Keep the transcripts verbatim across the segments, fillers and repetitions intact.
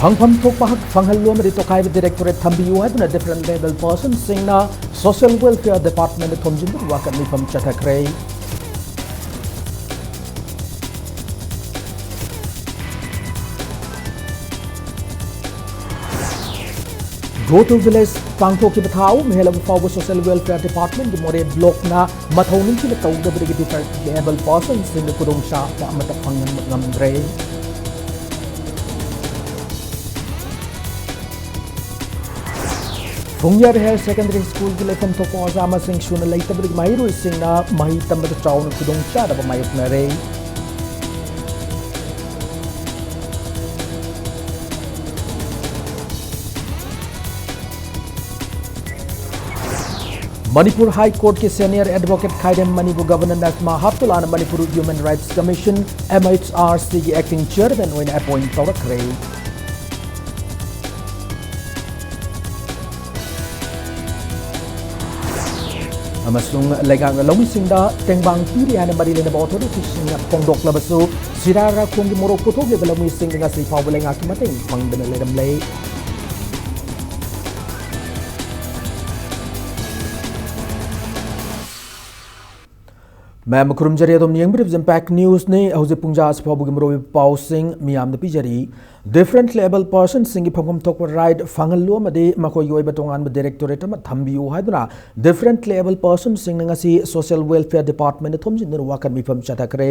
ꯐꯪꯐꯝ ꯊꯣꯛꯄ ꯍꯛ ꯐꯪꯍꯜꯂꯨ ꯑꯃꯗꯤ ꯇꯣꯈꯥꯏꯕ directorate ꯊꯝꯕꯤꯌꯨ ꯍꯥꯏꯗꯨꯅ differently abled personsꯁꯤꯡꯅ Social Welfare Departmentꯇ ꯊꯣꯝꯖꯤꯟꯗꯨꯅ ꯋꯥꯀꯠ ꯃꯤꯐꯝ ꯆꯠꯊꯈ꯭ꯔꯦ꯫ Go to Village ꯄꯥꯡꯊꯣꯛꯈꯤꯕ ꯊꯥ ꯑꯍꯨꯝ ꯍꯦꯜꯂꯕ ꯐꯥꯎꯕ Social Welfare Departmentꯀꯤ ꯃꯣꯔꯦ blockꯅ ꯃꯊꯧ ꯅꯤꯡꯊꯤꯅ ꯇꯧꯗꯕꯗꯒꯤ differently abled personsꯁꯤꯡꯗ ꯈꯨꯗꯣꯡꯆꯥꯕ ꯑꯃꯠꯇ ꯐꯪꯍꯟꯕ ꯉꯝꯗ꯭ꯔꯦ꯫ ꯐꯨꯡꯌꯥꯔ Higher Secondary Schoolꯒꯤ ꯂꯩꯐꯝ ꯊꯣꯛꯄ ꯑꯣꯖꯥ ꯃꯁꯤꯡ ꯁꯨꯅ ꯂꯩꯇꯕꯗꯒꯤ ꯃꯍꯩꯔꯣꯏꯁꯤꯡꯅ ꯃꯍꯩ ꯇꯝꯕꯗ ꯆꯥꯎꯅ ꯈꯨꯗꯣꯡꯆꯥꯗꯕ ꯃꯥꯌꯣꯛꯅꯔꯦ꯫ ꯃꯅꯤꯄꯨꯔ High Courtꯀꯤ senior advocate ꯈꯥꯏꯗꯦꯝ ꯃꯅꯤꯕꯨ Governor Najma ꯍꯦꯞꯇꯨꯂꯥꯅ Manipur Human Rights Commission, MHRCꯒꯤ acting chairman ꯑꯣꯏꯅ appoint ꯇꯧꯔꯛꯈ꯭ꯔꯦ꯫ ꯑꯃꯁꯨꯡ ꯂꯩꯉꯥꯛꯅ ꯂꯧꯃꯤꯁꯤꯡꯗ ꯇꯦꯡꯕꯥꯡ ꯄꯤꯔꯤ ꯍꯥꯏꯅ ꯃꯔꯤ ꯂꯩꯅꯕ authorityꯁꯤꯡꯅ ꯐꯣꯡꯗꯣꯛꯂꯕꯁꯨ, ꯁꯤꯔꯥꯔꯥꯈꯣꯡꯒꯤ ꯃꯣꯔꯣꯛ ꯄꯨꯊꯣꯛꯂꯤꯕ ꯂꯧꯃꯤꯁꯤꯡꯅ ꯉꯁꯤ ꯐꯥꯎꯕ ꯂꯩꯉꯥꯛꯀꯤ ꯃꯇꯦꯡ ꯐꯪꯗꯅ ꯂꯩꯔꯝꯂꯦ꯫ ꯃꯌꯥꯝ ꯈꯨꯔꯨꯝꯖꯔꯤ, ꯑꯗꯨꯝ ꯌꯦꯡꯕꯤꯔꯤꯕꯁꯤ Impact Newsꯅꯤ꯫ ꯍꯧꯖꯤꯛ ꯄꯨꯡ ꯖꯥ ꯑꯁꯤ ꯐꯥꯎꯕꯒꯤ ꯃꯔꯨꯑꯣꯏꯕ ꯄꯥꯎꯁꯤꯡ ꯃꯤꯌꯥꯝꯗ ꯄꯤꯖꯔꯤ꯫ Differently abled personsꯁꯤꯡꯒꯤ ꯐꯪꯐꯝ ꯊꯣꯛꯄ right ꯐꯪꯍꯜꯂꯨ ꯑꯃꯗꯤ ꯃꯈꯣꯏꯒꯤ ꯑꯣꯏꯕ ꯇꯣꯉꯥꯟꯕ directorate ꯑꯃ ꯊꯝꯕꯤꯌꯨ ꯍꯥꯏꯗꯨꯅ differently abled personsꯁꯤꯡꯅ ꯉꯁꯤ Social Welfare Departmentꯇ ꯊꯣꯝꯖꯤꯟꯗꯨꯅ ꯋꯥꯀꯠ ꯃꯤꯐꯝ ꯆꯠꯊꯈ꯭ꯔꯦ꯫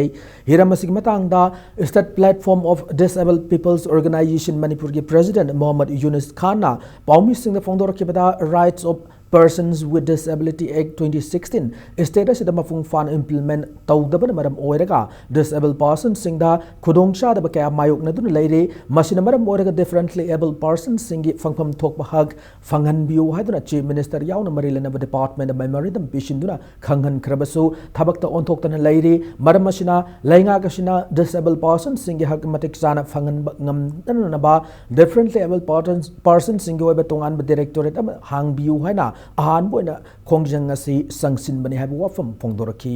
ꯍꯤꯔꯝ ꯑꯁꯤꯒꯤ ꯃꯇꯥꯡꯗ State Platform of Disabled People's Organisation ꯃꯅꯤꯄꯨꯔꯒꯤ president ꯃꯣꯍꯝꯃꯗ ꯌꯨꯅꯨꯁ ꯈꯥꯟꯅ ꯄꯥꯎꯃꯤꯁꯤꯡꯗ ꯐꯣꯡꯗꯣꯔꯛꯈꯤꯕꯗ, Rights of Persons with Disability Act twenty sixteen state ꯑꯁꯤꯗ ꯃꯄꯨꯡ ꯐꯥꯅ implement ꯇꯧꯗꯕꯅ ꯃꯔꯝ ꯑꯣꯏꯔꯒ disabled personsꯁꯤꯡꯗ ꯈꯨꯗꯣꯡꯆꯥꯗꯕ ꯀꯌꯥ ꯃꯥꯌꯣꯛꯅꯗꯨꯅ ꯂꯩꯔꯤ꯫ ꯃꯁꯤꯅ ꯃꯔꯝ ꯑꯣꯏꯔꯒ differently abled personsꯁꯤꯡꯒꯤ ꯐꯪꯐꯝ ꯊꯣꯛꯄ ꯍꯛ ꯐꯪꯍꯟꯕꯤꯌꯨ ꯍꯥꯏꯗꯨꯅ Chief Minister ꯌꯥꯎꯅ ꯃꯔꯤ ꯂꯩꯅꯕ departmentꯇ memorandum ꯄꯤꯁꯤꯟꯗꯨꯅ ꯈꯪꯍꯟꯈ꯭ꯔꯕꯁꯨ, ꯊꯕꯛꯇ ꯑꯣꯟꯊꯣꯛꯇꯅ ꯂꯩꯔꯤ꯫ ꯃꯔꯝ ꯑꯁꯤꯅ, ꯂꯩꯉꯥꯛ ꯑꯁꯤꯅ disabled personsꯁꯤꯡꯒꯤ ꯍꯛ ꯃꯇꯤꯛ ꯆꯥꯅ ꯐꯪꯍꯟꯕ ꯉꯝꯗꯅꯅꯕ differently abled persons, personsꯁꯤꯡꯒꯤ ꯑꯣꯏꯕ ꯇꯣꯉꯥꯟꯕ directorate ꯑꯃ ꯍꯥꯡꯕꯤꯌꯨ ꯍꯥꯏꯅ ꯑꯍꯥꯟꯕ ꯑꯣꯏꯅ ꯈꯣꯡꯖꯪ ꯑꯁꯤ ꯆꯪꯁꯤꯟꯕꯅꯤ ꯍꯥꯏꯕ ꯋꯥꯐꯝ ꯐꯣꯡꯗꯣꯔꯛꯈꯤ꯫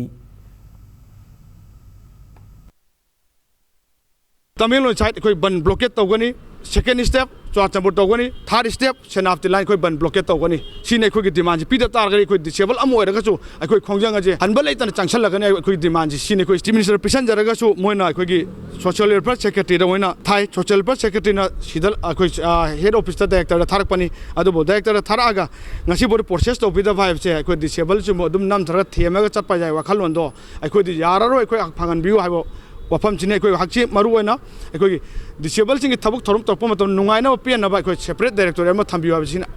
ꯇꯃꯦꯡꯂꯣꯡ side ꯑꯩꯈꯣꯏ ꯕꯟ blockade ꯇꯧꯒꯅꯤ꯫ Second step ꯆꯨꯔꯥꯆꯥꯟꯄꯨꯔ ꯇꯧꯒꯅꯤ, third step ꯁꯦꯅꯥꯄꯇꯤ line ꯑꯩꯈꯣꯏ ꯕꯟ blockade ꯇꯧꯒꯅꯤ꯫ ꯁꯤꯅꯤ ꯑꯩꯈꯣꯏꯒꯤ demandꯁꯤ꯫ ꯄꯤꯗ ꯇꯥꯔꯒꯗꯤ ꯑꯩꯈꯣꯏ disable ꯑꯃ ꯑꯣꯏꯔꯒꯁꯨ ꯑꯩꯈꯣꯏ ꯈꯣꯡꯖꯪ ꯑꯁꯦ ꯍꯟꯕ ꯂꯩꯇꯅ ꯆꯪꯁꯜꯂꯛꯀꯅꯤ꯫ ꯑꯩꯈꯣꯏꯒꯤ demandꯁꯤ ꯁꯤꯅꯤ꯫ ꯑꯩꯈꯣꯏ Chief Minister ꯄꯤꯁꯟꯖꯔꯒꯁꯨ ꯃꯣꯏꯅ ꯑꯩꯈꯣꯏꯒꯤ Social Welfare Secretaryꯗ ꯑꯣꯏꯅ ꯊꯥꯏ꯫ Social Welfare Secretaryꯅ ꯁꯤꯗ ꯑꯩꯈꯣꯏ, ꯑ, head officeꯇ directorꯗ ꯊꯥꯔꯛꯄꯅꯤ꯫ ꯑꯗꯨꯕꯨ directorꯗ ꯊꯥꯔꯛꯑꯒ ꯉꯁꯤꯐꯥꯎꯗ process ꯇꯧꯕꯤꯗꯕ ꯍꯥꯏꯕꯁꯦ ꯑꯩꯈꯣꯏ disableꯁꯤꯕꯨ ꯑꯗꯨꯝ ꯅꯝꯊꯔꯒ ꯊꯦꯝꯃꯒ ꯆꯠꯄ ꯌꯥꯏ ꯋꯥꯈꯜꯂꯣꯟꯗꯣ ꯑꯩꯈꯣꯏꯗꯤ ꯌꯥꯔꯔꯣꯏ꯫ ꯑꯩꯈꯣꯏ ꯐꯪꯍꯟꯕꯤꯌꯨ ꯍꯥꯏꯕ ꯋꯥꯐꯝꯁꯤꯅꯤ꯫ ꯑꯩꯈꯣꯏ ꯍꯛꯆꯤ ꯃꯔꯨ ꯑꯣꯏꯅ ꯑꯩꯈꯣꯏꯒꯤ disableꯁꯤꯡꯒꯤ ꯊꯕꯛ ꯊꯧꯔꯝ ꯇꯧꯔꯛꯄ ꯃꯇꯝꯗ ꯅꯨꯡꯉꯥꯏꯅꯕ ꯄꯦꯟꯅꯕ ꯑꯩꯈꯣꯏ separate directorate ꯑꯃ ꯊꯝꯕꯤꯌꯨ ꯍꯥꯏꯕꯁꯤꯅ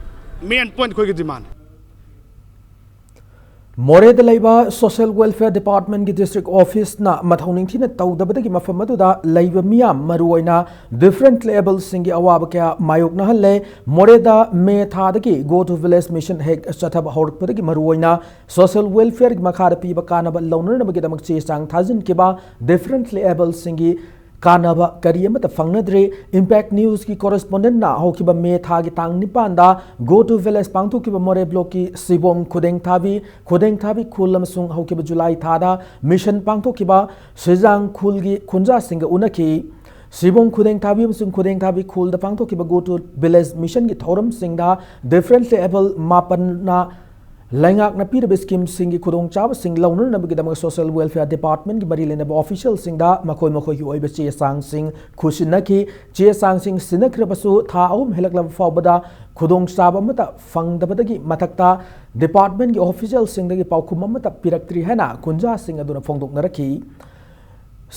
main point ꯑꯩꯈꯣꯏꯒꯤ demand꯫ ꯃꯣꯔꯦꯗ ꯂꯩꯕ Social Welfare Departmentꯀꯤ district officeꯅ ꯃꯊꯧ ꯅꯤꯡꯊꯤꯅ ꯇꯧꯗꯕꯗꯒꯤ ꯃꯐꯝ ꯑꯗꯨꯗ ꯂꯩꯕ ꯃꯤꯌꯥꯝ, ꯃꯔꯨꯑꯣꯏꯅ differently abledꯁꯤꯡꯒꯤ ꯑꯋꯥꯕ ꯀꯌꯥ ꯃꯥꯌꯣꯛꯅꯍꯜꯂꯦ꯫ ꯃꯣꯔꯦꯗ ꯃꯦ ꯊꯥꯗꯒꯤ Go to Village Mission ꯍꯦꯛ ꯆꯠꯊꯕ ꯍꯧꯔꯛꯄꯗꯒꯤ ꯃꯔꯨꯑꯣꯏꯅ Social Welfareꯒꯤ ꯃꯈꯥꯗ ꯄꯤꯕ ꯀꯥꯟꯅꯕ ꯂꯧꯅꯅꯕꯒꯤꯗꯃꯛ ꯆꯦ ꯆꯥꯡ ꯊꯥꯖꯤꯟꯈꯤꯕ differently abledꯁꯤꯡꯒꯤ ꯀꯥꯟꯅꯕ ꯀꯔꯤ ꯑꯃꯠꯇ ꯐꯪꯅꯗ꯭ꯔꯤ꯫ Impact Newsꯀꯤ correspondentꯅ ꯍꯧꯈꯤꯕ ꯃꯦ ꯊꯥꯒꯤ ꯇꯥꯡ ꯅꯤꯄꯥꯟꯗ Go to Village ꯄꯥꯡꯊꯣꯛꯈꯤꯕ ꯃꯣꯔꯦ blockꯀꯤ ꯁꯤꯕꯣꯡ ꯈꯨꯗꯦꯡꯊꯥꯕꯤ, ꯈꯨꯗꯦꯡꯊꯥꯕꯤ ꯈꯨꯜ ꯑꯃꯁꯨꯡ ꯍꯧꯈꯤꯕ ꯖꯨꯂꯥꯏ ꯊꯥꯗ mission ꯄꯥꯡꯊꯣꯛꯈꯤꯕ ꯁꯤꯖꯥꯡ ꯈꯨꯜꯒꯤ ꯈꯨꯟꯖꯥꯁꯤꯡꯒ ꯎꯅꯈꯤ꯫ ꯁꯤꯕꯣꯡ ꯈꯨꯗꯦꯡꯊꯥꯕꯤ ꯑꯃꯁꯨꯡ ꯈꯨꯗꯦꯡꯊꯥꯕꯤ ꯈꯨꯜꯗ ꯄꯥꯡꯊꯣꯛꯈꯤꯕ Go to Village missionꯒꯤ ꯊꯧꯔꯝꯁꯤꯡꯗ differently abled ꯃꯥꯄꯟꯅ ꯂꯩꯉꯥꯛꯅ ꯄꯤꯔꯤꯕ schemeꯁꯤꯡꯒꯤ ꯈꯨꯗꯣꯡꯆꯥꯕꯁꯤꯡ ꯂꯧꯅꯅꯕꯒꯤꯗꯃꯛ Social Welfare Departmentꯀꯤ ꯃꯔꯤ ꯂꯩꯅꯕ officialꯁꯤꯡꯗ ꯃꯈꯣꯏ ꯃꯈꯣꯏꯒꯤ ꯑꯣꯏꯕ ꯆꯦ ꯆꯥꯡꯁꯤꯡ ꯈꯨꯠꯁꯤꯟꯅꯈꯤ꯫ ꯆꯦ ꯆꯥꯡꯁꯤꯡ ꯁꯤꯟꯅꯈ꯭ꯔꯕꯁꯨ ꯊꯥ ꯑꯍꯨꯝ ꯍꯦꯜꯂꯛꯂꯕ ꯐꯥꯎꯕꯗ ꯈꯨꯗꯣꯡꯆꯥꯕ ꯑꯃꯠꯇ ꯐꯪꯗꯕꯗꯒꯤ ꯃꯊꯛꯇ departmentꯀꯤ officialꯁꯤꯡꯗꯒꯤ ꯄꯥꯎꯈꯨꯝ ꯑꯃꯠꯇ ꯄꯤꯔꯛꯇ꯭ꯔꯤ ꯍꯥꯏꯅ ꯈꯨꯟꯖꯥꯁꯤꯡ ꯑꯗꯨꯅ ꯐꯣꯡꯗꯣꯛꯅꯔꯛꯈꯤ꯫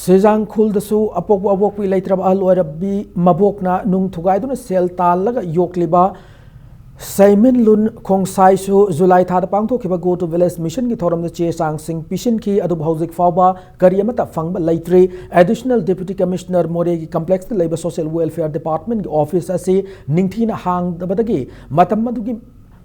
ꯁꯤꯖꯥꯡ ꯈꯨꯜꯗꯁꯨ ꯑꯄꯣꯛꯄ ꯑꯄꯣꯛꯄꯤ ꯂꯩꯇ꯭ꯔꯕ ꯑꯍꯜ ꯑꯣꯏꯔꯕꯤ ꯃꯕꯣꯛꯅ ꯅꯨꯡ ꯊꯨꯒꯥꯏꯗꯨꯅ ꯁꯦꯜ ꯇꯥꯜꯂꯒ ꯌꯣꯛꯂꯤꯕ ꯁꯩꯃꯤꯟꯂꯨꯟ ꯈꯣꯡꯁꯥꯏꯁꯨ ꯖꯨꯂꯥꯏ ꯊꯥꯗ ꯄꯥꯡꯊꯣꯛꯈꯤꯕ Go to Village missionꯒꯤ ꯊꯧꯔꯝꯗ ꯆꯦ ꯆꯥꯡꯁꯤꯡ ꯄꯤꯁꯤꯟꯈꯤ, ꯑꯗꯨꯕꯨ ꯍꯧꯖꯤꯛ ꯐꯥꯎꯕ ꯀꯔꯤ ꯑꯃꯠꯇ ꯐꯪꯕ ꯂꯩꯇ꯭ꯔꯤ꯫ Additional Deputy Commissioner ꯃꯣꯔꯦꯒꯤ complexꯇ ꯂꯩꯕ Social Welfare Departmentꯀꯤ office ꯑꯁꯤ ꯅꯤꯡꯊꯤꯅ ꯍꯥꯡꯗꯕꯗꯒꯤ ꯃꯇꯝ ꯑꯗꯨꯒꯤ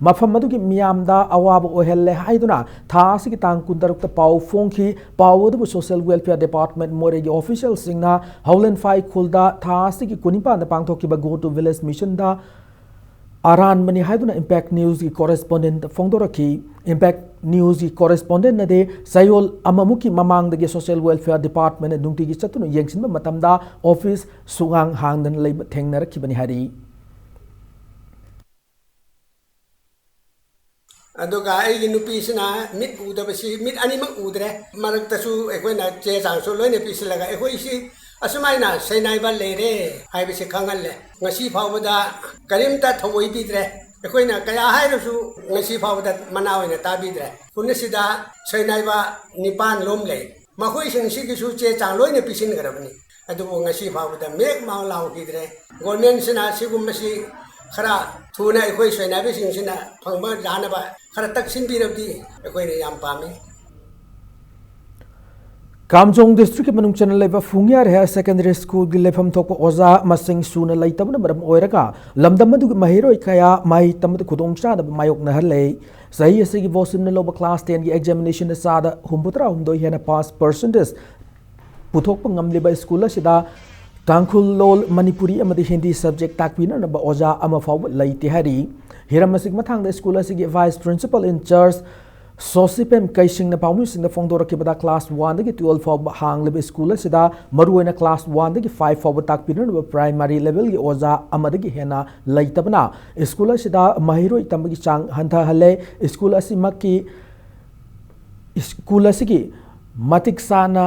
ꯃꯐꯝ ꯑꯗꯨꯒꯤ ꯃꯤꯌꯥꯝꯗ ꯑꯋꯥꯕ ꯑꯣꯏꯍꯜꯂꯦ ꯍꯥꯏꯗꯨꯅ ꯊꯥ ꯑꯁꯤꯒꯤ ꯇꯥꯡ ꯀꯨꯟꯇꯔꯨꯛꯇ ꯄꯥꯎ ꯐꯣꯡꯈꯤ꯫ ꯄꯥꯎ ꯑꯗꯨꯕꯨ Social Welfare Department ꯃꯣꯔꯦꯒꯤ officialꯁꯤꯡꯅ ꯍꯧꯂꯦꯟꯐꯥꯏ ꯈꯨꯜꯗ ꯊꯥ ꯑꯁꯤꯒꯤ ꯀꯨꯟꯅꯤꯄꯥꯟꯗ ꯄꯥꯡꯊꯣꯛꯈꯤꯕ Go to Village missionꯗ ꯑꯔꯥꯟꯕꯅꯤ ꯍꯥꯏꯗꯨꯅ ꯏꯝꯄꯦꯛ ꯅ꯭ꯌꯨꯁꯀꯤ ꯀꯣꯔꯦꯁꯄꯣꯟꯗꯦꯟꯠ ꯐꯣꯡꯗꯣꯔꯛꯈꯤ꯫ ꯏꯝꯄꯦꯛ ꯅ꯭ꯌꯨꯁꯀꯤ ꯀꯣꯔꯦꯁꯄꯣꯟꯗꯦꯟꯠꯅꯗꯤ ꯆꯌꯣꯜ ꯑꯃꯃꯨꯛꯀꯤ ꯃꯃꯥꯡꯗꯒꯤ ꯁꯣꯁꯤꯌꯦꯜ ꯋꯦꯜꯐꯤꯌꯔ ꯗꯤꯄꯥꯔꯠꯃꯦꯟꯠꯅ ꯅꯨꯡꯇꯤꯒꯤ ꯆꯠꯇꯨꯅ ꯌꯦꯡꯁꯤꯟꯕ ꯃꯇꯝꯗ ꯑꯣꯐꯤꯁ ꯁꯨꯒꯥꯡ ꯍꯥꯡꯗꯅ ꯂꯩꯕ ꯊꯦꯡꯅꯔꯛꯈꯤꯕꯅꯤ ꯍꯥꯏꯔꯤ꯫ ꯑꯗꯨꯒ ꯑꯩꯒꯤ ꯅꯨꯄꯤꯁꯤꯅ ꯃꯤꯠ ꯎꯗꯕꯁꯤ, ꯃꯤꯠ ꯑꯅꯤꯃꯛ ꯎꯗ꯭ꯔꯦ꯫ ꯃꯔꯛꯇꯁꯨ ꯑꯩꯈꯣꯏꯅ ꯆꯦ ꯆꯥꯡꯁꯨ ꯂꯣꯏꯅ ꯄꯤꯁꯤꯜꯂꯒ ꯑꯩꯈꯣꯏꯁꯤ ꯑꯁꯨꯃꯥꯏꯅ ꯁꯣꯏꯅꯥꯏꯕ ꯂꯩꯔꯦ ꯍꯥꯏꯕꯁꯤ ꯈꯪꯍꯜꯂꯦ꯫ ꯉꯁꯤ ꯐꯥꯎꯕꯗ ꯀꯔꯤꯝꯇ ꯊꯑꯣꯏꯕꯤꯗ꯭ꯔꯦ꯫ ꯑꯩꯈꯣꯏꯅ ꯀꯌꯥ ꯍꯥꯏꯔꯁꯨ ꯉꯁꯤ ꯐꯥꯎꯕꯗ ꯃꯅꯥ ꯑꯣꯏꯅ ꯇꯥꯕꯤꯗ꯭ꯔꯦ꯫ ꯈꯨꯟ ꯑꯁꯤꯗ ꯁꯣꯏꯅꯥꯏꯕ ꯅꯤꯄꯥꯟ ꯂꯣꯝ ꯂꯩ꯫ ꯃꯈꯣꯏꯁꯤꯡꯁꯤꯒꯤꯁꯨ ꯆꯦ ꯆꯥꯡ ꯂꯣꯏꯅ ꯄꯤꯁꯤꯟꯈ꯭ꯔꯕꯅꯤ꯫ ꯑꯗꯨꯕꯨ ꯉꯁꯤ ꯐꯥꯎꯕꯗ ꯃꯦꯛ ꯃꯥꯡ ꯂꯥꯎꯈꯤꯗ꯭ꯔꯦ꯫ ꯒꯣꯔꯃꯦꯟꯁꯤꯅ ꯁꯤꯒꯨꯝꯕꯁꯤ ꯈꯔ ꯊꯨꯅ ꯑꯩꯈꯣꯏ ꯁꯣꯏꯅꯥꯏꯕꯁꯤꯡꯁꯤꯅ ꯐꯪꯕ ꯌꯥꯅꯕ ꯈꯔ ꯇꯛꯁꯤꯟꯕꯤꯔꯕꯗꯤ ꯑꯩꯈꯣꯏꯅ ꯌꯥꯝ ꯄꯥꯝꯃꯤ꯫ ꯀꯥꯝꯖꯣꯡ ꯗꯤꯁꯇ꯭ꯔꯤꯛꯀꯤ ꯃꯅꯨꯡ ꯆꯟꯅ ꯂꯩꯕ ꯐꯨꯡꯌꯥꯔ ꯍꯥꯌꯔ ꯁꯦꯀꯦꯟꯗꯔꯤ ꯁ꯭ꯀꯨꯜꯒꯤ ꯂꯩꯐꯝ ꯊꯣꯛꯄ ꯑꯣꯖꯥ ꯃꯁꯤꯡ ꯁꯨꯅ ꯂꯩꯇꯕꯅ ꯃꯔꯝ ꯑꯣꯏꯔꯒ ꯂꯝꯗꯝ ꯑꯗꯨꯒꯤ ꯃꯍꯩꯔꯣꯏ ꯀꯌꯥ ꯃꯍꯩ ꯇꯝꯕꯗ ꯈꯨꯗꯣꯡꯆꯥꯗꯕ ꯃꯥꯌꯣꯛꯅꯍꯜꯂꯦ꯫ ꯆꯍꯤ ꯑꯁꯤꯒꯤ ꯕꯣꯁꯤꯝꯅ ꯂꯧꯕ ꯀ꯭ꯂꯥꯁ ꯇꯦꯟꯒꯤ ꯑꯦꯛꯖꯥꯃꯤꯅꯦꯁꯟꯗ ꯆꯥꯗ ꯍꯨꯝꯐꯨꯇꯔꯥ ꯍꯨꯝꯗꯣꯏ ꯍꯦꯟꯅ ꯄꯥꯁ ꯄꯥꯔꯁꯦꯟꯇꯦꯖ ꯄꯨꯊꯣꯛꯄ ꯉꯝꯂꯤꯕ ꯁ꯭ꯀꯨꯜ ꯑꯁꯤꯗ ꯇꯥꯡꯈꯨꯜ ꯂꯣꯜ, ꯃꯅꯤꯄꯨꯔꯤ ꯑꯃꯗꯤ ꯍꯤꯟꯗꯤ ꯁꯕꯖꯦꯛ ꯇꯥꯛꯄꯤꯅꯅꯕ ꯑꯣꯖꯥ ꯑꯃ ꯐꯥꯎꯕ ꯂꯩꯇꯦ ꯍꯥꯏꯔꯤ꯫ ꯍꯤꯔꯝ ꯑꯁꯤꯒꯤ ꯃꯇꯥꯡꯗ ꯁ꯭ꯀꯨꯜ ꯑꯁꯤꯒꯤ ꯚꯥꯏꯁ ꯄ꯭ꯔꯤꯟꯁꯤꯄꯥꯜ ꯏꯟ ꯆꯥꯔꯖ ꯁꯣꯁꯤꯄꯦꯝ ꯀꯩꯁꯤꯡꯅ ꯄꯥꯎꯃꯤꯁꯤꯡꯗ ꯐꯣꯡꯗꯣꯔꯛꯈꯤꯕꯗ ꯀ꯭ꯂꯥꯁ ꯋꯥꯟꯗꯒꯤ ꯇꯨꯌꯦꯜꯐ ꯐꯥꯎꯕ ꯍꯥꯡꯂꯤꯕ ꯁ꯭ꯀꯨꯜ ꯑꯁꯤꯗ ꯃꯔꯨꯑꯣꯏꯅ ꯀ꯭ꯂꯥꯁ ꯋꯥꯟꯗꯒꯤ ꯐꯥꯏꯚ ꯐꯥꯎꯕ ꯇꯥꯛꯄꯤꯅꯅꯕ ꯄ꯭ꯔꯥꯏꯃꯥꯔꯤ ꯂꯦꯚꯦꯜꯒꯤ ꯑꯣꯖꯥ ꯑꯃꯗꯒꯤ ꯍꯦꯟꯅ ꯂꯩꯇꯕꯅ ꯁ꯭ꯀꯨꯜ ꯑꯁꯤꯗ ꯃꯍꯩꯔꯣꯏ ꯇꯝꯕꯒꯤ ꯆꯥꯡ ꯍꯟꯊꯍꯜꯂꯦ꯫ ꯁ꯭ꯀꯨꯜ ꯑꯁꯤꯃꯛꯀꯤ ꯁ꯭ꯀꯨꯜ ꯑꯁꯤꯒꯤ ꯃꯇꯤꯛ ꯆꯥꯅ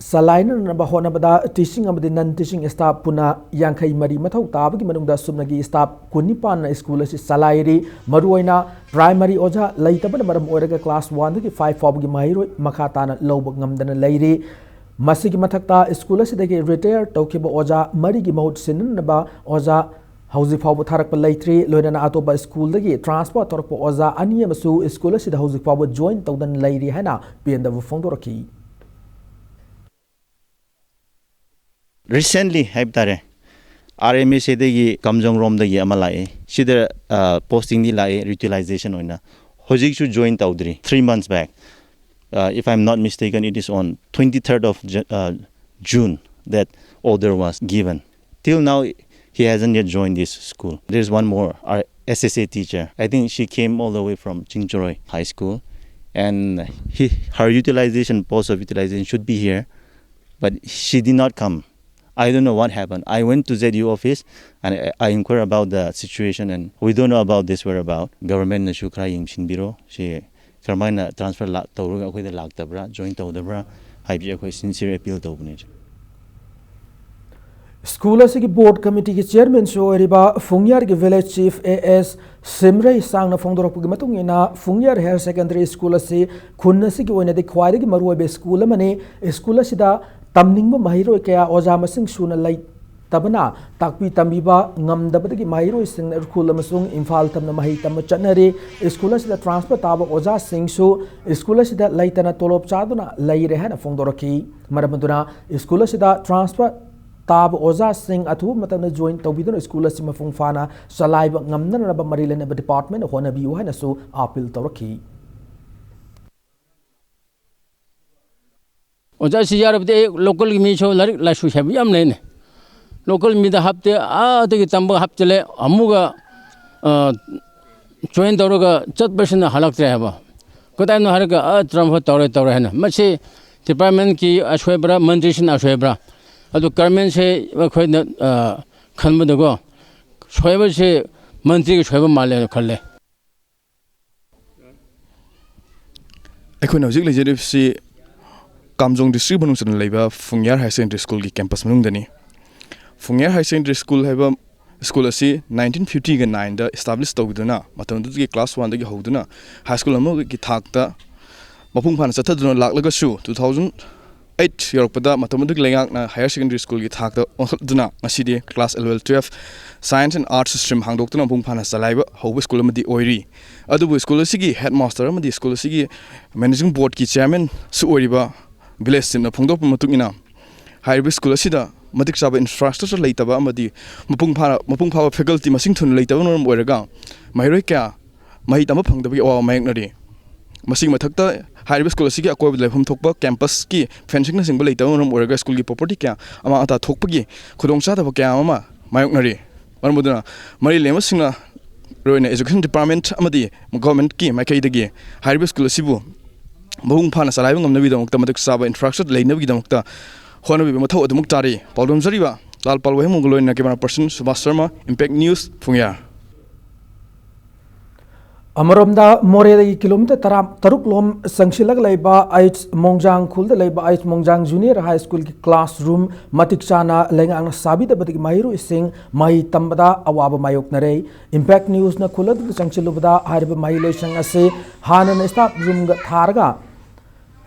ꯆꯂꯥꯏꯅꯅꯕ ꯍꯣꯠꯅꯕꯗ ꯇꯤꯆꯤꯡ ꯑꯃꯗꯤ ꯅꯟ ꯇꯤꯆꯤꯡ ꯁ꯭ꯇꯥꯐ ꯄꯨꯟꯅ ꯌꯥꯡꯈꯩ ꯃꯔꯤ ꯃꯊꯧ ꯇꯥꯕꯒꯤ ꯃꯅꯨꯡꯗ ꯁꯨꯞꯅꯒꯤ ꯁ꯭ꯇꯥꯐ ꯀꯨꯟꯅꯤꯄꯥꯟꯅ ꯁ꯭ꯀꯨꯜ ꯑꯁꯤ ꯆꯂꯥꯏꯔꯤ꯫ ꯃꯔꯨꯑꯣꯏꯅ ꯄ꯭ꯔꯥꯏꯃꯥꯔꯤ ꯑꯣꯖꯥ ꯂꯩꯇꯕꯅ ꯃꯔꯝ ꯑꯣꯏꯔꯒ ꯀ꯭ꯂꯥꯁ ꯋꯥꯟꯗꯒꯤ ꯐꯥꯏꯚ ꯐꯥꯎꯕꯒꯤ ꯃꯍꯩꯔꯣꯏ ꯃꯈꯥ ꯇꯥꯅ ꯂꯧꯕ ꯉꯝꯗꯅ ꯂꯩꯔꯤ꯫ ꯃꯁꯤꯒꯤ ꯃꯊꯛꯇ ꯁ꯭ꯀꯨꯜ ꯑꯁꯤꯗꯒꯤ ꯔꯤꯇꯥꯌꯔ ꯇꯧꯈꯤꯕ ꯑꯣꯖꯥ ꯃꯔꯤꯒꯤ ꯃꯍꯨꯠ ꯁꯤꯟꯅꯅꯕ ꯑꯣꯖꯥ ꯍꯧꯖꯤꯛ ꯐꯥꯎꯕ ꯊꯥꯔꯛꯄ ꯂꯩꯇ꯭ꯔꯤ꯫ ꯂꯣꯏꯅꯅ ꯑꯇꯣꯞꯄ ꯁ꯭ꯀꯨꯜꯗꯒꯤ ꯇ꯭ꯔꯥꯟꯁꯐꯔ ꯇꯧꯔꯛꯄ ꯑꯣꯖꯥ ꯑꯅꯤ ꯑꯃꯁꯨ ꯁ꯭ꯀꯨꯜ ꯑꯁꯤꯗ ꯍꯧꯖꯤꯛ ꯐꯥꯎꯕ ꯖꯣꯏꯟ ꯇꯧꯗꯅ ꯂꯩꯔꯤ ꯍꯥꯏꯅ ꯄꯦꯟꯗꯕ ꯐꯣꯡꯗꯣꯔꯛꯈꯤ꯫ Recently ꯍꯥꯏꯕ ꯇꯥꯔꯦ, ꯑꯥꯔ ꯑꯦꯝ ꯑꯦꯁ ꯑꯦꯗꯒꯤ ꯀꯥꯝꯖꯣꯡ ꯔꯣꯝꯗꯒꯤ ꯑꯃ ꯂꯥꯛꯑꯦ꯫ ꯁꯤꯗ ꯄꯣꯁꯇꯤꯡꯗꯤ ꯂꯥꯛꯑꯦ, ꯌꯨꯇꯤꯂꯥꯏꯖꯦꯁꯟ ꯑꯣꯏꯅ꯫ ꯍꯧꯖꯤꯛꯁꯨ ꯖꯣꯏꯟ ꯇꯧꯗ꯭ꯔꯤ, three months back. Uh, if I'm not mistaken, it is on twenty-third of Ju- uh, June that order was given. Till now, he hasn't yet joined this school. There's one more R- S S A teacher. I think she came all the way from Chingchoroi High School, and he, her utilization, post of utilization should be here, but she did not come. I don't know what happened. I went to Z U office and I, I inquired about the situation, and we don't know about this whereabout. Government ꯅꯁꯨ ꯈꯔ ꯌꯦꯡꯁꯤꯟꯕꯤꯔꯣ꯫ ꯁꯤ ꯀꯔꯝꯍꯥꯏꯅ transfer ꯂꯥꯛ-, ꯇꯧꯔꯒ ꯑꯩꯈꯣꯏꯗ ꯂꯥꯛꯇꯕ꯭ꯔꯥ, join ꯇꯧꯗꯕ꯭ꯔꯥ ꯍꯥꯏꯕꯁꯤ ꯑꯩꯈꯣꯏ sincere appeal ꯇꯧꯕꯅꯤ꯫ ꯁ꯭ꯀꯨꯜ ꯑꯁꯤꯒꯤ ꯕꯣꯔꯗ ꯀꯃꯤꯇꯤꯒꯤ ꯆꯤꯌꯔꯃꯦꯟꯁꯨ ꯑꯣꯏꯔꯤꯕ ꯐꯨꯡꯌꯥꯔꯒꯤ ꯚꯤꯂꯦꯖ ꯆꯤꯐ ꯑꯦ ꯑꯦꯁ ꯁꯤꯝꯔꯩ ꯁꯥꯡꯅ ꯐꯣꯡꯗꯣꯔꯛꯄꯒꯤ ꯃꯇꯨꯡ ꯏꯟꯅ, ꯐꯨꯡꯌꯥꯔ ꯍꯥꯌꯔ ꯁꯦꯀꯦꯟꯗꯔꯤ ꯁ꯭ꯀꯨꯜ ꯑꯁꯤ ꯈꯨꯟ ꯑꯁꯤꯒꯤ ꯑꯣꯏꯅꯗꯤ ꯈ꯭ꯋꯥꯏꯗꯒꯤ ꯃꯔꯨꯑꯣꯏꯕ ꯁ꯭ꯀꯨꯜ ꯑꯃꯅꯤ꯫ ꯁ꯭ꯀꯨꯜ ꯑꯁꯤꯗ ꯇꯝꯅꯤꯡꯕ ꯃꯍꯩꯔꯣꯏ ꯀꯌꯥ ꯑꯣꯖꯥ ꯃꯁꯤꯡ ꯁꯨꯅ ꯂꯩꯇꯕꯅ ꯇꯥꯛꯄꯤ ꯇꯝꯕꯤꯕ ꯉꯝꯗꯕꯗꯒꯤ ꯃꯍꯩꯔꯣꯏꯁꯤꯡꯅ ꯎꯈ꯭ꯔꯨꯜ ꯑꯃꯁꯨꯡ ꯏꯝꯐꯥꯜ ꯇꯝꯅ ꯃꯍꯩ ꯇꯝꯕ ꯆꯠꯅꯔꯤ꯫ ꯁ꯭ꯀꯨꯜ ꯑꯁꯤꯗ transfer ꯇꯥꯕ ꯑꯣꯖꯥꯁꯤꯡꯁꯨ ꯁ꯭ꯀꯨꯜ ꯑꯁꯤꯗ ꯂꯩꯇꯅ ꯇꯣꯂꯣꯞ ꯆꯥꯗꯨꯅ ꯂꯩꯔꯦ ꯍꯥꯏꯅ ꯐꯣꯡꯗꯣꯔꯛꯈꯤ꯫ ꯃꯔꯝ ꯑꯗꯨꯅ ꯁ꯭ꯀꯨꯜ ꯑꯁꯤꯗ transfer ꯇꯥꯕ ꯑꯣꯖꯥꯁꯤꯡ ꯑꯊꯨꯕ ꯃꯇꯝꯗ join ꯇꯧꯕꯤꯗꯨꯅ ꯁ꯭ꯀꯨꯜ ꯑꯁꯤ ꯃꯄꯨꯡ ꯐꯥꯅ ꯆꯂꯥꯏꯕ ꯉꯝꯅꯅꯕ ꯃꯔꯤ ꯂꯩꯅꯕ department ꯍꯣꯠꯅꯕꯤꯌꯨ ꯍꯥꯏꯅꯁꯨ appeal ꯇꯧꯔꯛꯈꯤ꯫ ꯑꯣꯖꯥꯁꯤ ꯌꯥꯔꯕꯗꯤ ꯑꯩ local ꯒꯤ ꯃꯤꯁꯨ ꯂꯥꯏꯔꯤꯛ ꯂꯥꯏꯁꯨ ꯍꯩꯕ ꯌꯥꯝ ꯂꯩꯅꯦ꯫ Local ꯃꯤꯗ ꯍꯥꯞꯇꯦ, ꯑꯥꯗꯒꯤ ꯇꯝꯕ ꯍꯥꯞꯆꯤꯜꯂꯦ, ꯑꯃꯨꯛꯀ, ꯑ, join ꯇꯧꯔꯒ ꯆꯠꯄꯁꯤꯅ ꯍꯜꯂꯛꯇ꯭ꯔꯦ ꯍꯥꯏꯕ꯫ ꯀꯗꯥꯏꯅꯣ ꯍꯥꯏꯔꯒ, ꯑ, transfer ꯇꯧꯔꯦ, ꯇꯧꯔꯦ ꯍꯥꯏꯅ꯫ ꯃꯁꯤ department ꯀꯤ ꯑꯁꯣꯏꯕ꯭ꯔꯥ, ꯃꯟꯇ꯭ꯔꯤꯁꯤꯅ ꯑꯁꯣꯏꯕ꯭ꯔꯥ? ꯑꯗꯨ government ꯁꯦ ꯑꯩꯈꯣꯏꯅ, ꯑ, ꯈꯟꯕꯗꯀꯣ, ꯁꯣꯏꯕꯁꯦ ꯃꯟꯇ꯭ꯔꯤꯒꯤ ꯁꯣꯏꯕ ꯃꯥꯜꯂꯦꯅ ꯈꯜꯂꯦ꯫ ꯑꯩꯈꯣꯏꯅ ꯍꯧꯖꯤꯛ ꯂꯩꯖꯔꯤꯕꯁꯤ ꯀꯥꯝꯖꯣꯡ district ꯃꯅꯨꯡ ꯆꯟꯅ ꯂꯩꯕ ꯐꯨꯡꯌꯥꯔ Higher Secondary School ꯒꯤ campus ꯃꯅꯨꯡꯗꯅꯤ꯫ ꯐꯨꯡꯌꯥꯔ Higher Secondary School ꯍꯥꯏꯕ ꯁ꯭ꯀꯨꯜ ꯑꯁꯤ nineteen fifty ꯒ nine ꯗ establish ꯇꯧꯈꯤꯗꯨꯅ, ꯃꯇꯝꯗꯨꯗꯒꯤ class one ꯗꯒꯤ ꯍꯧꯗꯨꯅ high school ꯑꯃꯒꯤ ꯊꯥꯛꯇ ꯃꯄꯨꯡ ꯐꯥꯅ ꯆꯠꯊꯗꯨꯅ ꯂꯥꯛꯂꯒꯁꯨ, two thousand eight ꯌꯧꯔꯛꯄꯗ ꯃꯇꯝ ꯑꯗꯨꯒꯤ ꯂꯩꯉꯥꯛꯅ higher secondary school ꯒꯤ ꯊꯥꯛꯇ ꯑꯣꯟꯈꯠꯇꯨꯅ ꯉꯁꯤꯗꯤ class eleven, twelve, science and arts stream ꯍꯥꯡꯗꯣꯛꯇꯨꯅ ꯃꯄꯨꯡ ꯐꯥꯅ ꯆꯂꯥꯏꯕ ꯍꯧꯕ ꯁ꯭ꯀꯨꯜ ꯑꯃꯗꯤ ꯑꯣꯏꯔꯤ꯫ ꯑꯗꯨꯕꯨ ꯁ꯭ꯀꯨꯜ ꯑꯁꯤꯒꯤ headmaster ꯑꯃꯗꯤ ꯁ꯭ꯀꯨꯜ ꯑꯁꯤꯒꯤ managing board ꯀꯤ chairman ꯁꯨ ꯑꯣꯏꯔꯤꯕ village ꯆꯤꯞꯅ ꯐꯣꯡꯗꯣꯛꯄ ꯃꯇꯨꯡ ꯏꯟꯅ, ꯍꯥꯏꯔꯤꯕ ꯁ꯭ꯀꯨꯜ ꯑꯁꯤꯗ ꯃꯇꯤꯛ ꯆꯥꯕ infrastructure ꯂꯩꯇꯕ ꯑꯃꯗꯤ ꯃꯄꯨꯡ ꯐꯥꯅ, ꯃꯄꯨꯡ ꯐꯥꯕ faculty ꯃꯁꯤꯡ ꯊꯨꯅ ꯂꯩꯇꯕꯅ ꯃꯔꯝ ꯑꯣꯏꯔꯒ ꯃꯍꯩꯔꯣꯏ ꯀꯌꯥ ꯃꯍꯩ ꯇꯝꯕ ꯐꯪꯗꯕꯒꯤ ꯑꯋꯥꯕ ꯃꯥꯌꯣꯛꯅꯔꯤ꯫ ꯃꯁꯤꯒꯤ ꯃꯊꯛꯇ, ꯍꯥꯏꯔꯤꯕ ꯁ꯭ꯀꯨꯜ ꯑꯁꯤꯒꯤ ꯑꯀꯣꯏꯕꯗ ꯂꯩꯐꯝ ꯊꯣꯛꯄ campus ꯀꯤ fencing ꯅꯆꯤꯡꯕ ꯂꯩꯇꯕꯅ ꯃꯔꯝ ꯑꯣꯏꯔꯒ ꯁ꯭ꯀꯨꯜꯒꯤ property ꯀꯌꯥ ꯑꯃꯥꯡ ꯑꯇꯥ ꯊꯣꯛꯄꯒꯤ ꯈꯨꯗꯣꯡꯆꯥꯗꯕ ꯀꯌꯥ ꯑꯃ ꯃꯥꯌꯣꯛꯅꯔꯤ꯫ ꯃꯔꯝ ꯑꯗꯨꯅ ꯃꯔꯤ ꯂꯩꯅꯕꯁꯤꯡꯅ ꯃꯔꯨꯑꯣꯏꯅ Education Department ꯑꯃꯗꯤ Governmentꯀꯤ ꯃꯥꯏꯀꯩꯗꯒꯤ ꯍꯥꯏꯔꯤꯕ ꯁ꯭ꯀꯨꯜ ꯑꯁꯤꯕꯨ ꯃꯄꯨꯡ ꯐꯥꯅ ꯆꯂꯥꯏꯕ ꯉꯝꯅꯕꯒꯤꯗꯃꯛꯇ, ꯃꯇꯤꯛ ꯆꯥꯕ infrastructure ꯂꯩꯅꯕꯒꯤꯗꯃꯛꯇ ꯍꯣꯠꯅꯕꯤꯕ ꯃꯊꯧ ꯑꯗꯨꯃꯛ ꯇꯥꯔꯤ꯫ ꯄꯥꯎꯗꯝꯖꯔꯤꯕ ꯂꯥꯜ ꯄꯥꯜ ꯋꯥꯍꯦꯡꯕꯝꯒ ꯂꯣꯏꯅꯅ camera person Subhas Sharma, Impact News, ꯐꯨꯡꯌꯥ꯫ ꯑꯃꯔꯣꯝꯗ, ꯃꯣꯔꯦꯗꯒꯤ ꯀꯤꯂꯣꯃꯤꯇꯔ ꯇꯔꯥ ꯇꯔꯨꯛ ꯂꯣꯝ ꯆꯪꯁꯤꯜꯂꯒ ꯂꯩꯕ ꯑꯩꯆ ꯃꯣꯡꯖꯥꯡ ꯈꯨꯜꯗ ꯂꯩꯕ ꯑꯩꯆ ꯃꯣꯡꯖꯥꯡ Junior High Schoolꯒꯤ classroom ꯃꯇꯤꯛ ꯆꯥꯅ ꯂꯩꯉꯥꯛꯅ ꯁꯥꯕꯤꯗꯕꯗꯒꯤ ꯃꯍꯩꯔꯣꯏꯁꯤꯡ ꯃꯍꯩ ꯇꯝꯕꯗ ꯑꯋꯥꯕ ꯃꯥꯌꯣꯛꯅꯔꯦ꯫ Impact Newsꯅ ꯈꯨꯜ ꯑꯗꯨꯗ ꯆꯪꯁꯤꯜꯂꯨꯕꯗ, ꯍꯥꯏꯔꯤꯕ ꯃꯍꯩꯂꯣꯏꯁꯪ ꯑꯁꯤ ꯍꯥꯟꯅꯅ staff roomꯒ ꯊꯥꯔꯒ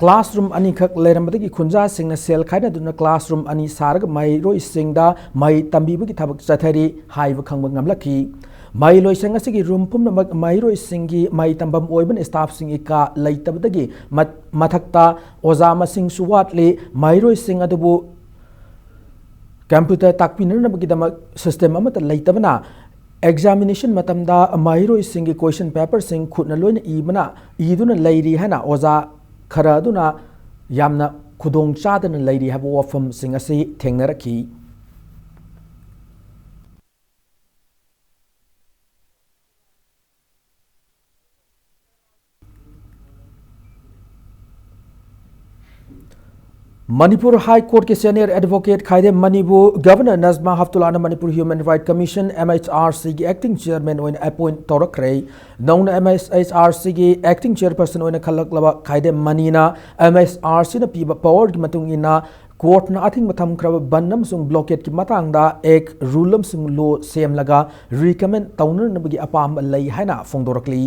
classroom ꯑꯅꯤꯈꯛ ꯂꯩꯔꯝꯕꯗꯒꯤ, ꯈꯨꯟꯖꯥꯁꯤꯡꯅ ꯁꯦꯜ ꯈꯥꯏꯅꯗꯨꯅ classroom ꯑꯅꯤ ꯁꯥꯔꯒ ꯃꯍꯩꯔꯣꯏꯁꯤꯡꯗ ꯃꯍꯩ ꯇꯝꯕꯤꯕꯒꯤ ꯊꯕꯛ ꯆꯠꯊꯔꯤ ꯍꯥꯏꯕ ꯈꯪꯕ ꯉꯝꯂꯛꯈꯤ꯫ ꯃꯍꯩꯂꯣꯏꯁꯪ ꯑꯁꯤꯒꯤ room ꯄꯨꯝꯅꯃꯛ ꯃꯍꯩꯔꯣꯏꯁꯤꯡꯒꯤ ꯃꯍꯩ ꯇꯝꯐꯝ ꯑꯣꯏꯕꯅ, staffꯁꯤꯡꯒꯤ ꯀꯥ ꯂꯩꯇꯕꯗꯒꯤ ꯃꯠ-, ꯃꯊꯛꯇ ꯑꯣꯖꯥ ꯃꯁꯤꯡꯁꯨ ꯋꯥꯠꯂꯤ꯫ ꯃꯍꯩꯔꯣꯏꯁꯤꯡ ꯑꯗꯨꯕꯨ computer ꯇꯥꯛꯄꯤꯅꯅꯕꯒꯤꯗꯃꯛ system ꯑꯃꯠꯇ ꯂꯩꯇꯕꯅ, examination ꯃꯇꯝꯗ ꯃꯍꯩꯔꯣꯏꯁꯤꯡꯒꯤ question paperꯁꯤꯡ ꯈꯨꯠꯅ ꯂꯣꯏꯅ ꯏꯕꯅ, ꯏꯗꯨꯅ ꯂꯩꯔꯤ ꯍꯥꯏꯅ ꯑꯣꯖꯥ ꯈꯔ ꯑꯗꯨꯅ ꯌꯥꯝꯅ ꯈꯨꯗꯣꯡ ꯆꯥꯗꯅ ꯂꯩꯔꯤ ꯍꯥꯏꯕ ꯋꯥꯐꯝꯁꯤꯡ ꯑꯁꯤ ꯊꯦꯡꯅꯔꯛꯈꯤ꯫ ꯃꯅꯤꯄꯨꯔ High Courtꯀꯤ senior advocate ꯈꯥꯏꯗꯦꯝ ꯃꯅꯤꯕꯨ Governor Najma ꯍꯦꯞꯇꯨꯜꯂꯥꯅ Manipur Human Right Commission, MHRCꯒꯤ acting chairman ꯑꯣꯏꯅ appoint ꯇꯧꯔꯛꯈ꯭ꯔꯦ꯫ ꯅꯧꯅ MHRCꯒꯤ acting chairperson ꯑꯣꯏꯅ ꯈꯜꯂꯛꯂꯕ ꯈꯥꯏꯗꯦꯝ ꯃꯅꯤꯅ MHRCꯅ ꯄꯤꯕ powerꯒꯤ ꯃꯇꯨꯡ ꯏꯟꯅ courtꯅ ꯑꯊꯤꯡꯕ ꯊꯝꯈ꯭ꯔꯕ ban ꯑꯃꯁꯨꯡ blockadeꯀꯤ ꯃꯇꯥꯡꯗ act, rule ꯑꯃꯁꯨꯡ law ꯁꯦꯝꯂꯒ recommend ꯇꯧꯅꯅꯕꯒꯤ ꯑꯄꯥꯝꯕ ꯂꯩ ꯍꯥꯏꯅ ꯐꯣꯡꯗꯣꯔꯛꯂꯤ꯫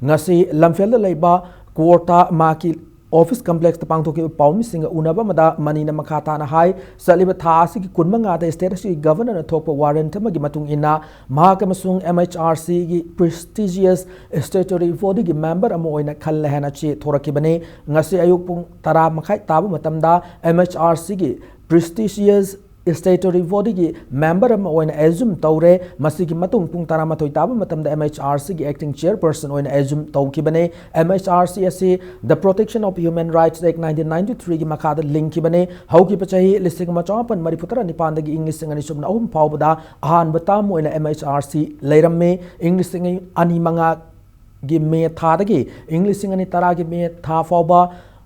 ꯉꯁꯤ ꯂꯝꯐꯦꯜꯗ ꯂꯩꯕ courtꯇ ꯃꯍꯥꯛꯀꯤ office complexꯇ ꯄꯥꯡꯊꯣꯛꯈꯤꯕ ꯄꯥꯎꯃꯤꯁꯤꯡꯒ ꯎꯅꯕ ꯑꯃꯗ ꯃꯅꯤꯅ ꯃꯈꯥ ꯇꯥꯅ ꯍꯥꯏ, ꯆꯠꯂꯤꯕ ꯊꯥ ꯑꯁꯤꯒꯤ ꯀꯨꯟꯃꯉꯥꯗ state ꯑꯁꯤꯒꯤ Governorꯅ ꯊꯣꯛꯄ warrant ꯑꯃꯒꯤ ꯃꯇꯨꯡ ꯏꯟꯅ ꯃꯍꯥꯛ ꯑꯃꯁꯨꯡ MHRCꯒꯤ prestigious statutory bodyꯒꯤ member ꯑꯃ ꯑꯣꯏꯅ ꯈꯜꯂꯦ ꯍꯥꯏꯅ ꯆꯦ ꯊꯣꯔꯛꯈꯤꯕꯅꯤ꯫ ꯉꯁꯤ ꯑꯌꯨꯛ ꯄꯨꯡ ꯇꯔꯥ ꯃꯈꯥꯏ ꯇꯥꯕ ꯃꯇꯝꯗ MHRCꯒꯤ prestigious statutory bodyꯒꯤ member ꯑꯃ ꯑꯣꯏꯅ assume ꯇꯧꯔꯦ꯫ ꯃꯁꯤꯒꯤ ꯃꯇꯨꯡ ꯄꯨꯡ ꯇꯔꯥꯃꯥꯊꯣꯏ ꯇꯥꯕ ꯃꯇꯝꯗ MHRCꯒꯤ acting chairperson ꯑꯣꯏꯅ assume ꯇꯧꯈꯤꯕꯅꯤ꯫ MHRC ꯑꯁꯤ The Protection of Human Rights Act nineteen ninety-threeꯒꯤ ꯃꯈꯥꯗ ꯂꯤꯡꯈꯤꯕꯅꯤ꯫ ꯍꯧꯈꯤꯕ ꯆꯍꯤ ꯂꯤꯁꯤꯡ ꯑꯃ ꯆꯃꯥꯄꯟ ꯃꯔꯤꯐꯨ ꯇꯔꯥ ꯅꯤꯄꯥꯟꯗꯒꯤ ꯏꯪ ꯂꯤꯁꯤꯡ ꯑꯅꯤ ꯁꯨꯞꯅ ꯑꯍꯨꯝ ꯐꯥꯎꯕꯗ ꯑꯍꯥꯟꯕ term ꯑꯣꯏꯅ MHRC ꯂꯩꯔꯝꯃꯤ꯫ ꯏꯪ ꯂꯤꯁꯤꯡ ꯑꯅꯤ ꯃꯉꯥꯒꯤ ꯃꯦ ꯊꯥꯗꯒꯤ ꯏꯪ ꯂꯤꯁꯤꯡ ꯑꯅꯤ ꯇꯔꯥꯒꯤ ꯃꯦ ꯊꯥ ꯐꯥꯎꯕ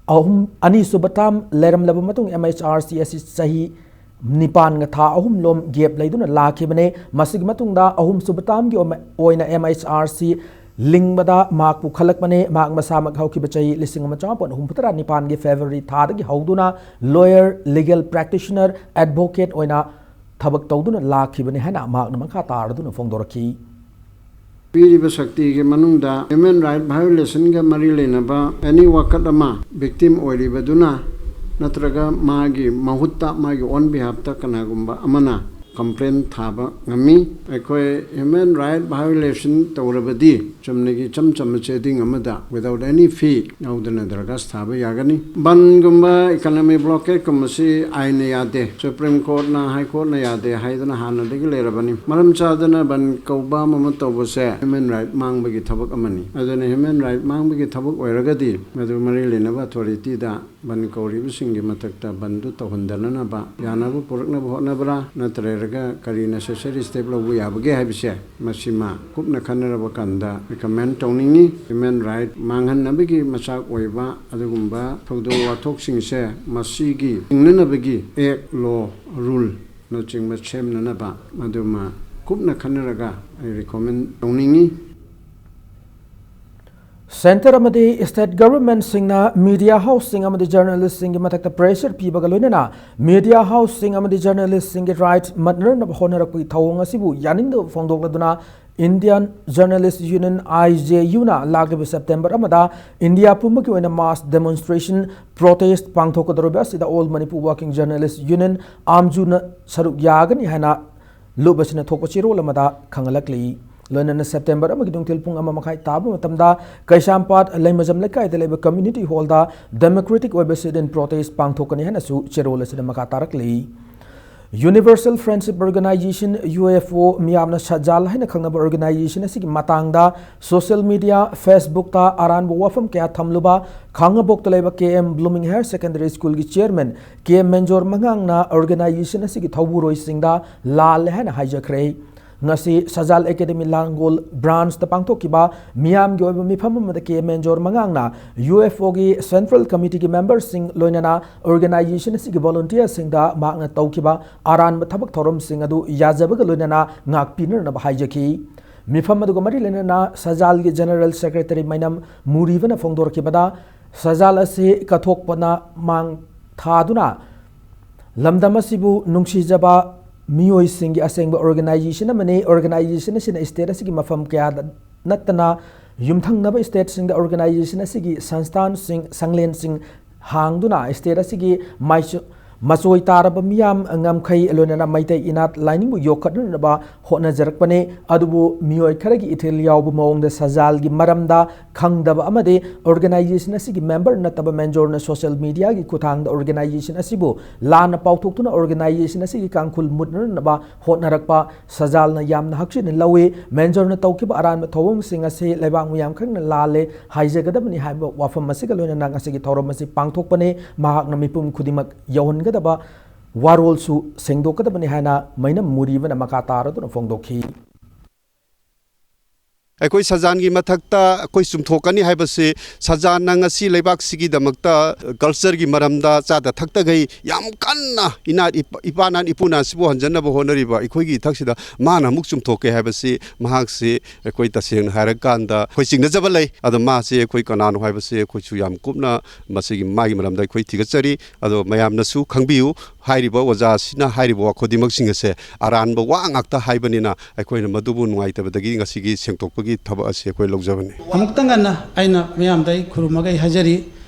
ꯑꯍꯨꯝ, ꯑꯅꯤꯁꯨꯕ term ꯂꯩꯔꯝꯂꯕ ꯃꯇꯨꯡ MHRC ꯑꯁꯤ ꯆꯍꯤ ꯅꯤꯄꯥꯟꯒ ꯊꯥ ꯑꯍꯨꯝ ꯂꯣꯝ gap ꯂꯩꯗꯨꯅ ꯂꯥꯛꯈꯤꯕꯅꯤ꯫ ꯃꯁꯤꯒꯤ ꯃꯇꯨꯡꯗ ꯑꯍꯨꯝꯁꯨꯕ termꯒꯤ ꯑꯣꯏꯅ MHRC ꯂꯤꯡꯕꯗ ꯃꯍꯥꯛꯄꯨ ꯈꯜꯂꯛꯄꯅꯤ꯫ ꯃꯍꯥꯛ ꯃꯁꯥꯃꯛ ꯍꯧꯈꯤꯕ ꯆꯍꯤ ꯂꯤꯁꯤꯡ ꯑꯃ ꯆꯃꯥꯄꯟ ꯍꯨꯝꯐꯨꯇꯔꯥ ꯅꯤꯄꯥꯟꯒꯤ February ꯊꯥꯗꯒꯤ ꯍꯧꯗꯨꯅ lawyer, legal practitioner, advocate ꯑꯣꯏꯅ ꯊꯕꯛ ꯇꯧꯗꯨꯅ ꯂꯥꯛꯈꯤꯕꯅꯤ ꯍꯥꯏꯅ ꯃꯍꯥꯛꯅ ꯃꯈꯥ ꯇꯥꯔꯗꯨꯅ ꯐꯣꯡꯗꯣꯔꯛꯈꯤ꯫ ꯄꯤꯔꯤꯕ ꯁꯛꯇꯤꯒꯤ ꯃꯅꯨꯡꯗ human right violationꯒ ꯃꯔꯤ ꯂꯩꯅꯕ any ꯋꯥꯀꯠ ꯑꯃ victim ꯑꯣꯏꯔꯤꯕꯗꯨꯅ ꯅꯠꯇ꯭ꯔꯒ ꯃꯥꯒꯤ ꯃꯍꯨꯠꯇ, ꯃꯥꯒꯤ on behalfꯇ ꯀꯅꯥꯒꯨꯝꯕ ꯑꯃꯅ complaint ꯊꯥꯕ ꯉꯝꯃꯤ꯫ ꯑꯩꯈꯣꯏ human right violation ꯇꯧꯔꯕꯗꯤ ꯆꯨꯝꯅꯒꯤ ꯏꯆꯝ ꯆꯝꯕ ꯆꯦꯗꯤꯡ ꯑꯃꯗ without any fee ꯌꯥꯎꯗꯅ ꯗꯔꯈꯥꯁ ꯊꯥꯕ ꯌꯥꯒꯅꯤ꯫ ꯕꯟꯒꯨꯝꯕ economic blockadeꯀꯨꯝꯕꯁꯤ ꯑꯥꯏꯟꯅ ꯌꯥꯗꯦ, Supreme Courtꯅ, High Courtꯅ ꯌꯥꯗꯦ ꯍꯥꯏꯗꯅ ꯍꯥꯟꯅꯗꯒꯤ ꯂꯩꯔꯕꯅꯤ꯫ ꯃꯔꯝ ꯆꯥꯗꯅ ꯕꯟ ꯀꯧꯕ ꯑꯃ ꯑꯃ ꯇꯧꯕꯁꯦ human right ꯃꯥꯡꯕꯒꯤ ꯊꯕꯛ ꯑꯃꯅꯤ꯫ ꯑꯗꯨꯅ human right ꯃꯥꯡꯕꯒꯤ ꯊꯕꯛ ꯑꯣꯏꯔꯒꯗꯤ ꯃꯗꯨ ꯃꯔꯤ ꯂꯩꯅꯕ authorityꯗ ꯕꯟ ꯀꯧꯔꯤꯕꯁꯤꯡꯒꯤ ꯃꯊꯛꯇ ꯕꯟꯗꯨ ꯇꯧꯍꯟꯗꯅꯅꯕ ꯌꯥꯅꯕ ꯄꯨꯔꯛꯅꯕ ꯍꯣꯠꯅꯕ꯭ꯔꯥ, ꯅꯠꯇ꯭ꯔꯒ ꯀꯔꯤ necessary step ꯂꯧꯕ ꯌꯥꯕꯒꯦ ꯍꯥꯏꯕꯁꯦ ꯃꯁꯤꯃ ꯀꯨꯞꯅ ꯈꯟꯅꯔꯕ ꯀꯥꯟꯗ recommend ꯇꯧꯅꯤꯡꯏ꯫ Human right ꯃꯥꯡꯍꯟꯅꯕꯒꯤ ꯃꯆꯥꯛ ꯑꯣꯏꯕ ꯑꯗꯨꯒꯨꯝꯕ ꯊꯧꯗꯣꯛ ꯋꯥꯊꯣꯛꯁꯤꯡꯁꯦ ꯃꯁꯤꯒꯤ ꯊꯤꯡꯅꯅꯕꯒꯤ act, law, ruleꯅꯆꯤꯡꯕ ꯁꯦꯝꯅꯅꯕ ꯃꯗꯨꯃ ꯀꯨꯞꯅ ꯈꯟꯅꯔꯒ ꯑꯩ recommend ꯇꯧꯅꯤꯡꯏ꯫ Centre ꯑꯃꯗꯤ state governmentꯁꯤꯡꯅ media houseꯁꯤꯡ ꯑꯃꯗꯤ journalistꯁꯤꯡꯒꯤ ꯃꯊꯛꯇ pressure ꯄꯤꯕꯒ ꯂꯣꯏꯅꯅ media houseꯁꯤꯡ ꯑꯃꯗꯤ journalistꯁꯤꯡꯒꯤ right ꯃꯠꯅꯅꯕ ꯍꯣꯠꯅꯔꯛꯄꯒꯤ ꯊꯧꯑꯣꯡ ꯑꯁꯤꯕꯨ ꯌꯥꯅꯤꯡꯗꯕ ꯐꯣꯡꯗꯣꯛꯂꯗꯨꯅ Indian Journalist Union, IJUꯅ ꯂꯥꯛꯂꯤꯕ September ꯑꯃꯗ ꯏꯟꯗꯤꯌꯥ ꯄꯨꯝꯕꯒꯤ ꯑꯣꯏꯅ mass demonstration, protest ꯄꯥꯡꯊꯣꯛꯀꯗꯧꯔꯤꯕ ꯑꯁꯤꯗ All Manipur Working Journalist Union, AMJUꯅ ꯁꯔꯨꯛ ꯌꯥꯒꯅꯤ ꯍꯥꯏꯅ ꯂꯨꯞ ꯑꯁꯤꯅ ꯊꯣꯛꯄ ꯆꯦꯔꯣꯜ ꯑꯃꯗ ꯈꯪꯍꯜꯂꯛꯂꯤ꯫ ꯂꯣꯏꯅꯅ September ꯑꯃꯒꯤ ꯅꯨꯡꯊꯤꯜ ꯄꯨꯡ ꯑꯃ ꯃꯈꯥꯏ ꯇꯥꯕ ꯃꯇꯝꯗ ꯀꯩꯁꯥꯝꯄꯥꯠ ꯂꯩꯃꯖꯝ ꯂꯩꯀꯥꯏꯗ ꯂꯩꯕ community hallꯗ democratic ꯑꯣꯏꯕ sit-in protest ꯄꯥꯡꯊꯣꯛꯀꯅꯤ ꯍꯥꯏꯅꯁꯨ ꯆꯦꯔꯣꯜ ꯑꯁꯤꯗ ꯃꯈꯥ ꯇꯥꯔꯛꯂꯤ꯫ Universal Friendship Organization, U F O, ꯃꯤꯌꯥꯝꯅ ꯁꯖꯥꯜ ꯍꯥꯏꯅ ꯈꯪꯅꯕ organization ꯑꯁꯤꯒꯤ ꯃꯇꯥꯡꯗ social media, Facebook-ꯇ ꯑꯔꯥꯟꯕ ꯋꯥꯐꯝ ꯀꯌꯥ ꯊꯝꯂꯨꯕ ꯈꯥꯡꯉꯕꯣꯛꯇ ꯂꯩꯕ K M Blooming Higher Secondary School-ꯒꯤ chairman K M ꯃꯦꯟꯖꯣꯔ ꯃꯉꯥꯡꯅ organization ꯑꯁꯤꯒꯤ ꯊꯧꯕꯨꯔꯣꯏꯁꯤꯡꯗ ꯂꯥꯜꯂꯦ ꯍꯥꯏꯅ ꯍꯥꯏꯖꯈ꯭ꯔꯦ꯫ ꯉꯁꯤ ꯁꯖꯥꯜ ꯑꯦꯀꯥꯗꯦꯃꯤ ꯂꯥꯡꯒꯣꯜ branch-ꯇ ꯄꯥꯡꯊꯣꯛꯈꯤꯕ ꯃꯤꯌꯥꯝꯒꯤ ꯑꯣꯏꯕ ꯃꯤꯐꯝ ꯑꯃꯗ K M ꯃꯦꯟꯖꯣꯔ ꯃꯉꯥꯡꯅ U F O-ꯒꯤ central committee-ꯒꯤ member-ꯁꯤꯡ ꯂꯣꯏꯅꯅ organization ꯑꯁꯤꯒꯤ volunteer-ꯁꯤꯡꯗ ꯃꯍꯥꯛꯅ ꯇꯧꯈꯤꯕ ꯑꯔꯥꯟꯕ ꯊꯕꯛ ꯊꯧꯔꯝꯁꯤꯡ ꯑꯗꯨ ꯌꯥꯖꯕꯒ ꯂꯣꯏꯅꯅ ꯉꯥꯛꯄꯤꯅꯅꯕ ꯍꯥꯏꯖꯈꯤ꯫ ꯃꯤꯐꯝ ꯑꯗꯨꯒ ꯃꯔꯤ ꯂꯩꯅꯅ ꯁꯖꯥꯜꯒꯤ general secretary ꯃꯩꯅꯝ ꯃꯨꯔꯤꯕꯅ ꯐꯣꯡꯗꯣꯔꯛꯈꯤꯕꯗ, ꯁꯖꯥꯜ ꯑꯁꯤ ꯀꯠꯊꯣꯛꯄꯅ ꯃꯥꯡ ꯊꯥꯗꯨꯅ ꯂꯝꯗꯝ ꯑꯁꯤꯕꯨ ꯅꯨꯡꯁꯤꯖꯕ ꯃꯤꯑꯣꯏꯁꯤꯡꯒꯤ ꯑꯁꯦꯡꯕ organization ꯑꯃꯅꯤ꯫ Organization ꯑꯁꯤꯅ state ꯑꯁꯤꯒꯤ ꯃꯐꯝ ꯀꯌꯥꯗ ꯅꯠꯇꯅ ꯌꯨꯝꯊꯪꯅꯕ state-ꯁꯤꯡꯗ organization ꯑꯁꯤꯒꯤ ꯁꯪꯁꯊꯥꯟꯁꯤꯡ, ꯁꯪꯂꯦꯟꯁꯤꯡ ꯍꯥꯡꯗꯨꯅ state ꯑꯁꯤꯒꯤ ꯃꯥꯏꯁꯨ-, ꯃꯆꯣꯏ ꯇꯥꯔꯕ ꯃꯤꯌꯥꯝ, ꯉꯝꯈꯩ, ꯂꯣꯏꯅꯅ ꯃꯩꯇꯩ ꯏꯅꯥꯠ ꯂꯥꯏꯅꯤꯡꯕꯨ ꯌꯣꯛꯈꯠꯅꯅꯕ ꯍꯣꯠꯅꯖꯔꯛꯄꯅꯤ꯫ ꯑꯗꯨꯕꯨ ꯃꯤꯑꯣꯏ ꯈꯔꯒꯤ ꯏꯊꯤꯜ ꯌꯥꯎꯕ ꯃꯑꯣꯡꯗ ꯁꯖꯥꯜꯒꯤ ꯃꯔꯝꯗ ꯈꯪꯗꯕ ꯑꯃꯗꯤ organization ꯑꯁꯤꯒꯤ member ꯅꯠꯇꯕ ꯃꯦꯟꯖꯣꯔꯅ social media-ꯒꯤ ꯈꯨꯠꯊꯥꯡꯗ organization ꯑꯁꯤꯕꯨ ꯂꯥꯟꯅ ꯄꯥꯎꯊꯣꯛꯇꯨꯅ organization ꯑꯁꯤꯒꯤ ꯀꯥꯡꯈꯨꯜ ꯃꯨꯠꯅꯅꯕ ꯍꯣꯠꯅꯔꯛꯄ ꯁꯖꯥꯜꯅ ꯌꯥꯝꯅ ꯍꯛꯆꯤꯟꯅ ꯂꯧꯏ꯫ ꯃꯦꯟꯖꯣꯔꯅ ꯇꯧꯈꯤꯕ ꯑꯔꯥꯟꯕ ꯊꯧꯑꯣꯡꯁꯤꯡ ꯑꯁꯤ ꯂꯩꯕꯥꯛ ꯃꯤꯌꯥꯝ ꯈꯛꯅ ꯂꯥꯜꯂꯦ ꯍꯥꯏꯖꯒꯗꯕꯅꯤ ꯍꯥꯏꯕ ꯋꯥꯐꯝ ꯑꯁꯤꯒ ꯂꯣꯏꯅꯅ ꯉꯁꯤꯒꯤ ꯊꯧꯔꯝ ꯑꯁꯤ ꯄꯥꯡꯊꯣꯛꯄꯅꯤ꯫ ꯃꯍꯥꯛꯅ ꯃꯤꯄꯨꯝ ꯈꯨꯗꯤꯡꯃꯛ ꯌꯧꯍꯟꯒꯗꯕ ꯋꯥꯔꯣꯜꯁꯨ ꯁꯦꯡꯗꯣꯛꯀꯗꯕꯅꯤ ꯍꯥꯏꯅ ꯃꯩꯅꯝ ꯃꯨꯔꯤꯕꯅ ꯃꯈꯥ ꯇꯥꯔꯗꯨꯅ ꯐꯣꯡꯗꯣꯛꯈꯤ꯫ ꯑꯩꯈꯣꯏ ꯁꯖꯥꯟꯒꯤ ꯃꯊꯛꯇ ꯑꯩꯈꯣꯏ ꯆꯨꯝꯊꯣꯛꯀꯅꯤ ꯍꯥꯏꯕꯁꯤ, ꯁꯖꯥꯟꯅ ꯉꯁꯤ ꯂꯩꯕꯥꯛꯁꯤꯒꯤꯗꯃꯛꯇ culture-ꯒꯤ ꯃꯔꯝꯗ, ꯆꯥꯗ ꯊꯛꯇꯈꯩ ꯌꯥꯝ ꯀꯟꯅ ꯏꯅꯥꯠ ꯏꯄꯥ-, ꯏꯄꯥꯅꯥꯠ ꯏꯄꯨꯅꯥꯠꯁꯤꯕꯨ ꯍꯟꯖꯟꯅꯕ ꯍꯣꯠꯅꯔꯤꯕ ꯑꯩꯈꯣꯏꯒꯤ ꯏꯊꯛꯁꯤꯗ ꯃꯥꯅ ꯑꯃꯨꯛ ꯆꯨꯝꯊꯣꯛꯀꯦ ꯍꯥꯏꯕꯁꯤ, ꯃꯍꯥꯛꯁꯤ ꯑꯩꯈꯣꯏ ꯇꯁꯦꯡꯅ ꯍꯥꯏꯔꯀꯥꯟꯗ ꯑꯩꯈꯣꯏ ꯆꯤꯡꯅꯖꯕ ꯂꯩ꯫ ꯑꯗꯣ ꯃꯥꯁꯤ ꯑꯩꯈꯣꯏ ꯀꯅꯥꯅꯣ ꯍꯥꯏꯕꯁꯤ ꯑꯩꯈꯣꯏꯁꯨ ꯌꯥꯝ ꯀꯨꯞꯅ ꯃꯁꯤꯒꯤ ꯃꯥꯒꯤ ꯃꯔꯝꯗ ꯑꯩꯈꯣꯏ ꯊꯤꯒꯠꯆꯔꯤ꯫ ꯑꯗꯣ ꯃꯌꯥꯝꯅꯁꯨ ꯈꯪꯕꯤꯌꯨ꯫ ꯍꯥꯏꯔꯤꯕ ꯑꯣꯖꯥꯁꯤꯅ ꯍꯥꯏꯔꯤꯕ ꯋꯥ ꯈꯨꯗꯤꯡꯃꯛꯁꯤꯡ ꯑꯁꯦ ꯑꯔꯥꯟꯕ ꯋꯥ ꯉꯥꯛꯇ ꯍꯥꯏꯕꯅꯤꯅ, ꯑꯩꯈꯣꯏꯅ ꯃꯗꯨꯕꯨ ꯅꯨꯡꯉꯥꯏꯇꯕꯗꯒꯤ ꯉꯁꯤꯒꯤ ꯁꯦꯡꯗꯣꯛꯄꯒꯤ ꯊꯕꯛ ꯑꯁꯤ ꯑꯩꯈꯣꯏ ꯂꯧꯖꯕꯅꯤ꯫ ꯑꯃꯨꯛꯇꯪ ꯉꯟꯅ ꯑꯩꯅ ꯃꯤꯌꯥꯝꯗ ꯑꯩ ꯈꯨꯔꯨꯝꯃꯒ ꯑꯩ ꯍꯥꯏꯖꯔꯤ꯫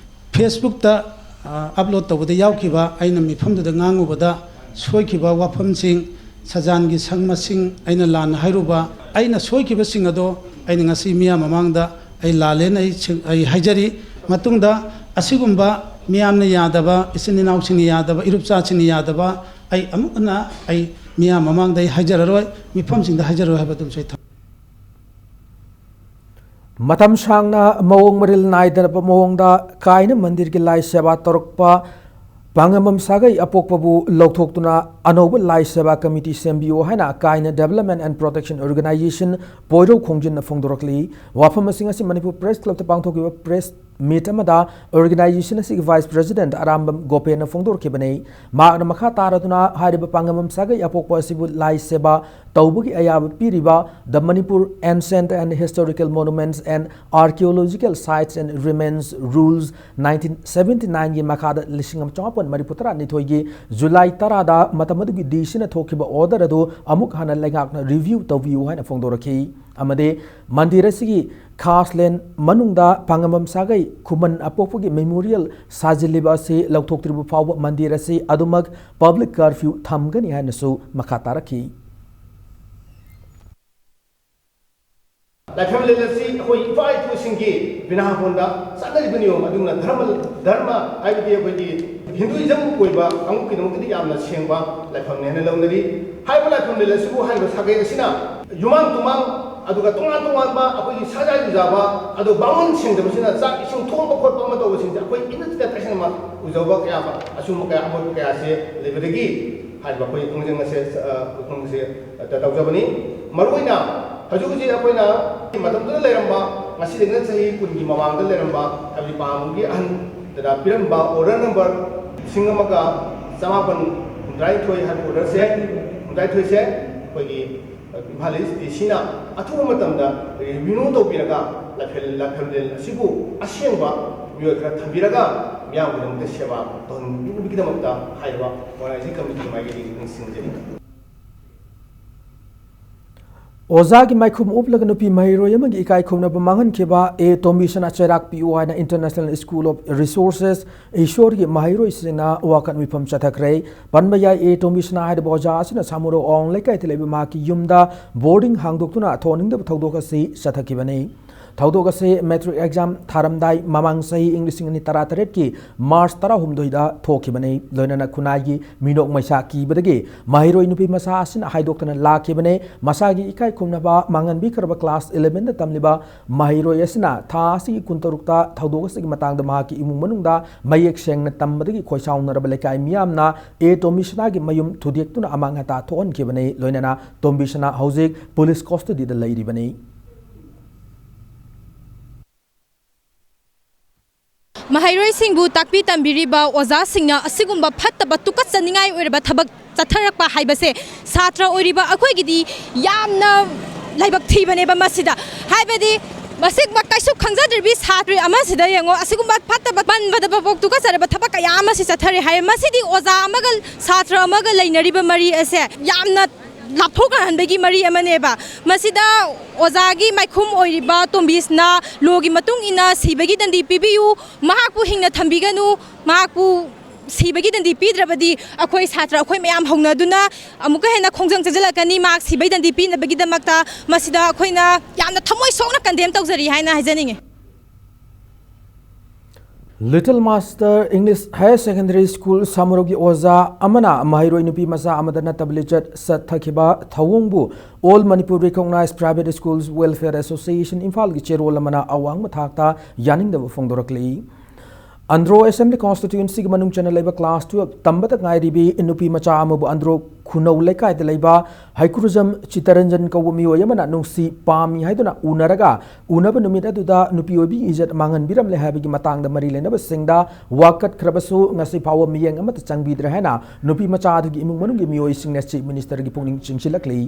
Facebook-ꯇ, ꯑ, upload ꯇꯧꯕꯗ ꯌꯥꯎꯈꯤꯕ ꯑꯩꯅ ꯃꯤꯐꯝꯗꯨꯗ ꯉꯥꯡꯉꯨꯕꯗ ꯁꯣꯏꯈꯤꯕ ꯋꯥꯐꯝꯁꯤꯡ, ꯁꯖꯥꯟꯒꯤ ꯁꯪ ꯃꯁꯤꯡ ꯑꯩꯅ ꯂꯥꯟꯅ ꯍꯥꯏꯔꯨꯕ, ꯑꯩꯅ ꯁꯣꯏꯈꯤꯕꯁꯤꯡ ꯑꯗꯣ ꯑꯩꯅ ꯉꯁꯤ ꯃꯤꯌꯥꯝ ꯃꯃꯥꯡꯗ ꯑꯩ ꯂꯥꯜꯂꯦꯅ ꯑꯩ ꯁꯦꯡ-, ꯑꯩ ꯍꯥꯏꯖꯔꯤ꯫ ꯃꯇꯨꯡꯗ ꯑꯁꯤꯒꯨꯝꯕ ꯃꯤꯌꯥꯝꯅ ꯌꯥꯗꯕ, ꯏꯆꯤꯟ ꯏꯅꯥꯎꯁꯤꯡꯅ ꯌꯥꯗꯕ, ꯏꯔꯨꯞꯆꯥꯁꯤꯡꯅ ꯌꯥꯗꯕ ꯑꯩ ꯑꯃꯨꯛ ꯍꯟꯅ ꯑꯩ ꯃꯤꯌꯥꯝ ꯃꯃꯥꯡꯗ ꯑꯩ ꯍꯥꯏꯖꯔꯔꯣꯏ, ꯃꯤꯐꯝꯁꯤꯡꯗ ꯍꯥꯏꯖꯔꯔꯣꯏ ꯍꯥꯏꯕꯗꯨꯃꯁꯨ ꯑꯩ ꯊꯝ- ꯃꯇꯝ ꯁꯥꯡꯅ ꯃꯑꯣꯡ ꯃꯔꯤꯜ ꯅꯥꯏꯗꯅꯕ ꯃꯑꯣꯡꯗ ꯀꯥꯏꯅ ꯃꯟꯗꯤꯔꯒꯤ ꯂꯥꯏ ꯁꯦꯕꯥ ꯇꯧꯔꯛꯄ ꯄꯥꯉꯝꯕꯝ ꯁꯥꯒꯩ ꯑꯄꯣꯛꯄꯕꯨ ꯂꯧꯊꯣꯛꯇꯨꯅ ꯑꯅꯧꯕ ꯂꯥꯏ ꯁꯦꯕꯥ ꯀꯃꯤꯇꯤ ꯁꯦꯝꯕꯤꯌꯨ ꯍꯥꯏꯅ ꯀꯥꯏꯅ Development and Protection Organization ꯄꯣꯏꯔꯧ ꯈꯣꯡꯖꯤꯟꯅ ꯐꯣꯡꯗꯣꯔꯛꯂꯤ꯫ ꯋꯥꯐꯝ ꯑꯁꯤꯡ ꯑꯁꯤ ꯃꯅꯤꯄꯨꯔ ꯄ꯭ꯔꯦꯁ ꯀ꯭ꯂꯕꯇ ꯄꯥꯡꯊꯣꯛꯈꯤꯕ ꯄ꯭ꯔꯦꯁ ꯃꯤꯠ ꯑꯃꯗ ꯑꯣꯔꯒꯅꯥꯏꯖꯦꯁꯟ ꯑꯁꯤꯒꯤ ꯚꯥꯏꯁ ꯄ꯭ꯔꯦꯁꯤꯗꯦꯟꯠ ꯑꯔꯥꯝꯕꯝ ꯒꯣꯄꯦꯅ ꯐꯣꯡꯗꯣꯔꯛꯈꯤꯕꯅꯤ꯫ ꯃꯍꯥꯛꯅ ꯃꯈꯥ ꯇꯥꯔꯗꯨꯅ ꯍꯥꯏꯔꯤꯕ ꯄꯥꯉꯝꯕꯝ ꯁꯥꯒꯩ ꯑꯄꯣꯛꯄ ꯑꯁꯤꯕꯨ ꯂꯥꯏ ꯁꯦꯕꯥ ꯇꯧꯕꯒꯤ ꯑꯌꯥꯕ ꯄꯤꯔꯤꯕ The Manipur Ancient and Historical Monuments and Archaeological Sites and Remains Rules nineteen seventy nineꯒꯤ ꯃꯈꯥꯗ ꯂꯤꯁꯤꯡ ꯑꯃ ꯆꯃꯥꯄꯟ ꯃꯔꯤꯐꯨ ꯇꯔꯥꯅꯤꯊꯣꯏꯒꯤ ꯖꯨꯂꯥꯏ ꯇꯔꯥꯗ ꯃꯇꯝ ꯑꯗꯨꯒꯤ ꯗꯤ ꯁꯤꯅ ꯊꯣꯛꯈꯤꯕ ꯑꯣꯔꯗꯔ ꯑꯗꯨ ꯑꯃꯨꯛ ꯍꯟꯅ ꯂꯩꯉꯥꯛꯅ ꯔꯤꯚ꯭ꯌꯨ ꯇꯧꯕꯤꯌꯨ ꯍꯥꯏꯅ ꯐꯣꯡꯗꯣꯔꯛꯈꯤ꯫ ꯑꯃꯗꯤ ꯃꯟꯗꯤꯔ ꯑꯁꯤꯒꯤ ꯈꯥꯁ ꯂꯦꯟ ꯃꯅꯨꯡꯗ ꯄꯥꯉꯝꯕꯝ ꯁꯥꯒꯩ ꯈꯨꯃꯟ ꯑꯄꯣꯛꯄꯒꯤ ꯃꯦꯃꯣꯔꯤꯌꯦꯜ ꯁꯥꯖꯤꯜꯂꯤꯕ ꯑꯁꯤ ꯂꯧꯊꯣꯛꯇ꯭ꯔꯤꯕ ꯐꯥꯎꯕ ꯃꯟꯗꯤꯔ ꯑꯁꯤ ꯑꯗꯨꯃꯛ ꯄꯕ꯭ꯂꯤꯛ ꯀꯔꯐ꯭ꯌꯨ ꯊꯝꯒꯅꯤ ꯍꯥꯏꯅꯁꯨ ꯃꯈꯥ ꯇꯥꯔꯛꯈꯤ꯫ ꯂꯥꯏꯐꯝꯂꯦꯟ ꯑꯁꯤ ꯑꯩꯈꯣꯏ ꯏꯄꯥ ꯏꯄꯨꯁꯤꯡꯒꯤ ꯕꯤꯅꯥꯄꯣꯟꯗ ꯆꯠꯅꯔꯤꯕ ꯅꯤꯌꯣꯝ ꯑꯗꯨꯒꯨꯝꯅ ꯙꯔꯃ, ꯙꯔꯃ ꯍꯥꯏꯕꯗꯤ ꯑꯩꯈꯣꯏꯒꯤ ꯍꯤꯟꯗꯨꯏꯖꯝ ꯑꯣꯏꯕ ꯀꯥꯡꯂꯨꯞꯀꯤꯗꯃꯛꯇꯗꯤ ꯌꯥꯝꯅ ꯁꯦꯡꯕ ꯂꯥꯏꯐꯝꯅꯦꯅ ꯂꯧꯅꯔꯤ꯫ ꯍꯥꯏꯔꯤꯕ ꯂꯥꯏꯐꯝꯂꯦꯟ ꯑꯁꯤꯕꯨ ꯍꯥꯏꯔꯤꯕ ꯁꯥꯒꯩ ꯑꯁꯤꯅ ꯌꯨꯃꯥꯡ ꯇꯨꯃꯥꯡ ꯑꯗꯨꯒ ꯇꯣꯉꯥꯟ ꯇꯣꯉꯥꯟꯕ ꯑꯩꯈꯣꯏꯒꯤ ꯁꯥꯖꯥ ꯌꯨꯖꯥꯕ, ꯑꯗꯣ ꯕꯥꯃꯣꯟ ꯁꯦꯡꯗꯕꯁꯤꯅ ꯆꯥꯛ ꯏꯁꯤꯡ ꯊꯣꯡꯕ ꯈꯣꯠꯄ ꯑꯃ ꯇꯧꯕꯁꯤꯡꯁꯦ ꯑꯩꯈꯣꯏ ꯏꯃꯤꯠꯁꯤꯗ ꯇꯥꯏꯁꯟꯕ ꯎꯖꯕ ꯀꯌꯥ ꯑꯃ, ꯑꯁꯨꯝꯕ ꯀꯌꯥ ꯑꯃꯣꯠꯄ ꯀꯌꯥꯁꯦ ꯂꯩꯕꯗꯒꯤ ꯍꯥꯏꯔꯤꯕ ꯑꯩꯈꯣꯏ ꯈꯣꯡꯖꯪ ꯑꯁꯦ, ꯑ, ꯈꯣꯡꯖꯪꯁꯦ ꯇꯧꯖꯕꯅꯤ꯫ ꯃꯔꯨꯑꯣꯏꯅ ꯍꯧꯖꯤꯛ ꯍꯧꯖꯤꯛ ꯑꯩꯈꯣꯏꯅ ꯃꯇꯝꯗꯨꯗ ꯂꯩꯔꯝꯕ, ꯉꯁꯤꯗꯒꯤꯅ ꯆꯍꯤ ꯀꯨꯟꯒꯤ ꯃꯃꯥꯡꯗ ꯂꯩꯔꯝꯕ, ꯍꯥꯏꯕꯗꯤ ꯄꯥꯡꯒꯤ ꯑꯍꯟꯗꯅ ꯄꯤꯔꯝꯕ ꯑꯣꯔꯗꯔ ꯅꯝꯕꯔ ꯂꯤꯁꯤꯡ ꯑꯃꯒ ꯆꯃꯥꯄꯟ ꯍꯨꯝꯗ꯭ꯔꯥꯅꯤꯊꯣꯏ ꯍꯥꯏꯕ ꯑꯣꯔꯗꯔꯁꯦ, ꯍꯨꯝꯗ꯭ꯔꯥꯅꯤꯊꯣꯏꯁꯦ ꯑꯩꯈꯣꯏꯒꯤ ꯏꯝꯐꯥꯜ ꯏꯁ ꯗꯤ ꯁꯤꯅ ꯑꯊꯨꯕ ꯃꯇꯝꯗ ꯔꯤꯅ꯭ꯌꯨ ꯇꯧꯕꯤꯔꯒ ꯂꯥꯏꯐꯝ, ꯂꯥꯏꯐꯝꯂꯦꯟ ꯑꯁꯤꯕꯨ ꯑꯁꯦꯡꯕ ꯃꯤꯑꯣꯏ ꯈꯔ ꯊꯝꯕꯤꯔꯒ ꯃꯤꯌꯥꯝꯒꯤꯗꯃꯛꯇ ꯁꯦꯕꯥ ꯇꯧꯍꯟꯕꯤꯅꯕꯒꯤꯗꯃꯛꯇ ꯍꯥꯏꯔꯤꯕ ꯑꯣꯔꯒꯅꯥꯏꯖꯤꯡ ꯀꯃꯤꯇꯤꯒꯤ ꯃꯥꯏꯀꯩꯗꯒꯤ ꯅꯤꯡꯁꯤꯡꯖꯔꯤ꯫ ꯑꯣꯖꯥꯒꯤ ꯃꯥꯏꯈꯨꯝ ꯎꯞꯂꯒ ꯅꯨꯄꯤ ꯃꯍꯩꯔꯣꯏ ꯑꯃꯒꯤ ꯏꯀꯥꯏ ꯈꯨꯝꯅꯕ ꯃꯥꯡꯍꯟꯈꯤꯕ ꯑꯦ ꯇꯣꯝꯕꯤꯁꯅꯥ ꯆꯩꯔꯥꯛ ꯄꯤꯌꯨ ꯍꯥꯏꯅ International School of Resources ꯏꯁꯣꯔꯒꯤ ꯃꯍꯩꯔꯣꯏꯁꯤꯡꯅ ꯋꯥꯀꯠ ꯃꯤꯐꯝ ꯆꯠꯊꯈ꯭ꯔꯦ꯫ ꯄꯟꯕ ꯌꯥꯏ, ꯑꯦ ꯇꯣꯝꯕꯤꯁꯅꯥ ꯍꯥꯏꯔꯤꯕ ꯑꯣꯖꯥ ꯑꯁꯤꯅ ꯁꯥꯃꯨꯔꯣ ꯑꯋꯥꯡ ꯂꯩꯀꯥꯏꯗ ꯂꯩꯕ ꯃꯍꯥꯛꯀꯤ ꯌꯨꯝꯗ ꯕꯣꯔꯗꯤꯡ ꯍꯥꯡꯗꯣꯛꯇꯨꯅ ꯊꯣꯛꯍꯟꯅꯤꯡꯗꯕ ꯊꯧꯗꯣꯛ ꯑꯁꯤ ꯆꯠꯊꯈꯤꯕꯅꯤ꯫ ꯊꯧꯗꯣꯛ ꯑꯁꯤ ꯃꯦꯇ꯭ꯔꯤꯛ ꯑꯦꯛꯖꯥꯝ ꯊꯥꯔꯝꯗꯥꯏ ꯃꯃꯥꯡ ꯆꯍꯤ ꯏꯪ ꯂꯤꯁꯤꯡ ꯑꯅꯤ ꯇꯔꯥꯇꯔꯦꯠꯀꯤ ꯃꯥꯔꯆ ꯇꯔꯥꯍꯨꯝꯗꯣꯏꯗ ꯊꯣꯛꯈꯤꯕꯅꯤ꯫ ꯂꯣꯏꯅꯅ ꯈꯨꯟꯅꯥꯏꯒꯤ ꯃꯤꯅꯣꯛ ꯃꯩꯁꯥ ꯀꯤꯕꯗꯒꯤ ꯃꯍꯩꯔꯣꯏ ꯅꯨꯄꯤ ꯃꯆꯥ ꯑꯁꯤꯅ ꯍꯥꯏꯗꯣꯛꯇꯅ ꯂꯥꯛꯈꯤꯕꯅꯤ꯫ ꯃꯁꯥꯒꯤ ꯏꯀꯥꯏ ꯈꯨꯝꯅꯕ ꯃꯥꯡꯍꯟꯕꯤꯈ꯭ꯔꯕ ꯀ꯭ꯂꯥꯁ ꯏꯂꯦꯚꯦꯟꯗ ꯇꯝꯂꯤꯕ ꯃꯍꯩꯔꯣꯏ ꯑꯁꯤꯅ ꯊꯥ ꯑꯁꯤꯒꯤ ꯀꯨꯟꯇꯔꯨꯛꯇ ꯊꯧꯗꯣꯛ ꯑꯁꯤꯒꯤ ꯃꯇꯥꯡꯗ ꯃꯍꯥꯛꯀꯤ ꯏꯃꯨꯡ ꯃꯅꯨꯡꯗ ꯃꯌꯦꯛ ꯁꯦꯡꯅ ꯇꯝꯕꯗꯒꯤ ꯈꯣꯏꯁꯥꯎꯅꯔꯕ ꯂꯩꯀꯥꯏ ꯃꯤꯌꯥꯝꯅ ꯑꯦ ꯇꯣꯝꯕꯤꯁꯅꯥꯒꯤ ꯃꯌꯨꯝ ꯊꯨꯗꯦꯛꯇꯨꯅ ꯑꯃꯥꯡ ꯑꯇꯥ ꯊꯣꯛꯍꯟꯈꯤꯕꯅꯤ꯫ ꯂꯣꯏꯅꯅ ꯇꯣꯝꯕꯤꯁꯅꯥ ꯍꯧꯖꯤꯛ ꯄꯨꯂꯤꯁ ꯀꯁꯇꯗꯤꯗ ꯂꯩꯔꯤꯕꯅꯤ꯫ ꯃꯍꯩꯔꯣꯏꯁꯤꯡꯕꯨ ꯇꯥꯛꯄꯤ ꯇꯝꯕꯤꯔꯤꯕ ꯑꯣꯖꯥꯁꯤꯡꯅ ꯑꯁꯤꯒꯨꯝꯕ ꯐꯠꯇꯕ ꯇꯨꯀꯠꯆꯅꯤꯡꯉꯥꯏ ꯑꯣꯏꯔꯕ ꯊꯕꯛ ꯆꯠꯊꯔꯛꯄ ꯍꯥꯏꯕꯁꯦ ꯁꯥꯇ꯭ꯔ ꯑꯣꯏꯔꯤꯕ ꯑꯩꯈꯣꯏꯒꯤꯗꯤ ꯌꯥꯝꯅ ꯂꯥꯏꯕꯛ ꯊꯤꯕꯅꯦꯕ꯫ ꯃꯁꯤꯗ ꯍꯥꯏꯕꯗꯤ ꯃꯁꯤꯒꯨꯝꯕ ꯀꯩꯁꯨ ꯈꯪꯖꯗ꯭ꯔꯤꯕꯤ ꯁꯥꯇ꯭ꯔ ꯑꯃꯁꯤꯗ ꯌꯦꯡꯉꯣ, ꯑꯁꯤꯒꯨꯝꯕ ꯐꯠꯇꯕ ꯄꯟꯕꯗ ꯄꯣꯛ ꯇꯨꯀꯠꯆꯔꯕ ꯊꯕꯛ ꯀꯌꯥ ꯑꯃꯁꯤ ꯆꯠꯊꯔꯦ ꯍꯥꯏ꯫ ꯃꯁꯤꯗꯤ ꯑꯣꯖꯥ ꯑꯃꯒ ꯁꯥꯇ꯭ꯔ ꯑꯃꯒ ꯂꯩꯅꯔꯤꯕ ꯃꯔꯤ ꯑꯁꯦ ꯌꯥꯝꯅ ꯂꯥꯞꯊꯣꯛꯅꯍꯟꯕꯒꯤ ꯃꯔꯤ ꯑꯃꯅꯦꯕ꯫ ꯃꯁꯤꯗ ꯑꯣꯖꯥꯒꯤ ꯃꯥꯏꯈꯨꯝ ꯑꯣꯏꯔꯤꯕ ꯇꯣꯝꯕꯤꯁꯅ ꯂꯣꯒꯤ ꯃꯇꯨꯡ ꯏꯟꯅ ꯁꯤꯕꯒꯤ ꯗꯟꯗꯤ ꯄꯤꯕꯤꯌꯨ, ꯃꯍꯥꯛꯄꯨ ꯍꯤꯡꯅ ꯊꯝꯕꯤꯒꯅꯨ, ꯃꯍꯥꯛꯄꯨ ꯁꯤꯕꯒꯤ ꯗꯟꯗꯤ ꯄꯤꯗ꯭ꯔꯕꯗꯤ ꯑꯩꯈꯣꯏ ꯁꯥꯇ꯭ꯔ ꯑꯩꯈꯣꯏ ꯃꯌꯥꯝ ꯍꯧꯅꯗꯨꯅ ꯑꯃꯨꯛꯀ ꯍꯦꯟꯅ ꯈꯣꯡꯖꯪ ꯆꯪꯁꯤꯜꯂꯛꯀꯅꯤ꯫ ꯃꯍꯥꯛ ꯁꯤꯕꯒꯤ ꯗꯟꯗꯤ ꯄꯤꯅꯕꯒꯤꯗꯃꯛꯇ ꯃꯁꯤꯗ ꯑꯩꯈꯣꯏꯅ ꯌꯥꯝꯅ ꯊꯃꯣꯏ ꯁꯣꯛꯅ ꯀꯟꯗꯦꯝ ꯇꯧꯖꯔꯤ ꯍꯥꯏꯅ ꯍꯥꯏꯖꯅꯤꯡꯉꯤ꯫ Little Master English Higher Secondary School ꯁꯥꯃꯨꯔꯧꯒꯤ ꯑꯣꯖꯥ ꯑꯃꯅ ꯃꯍꯩꯔꯣꯏ ꯅꯨꯄꯤ ꯃꯆꯥ ꯑꯃꯗ ꯅꯠꯇꯕ ꯂꯤꯆꯠ ꯆꯠꯊꯈꯤꯕ ꯊꯧꯑꯣꯡꯕꯨ All Manipur Recognized Private Schools Welfare Association ꯏꯝꯐꯥꯜꯒꯤ ꯆꯦꯔꯣꯜ ꯑꯃꯅ ꯑꯋꯥꯡꯕ ꯊꯥꯛꯇ ꯌꯥꯅꯤꯡꯗꯕ ꯐꯣꯡꯗꯣꯔꯛꯂꯤ꯫ ꯑꯟꯗ꯭ꯔꯣ Assembly Constituencyꯒꯤ ꯃꯅꯨꯡ ꯆꯟꯅ ꯂꯩꯕ class twelve ꯇꯝꯕꯗ ꯉꯥꯏꯔꯤꯕꯤ ꯅꯨꯄꯤ ꯃꯆꯥ ꯑꯃꯕꯨ ꯑꯟꯗ꯭ꯔꯣ ꯈꯨꯅꯧ ꯂꯩꯀꯥꯏꯗ ꯂꯩꯕ ꯍꯩꯀ꯭ꯔꯨꯖꯝ ꯆꯤꯇꯔꯟꯖꯟ ꯀꯧꯕ ꯃꯤꯑꯣꯏ ꯑꯃꯅ ꯅꯨꯡꯁꯤ ꯄꯥꯝꯃꯤ ꯍꯥꯏꯗꯨꯅ ꯎꯅꯔꯒ ꯎꯅꯕ ꯅꯨꯃꯤꯠ ꯑꯗꯨꯗ ꯅꯨꯄꯤ ꯑꯣꯏꯕꯤꯒꯤ ꯏꯖꯠ ꯃꯥꯡꯍꯟꯕꯤꯔꯝꯂꯦ ꯍꯥꯏꯕꯒꯤ ꯃꯇꯥꯡꯗ ꯃꯔꯤ ꯂꯩꯅꯕꯁꯤꯡꯗ ꯋꯥꯀꯠꯈ꯭ꯔꯕꯁꯨ ꯉꯁꯤ ꯐꯥꯎꯕ ꯃꯤꯠꯌꯦꯡ ꯑꯃꯠꯇ ꯆꯪꯕꯤꯗ꯭ꯔꯦ ꯍꯥꯏꯅ ꯅꯨꯄꯤ ꯃꯆꯥ ꯑꯗꯨꯒꯤ ꯏꯃꯨꯡ ꯃꯅꯨꯡꯒꯤ ꯃꯤꯑꯣꯏꯁꯤꯡꯅ Chief Ministerꯒꯤ ꯄꯨꯛꯅꯤꯡ ꯆꯤꯡꯁꯤꯜꯂꯛꯂꯤ꯫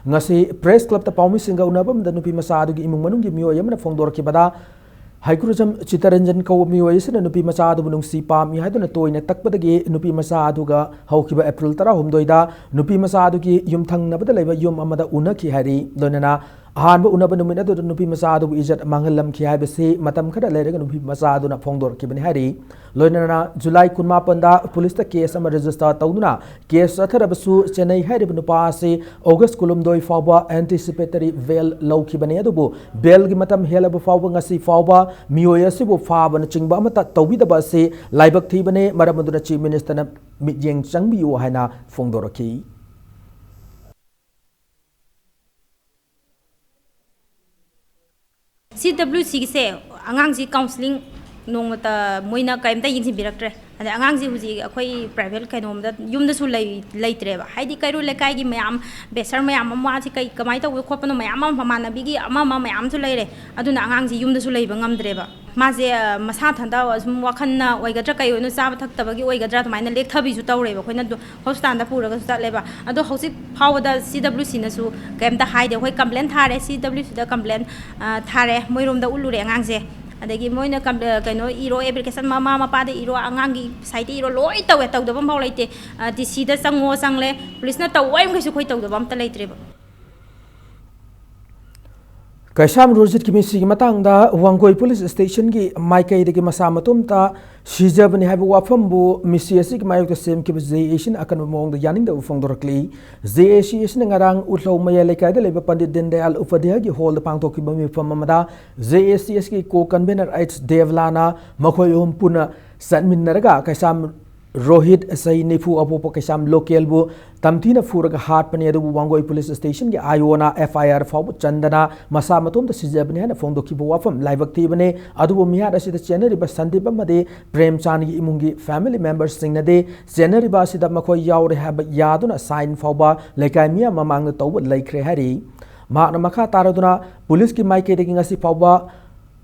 ꯉꯁꯤ Press Clubꯇ ꯄꯥꯎꯃꯤꯁꯤꯡꯒ ꯎꯅꯕ ꯑꯃꯗ ꯅꯨꯄꯤ ꯃꯆꯥ ꯑꯗꯨꯒꯤ ꯏꯃꯨꯡ ꯃꯅꯨꯡꯒꯤ ꯃꯤꯑꯣꯏ ꯑꯃꯅ ꯐꯣꯡꯗꯣꯔꯛꯈꯤꯕꯗ, ꯍꯩꯀ꯭ꯔꯨꯖꯝ ꯆꯤꯇꯔꯟꯖꯟ ꯀꯧꯕ ꯃꯤꯑꯣꯏ ꯑꯁꯤꯅ ꯅꯨꯄꯤ ꯃꯆꯥ ꯑꯗꯨꯕꯨ ꯅꯨꯡꯁꯤ ꯄꯥꯝꯃꯤ ꯍꯥꯏꯗꯨꯅ ꯇꯣꯏꯅ ꯇꯛꯄꯗꯒꯤ ꯅꯨꯄꯤ ꯃꯆꯥ ꯑꯗꯨꯒ ꯍꯧꯈꯤꯕ April ꯇꯔꯥꯍꯨꯝꯗꯣꯏꯗ ꯅꯨꯄꯤ ꯃꯆꯥ ꯑꯗꯨꯒꯤ ꯌꯨꯝꯊꯪꯅꯕꯗ ꯂꯩꯕ ꯌꯨꯝ ꯑꯃꯗ ꯎꯅꯈꯤ ꯍꯥꯏꯔꯤ꯫ ꯂꯣꯏꯅꯅ ꯑꯍꯥꯟꯕ ꯎꯅꯕ ꯅꯨꯃꯤꯠ ꯑꯗꯨꯗ ꯅꯨꯄꯤ ꯃꯆꯥ ꯑꯗꯨꯕꯨ ꯏꯖꯠ ꯃꯥꯡꯍꯜꯂꯝꯈꯤ ꯍꯥꯏꯕꯁꯤ ꯃꯇꯝ ꯈꯔ ꯂꯩꯔꯒ ꯅꯨꯄꯤ ꯃꯆꯥ ꯑꯗꯨꯅ ꯐꯣꯡꯗꯣꯔꯛꯈꯤꯕꯅꯤ ꯍꯥꯏꯔꯤ꯫ ꯂꯣꯏꯅꯅ ꯖꯨꯂꯥꯏ ꯀꯨꯟꯃꯥꯄꯟꯗ ꯄꯨꯂꯤꯁꯇ ꯀꯦꯁ ꯑꯃ ꯔꯦꯖꯤꯁꯇꯔ ꯇꯧꯗꯨꯅ ꯀꯦꯁ ꯆꯠꯊꯔꯕꯁꯨ ꯆꯦꯟꯅꯩ ꯍꯥꯏꯔꯤꯕ ꯅꯨꯄꯥ ꯑꯁꯤ ꯑꯣꯒꯁ ꯀꯨꯟꯍꯨꯝꯗꯣꯏ ꯐꯥꯎꯕ ꯑꯦꯟꯇꯤꯁꯤꯄꯦꯇꯔꯤ ꯕꯦꯜ ꯂꯧꯈꯤꯕꯅꯤ꯫ ꯑꯗꯨꯕꯨ ꯕꯦꯜꯒꯤ ꯃꯇꯝ ꯍꯦꯜꯂꯕ ꯐꯥꯎꯕ ꯉꯁꯤ ꯐꯥꯎꯕ ꯃꯤꯑꯣꯏ ꯑꯁꯤꯕꯨ ꯐꯥꯕꯅꯆꯤꯡꯕ ꯑꯃꯠꯇ ꯇꯧꯕꯤꯗꯕ ꯑꯁꯤ ꯂꯥꯏꯕꯛ ꯊꯤꯕꯅꯤ꯫ ꯃꯔꯝ ꯑꯗꯨꯅ ꯆꯤꯐ ꯃꯤꯅꯤꯁꯇꯔꯅ ꯃꯤꯠꯌꯦꯡ ꯆꯪꯕꯤꯌꯨ ꯍꯥꯏꯅ ꯐꯣꯡꯗꯣꯔꯛꯈꯤ꯫ ꯁꯤ ꯗꯕ꯭ꯂꯤꯎ ꯁꯤꯒꯤꯁꯦ ꯑꯉꯥꯡꯁꯤ ꯀꯥꯎꯟꯁꯤꯂꯤꯡ ꯅꯣꯡꯃꯇ ꯃꯣꯏꯅ ꯀꯔꯤꯝꯇ ꯌꯦꯡꯁꯤꯟꯕꯤꯔꯛꯇ꯭ꯔꯦ꯫ ꯑꯗꯩ ꯑꯉꯥꯡꯁꯤ ꯍꯧꯖꯤꯛ ꯑꯩꯈꯣꯏ ꯄ꯭ꯔꯥꯏꯚꯦꯠ ꯀꯩꯅꯣꯝꯗ ꯌꯨꯝꯗꯁꯨ ꯂꯩ ꯂꯩꯇ꯭ꯔꯦꯕ꯫ ꯍꯥꯏꯗꯤ ꯀꯩꯔꯣꯜ ꯂꯩꯀꯥꯏꯒꯤ ꯃꯌꯥꯝ, ꯕꯦꯁꯔ ꯃꯌꯥꯝ ꯑꯃ, ꯃꯥꯁꯤ ꯀꯩ ꯀꯃꯥꯏꯅ ꯇꯧꯕ ꯈꯣꯠꯄꯅꯣ ꯃꯌꯥꯝ ꯑꯃ, ꯃꯃꯥꯟꯅꯕꯤꯒꯤ ꯑꯃ ꯑꯃ ꯃꯌꯥꯝꯁꯨ ꯂꯩꯔꯦ꯫ ꯑꯗꯨꯅ ꯑꯉꯥꯡꯁꯤ ꯌꯨꯝꯗꯁꯨ ꯂꯩꯕ ꯉꯝꯗ꯭ꯔꯦꯕ꯫ ꯃꯥꯁꯦ ꯑ, ꯃꯁꯥ ꯃꯊꯟꯇ ꯁꯨꯝ ꯋꯥꯈꯜꯅ ꯑꯣꯏꯒꯗ꯭ꯔꯥ ꯀꯩ ꯑꯣꯏꯅꯣ, ꯆꯥꯕ ꯊꯛꯇꯕꯒꯤ ꯑꯣꯏꯒꯗ꯭ꯔꯥ, ꯑꯗꯨꯃꯥꯏꯅ ꯂꯦꯛꯊꯕꯤꯁꯨ ꯇꯧꯔꯦꯕ꯫ ꯑꯩꯈꯣꯏꯅ ꯑꯗꯨ ꯍꯣꯁꯄꯤꯇꯥꯜꯗ ꯄꯨꯔꯒꯁꯨ ꯆꯠꯂꯦꯕ꯫ ꯑꯗꯣ ꯍꯧꯖꯤꯛ ꯐꯥꯎꯕꯗ ꯁꯤ ꯗꯕ꯭ꯂꯤꯎ ꯁꯤꯅꯁꯨ ꯀꯩꯝꯇ ꯍꯥꯏꯗꯦ꯫ ꯑꯩꯈꯣꯏ ꯀꯝꯄ꯭ꯂꯦꯟ ꯊꯥꯔꯦ, ꯁꯤ ꯗꯕ꯭ꯂꯤꯎ ꯁꯤꯗ ꯀꯝꯄ꯭ꯂꯦꯟ ꯑ, ꯊꯥꯔꯦ꯫ ꯃꯣꯏꯔꯣꯝꯗ ꯎꯠꯂꯨꯔꯦ ꯑꯉꯥꯡꯁꯦ꯫ ꯑꯗꯒꯤ ꯃꯣꯏꯅ ꯀꯝ-, ꯑ, ꯀꯩꯅꯣ ꯏꯔꯣ, ꯑꯦꯄ꯭ꯂꯤꯀꯦꯁꯟ ꯃꯃꯥ ꯃꯄꯥꯗ ꯏꯔꯣ, ꯑꯉꯥꯡꯒꯤ ꯁꯥꯏꯠꯇ ꯏꯔꯣ, ꯂꯣꯏ ꯇꯧꯋꯦ, ꯇꯧꯗꯕ ꯑꯃꯐꯥꯎ ꯂꯩꯇꯦ꯫ ꯑ, ꯗꯤ ꯁꯤꯗ ꯆꯪꯉꯣ ꯆꯪꯂꯦ, ꯄꯨꯂꯤꯁꯅ ꯇꯧ ꯍꯥꯏꯔꯤꯃꯈꯩꯁꯨ ꯑꯩꯈꯣꯏ ꯇꯧꯗꯕ ꯑꯝꯇ ꯂꯩꯇ꯭ꯔꯦꯕ꯫ ꯀꯩꯁꯥꯝ ꯔꯣꯖꯤꯠꯀꯤ ꯃꯤꯁꯤꯒꯤ ꯃꯇꯥꯡꯗ ꯋꯥꯡꯒꯣꯏ ꯄꯨꯂꯤꯁ ꯁ꯭ꯇꯦꯁꯟꯒꯤ ꯃꯥꯏꯀꯩꯗꯒꯤ ꯃꯁꯥ ꯃꯇꯣꯝꯇ ꯁꯤꯖꯕꯅꯤ ꯍꯥꯏꯕ ꯋꯥꯐꯝꯕꯨ ꯃꯤꯁꯤ ꯑꯁꯤꯒꯤ ꯃꯥꯌꯣꯛꯇ ꯁꯦꯝꯈꯤꯕ ꯖꯦ ꯑꯦ ꯁꯤꯅ ꯑꯀꯟꯕ ꯃꯑꯣꯡꯗ ꯌꯥꯅꯤꯡꯗꯕ ꯐꯣꯡꯗꯣꯔꯛꯂꯤ꯫ ꯖꯦ ꯑꯦ ꯁꯤ ꯑꯁꯤꯅ ꯉꯔꯥꯡ ꯎꯠꯂꯧ ꯃꯌꯥꯏ ꯂꯩꯀꯥꯏꯗ ꯂꯩꯕ ꯄꯟꯗꯤꯠ ꯗꯤꯟ ꯗꯌꯥꯜ ꯎꯄꯥꯙ꯭ꯌꯥꯌꯒꯤ ꯍꯣꯜꯗ ꯄꯥꯡꯊꯣꯛꯈꯤꯕ ꯃꯤꯐꯝ ꯑꯃꯗ ꯖꯦ ꯑꯦ ꯁꯤ ꯑꯦꯁꯀꯤ ꯀꯣ ꯀꯟꯚꯦꯅꯔ ꯑꯩꯆ ꯗꯦꯕꯂꯥꯅ ꯃꯈꯣꯏ ꯑꯍꯨꯝ ꯄꯨꯟꯅ ꯆꯠꯃꯤꯟꯅꯔꯒ ꯀꯩꯁꯥꯝ ꯔꯣꯍꯤꯠ, ꯆꯍꯤ ꯅꯤꯐꯨ, ꯑꯄꯣꯛꯄ ꯀꯩꯁꯥꯝ ꯂꯣꯀꯦꯜꯕꯨ ꯇꯝꯊꯤꯅ ꯐꯨꯔꯒ ꯍꯥꯠꯄꯅꯤ꯫ ꯑꯗꯨꯕꯨ ꯋꯥꯡꯒꯣꯏ ꯄꯨꯂꯤꯁ ꯁ꯭ꯇꯦꯁꯟꯒꯤ ꯑꯥꯏ ꯑꯣꯅ ꯑꯦꯐ ꯑꯥꯏ ꯑꯥꯔ ꯐꯥꯎꯕ ꯆꯟꯗꯅ ꯃꯁꯥ ꯃꯇꯣꯝꯇ ꯁꯤꯖꯕꯅꯤ ꯍꯥꯏꯅ ꯐꯣꯡꯗꯣꯛꯈꯤꯕ ꯋꯥꯐꯝ ꯂꯥꯏꯕꯛ ꯊꯤꯕꯅꯤ꯫ ꯑꯗꯨꯕꯨ ꯃꯤꯍꯥꯠ ꯑꯁꯤꯗ ꯆꯦꯟꯅꯔꯤꯕ ꯁꯟꯗꯤꯞ ꯑꯃꯗꯤ ꯄ꯭ꯔꯦꯝꯆꯥꯟꯒꯤ ꯏꯃꯨꯡꯒꯤ ꯐꯦꯃꯤꯂꯤ ꯃꯦꯝꯕꯔꯁꯤꯡꯅꯗꯤ ꯆꯦꯟꯅꯔꯤꯕ ꯑꯁꯤꯗ ꯃꯈꯣꯏ ꯌꯥꯎꯔꯦ ꯍꯥꯏꯕ ꯌꯥꯗꯨꯅ ꯁꯥꯏꯟ ꯐꯥꯎꯕ ꯂꯩꯀꯥꯏ ꯃꯤꯌꯥꯝ ꯃꯃꯥꯡꯗ ꯇꯧꯕ ꯂꯩꯈ꯭ꯔꯦ ꯍꯥꯏꯔꯤ꯫ ꯃꯍꯥꯛꯅ ꯃꯈꯥ ꯇꯥꯔꯗꯨꯅ ꯄꯨꯂꯤꯁꯀꯤ ꯃꯥꯏꯀꯩꯗꯒꯤ ꯉꯁꯤ ꯐꯥꯎꯕ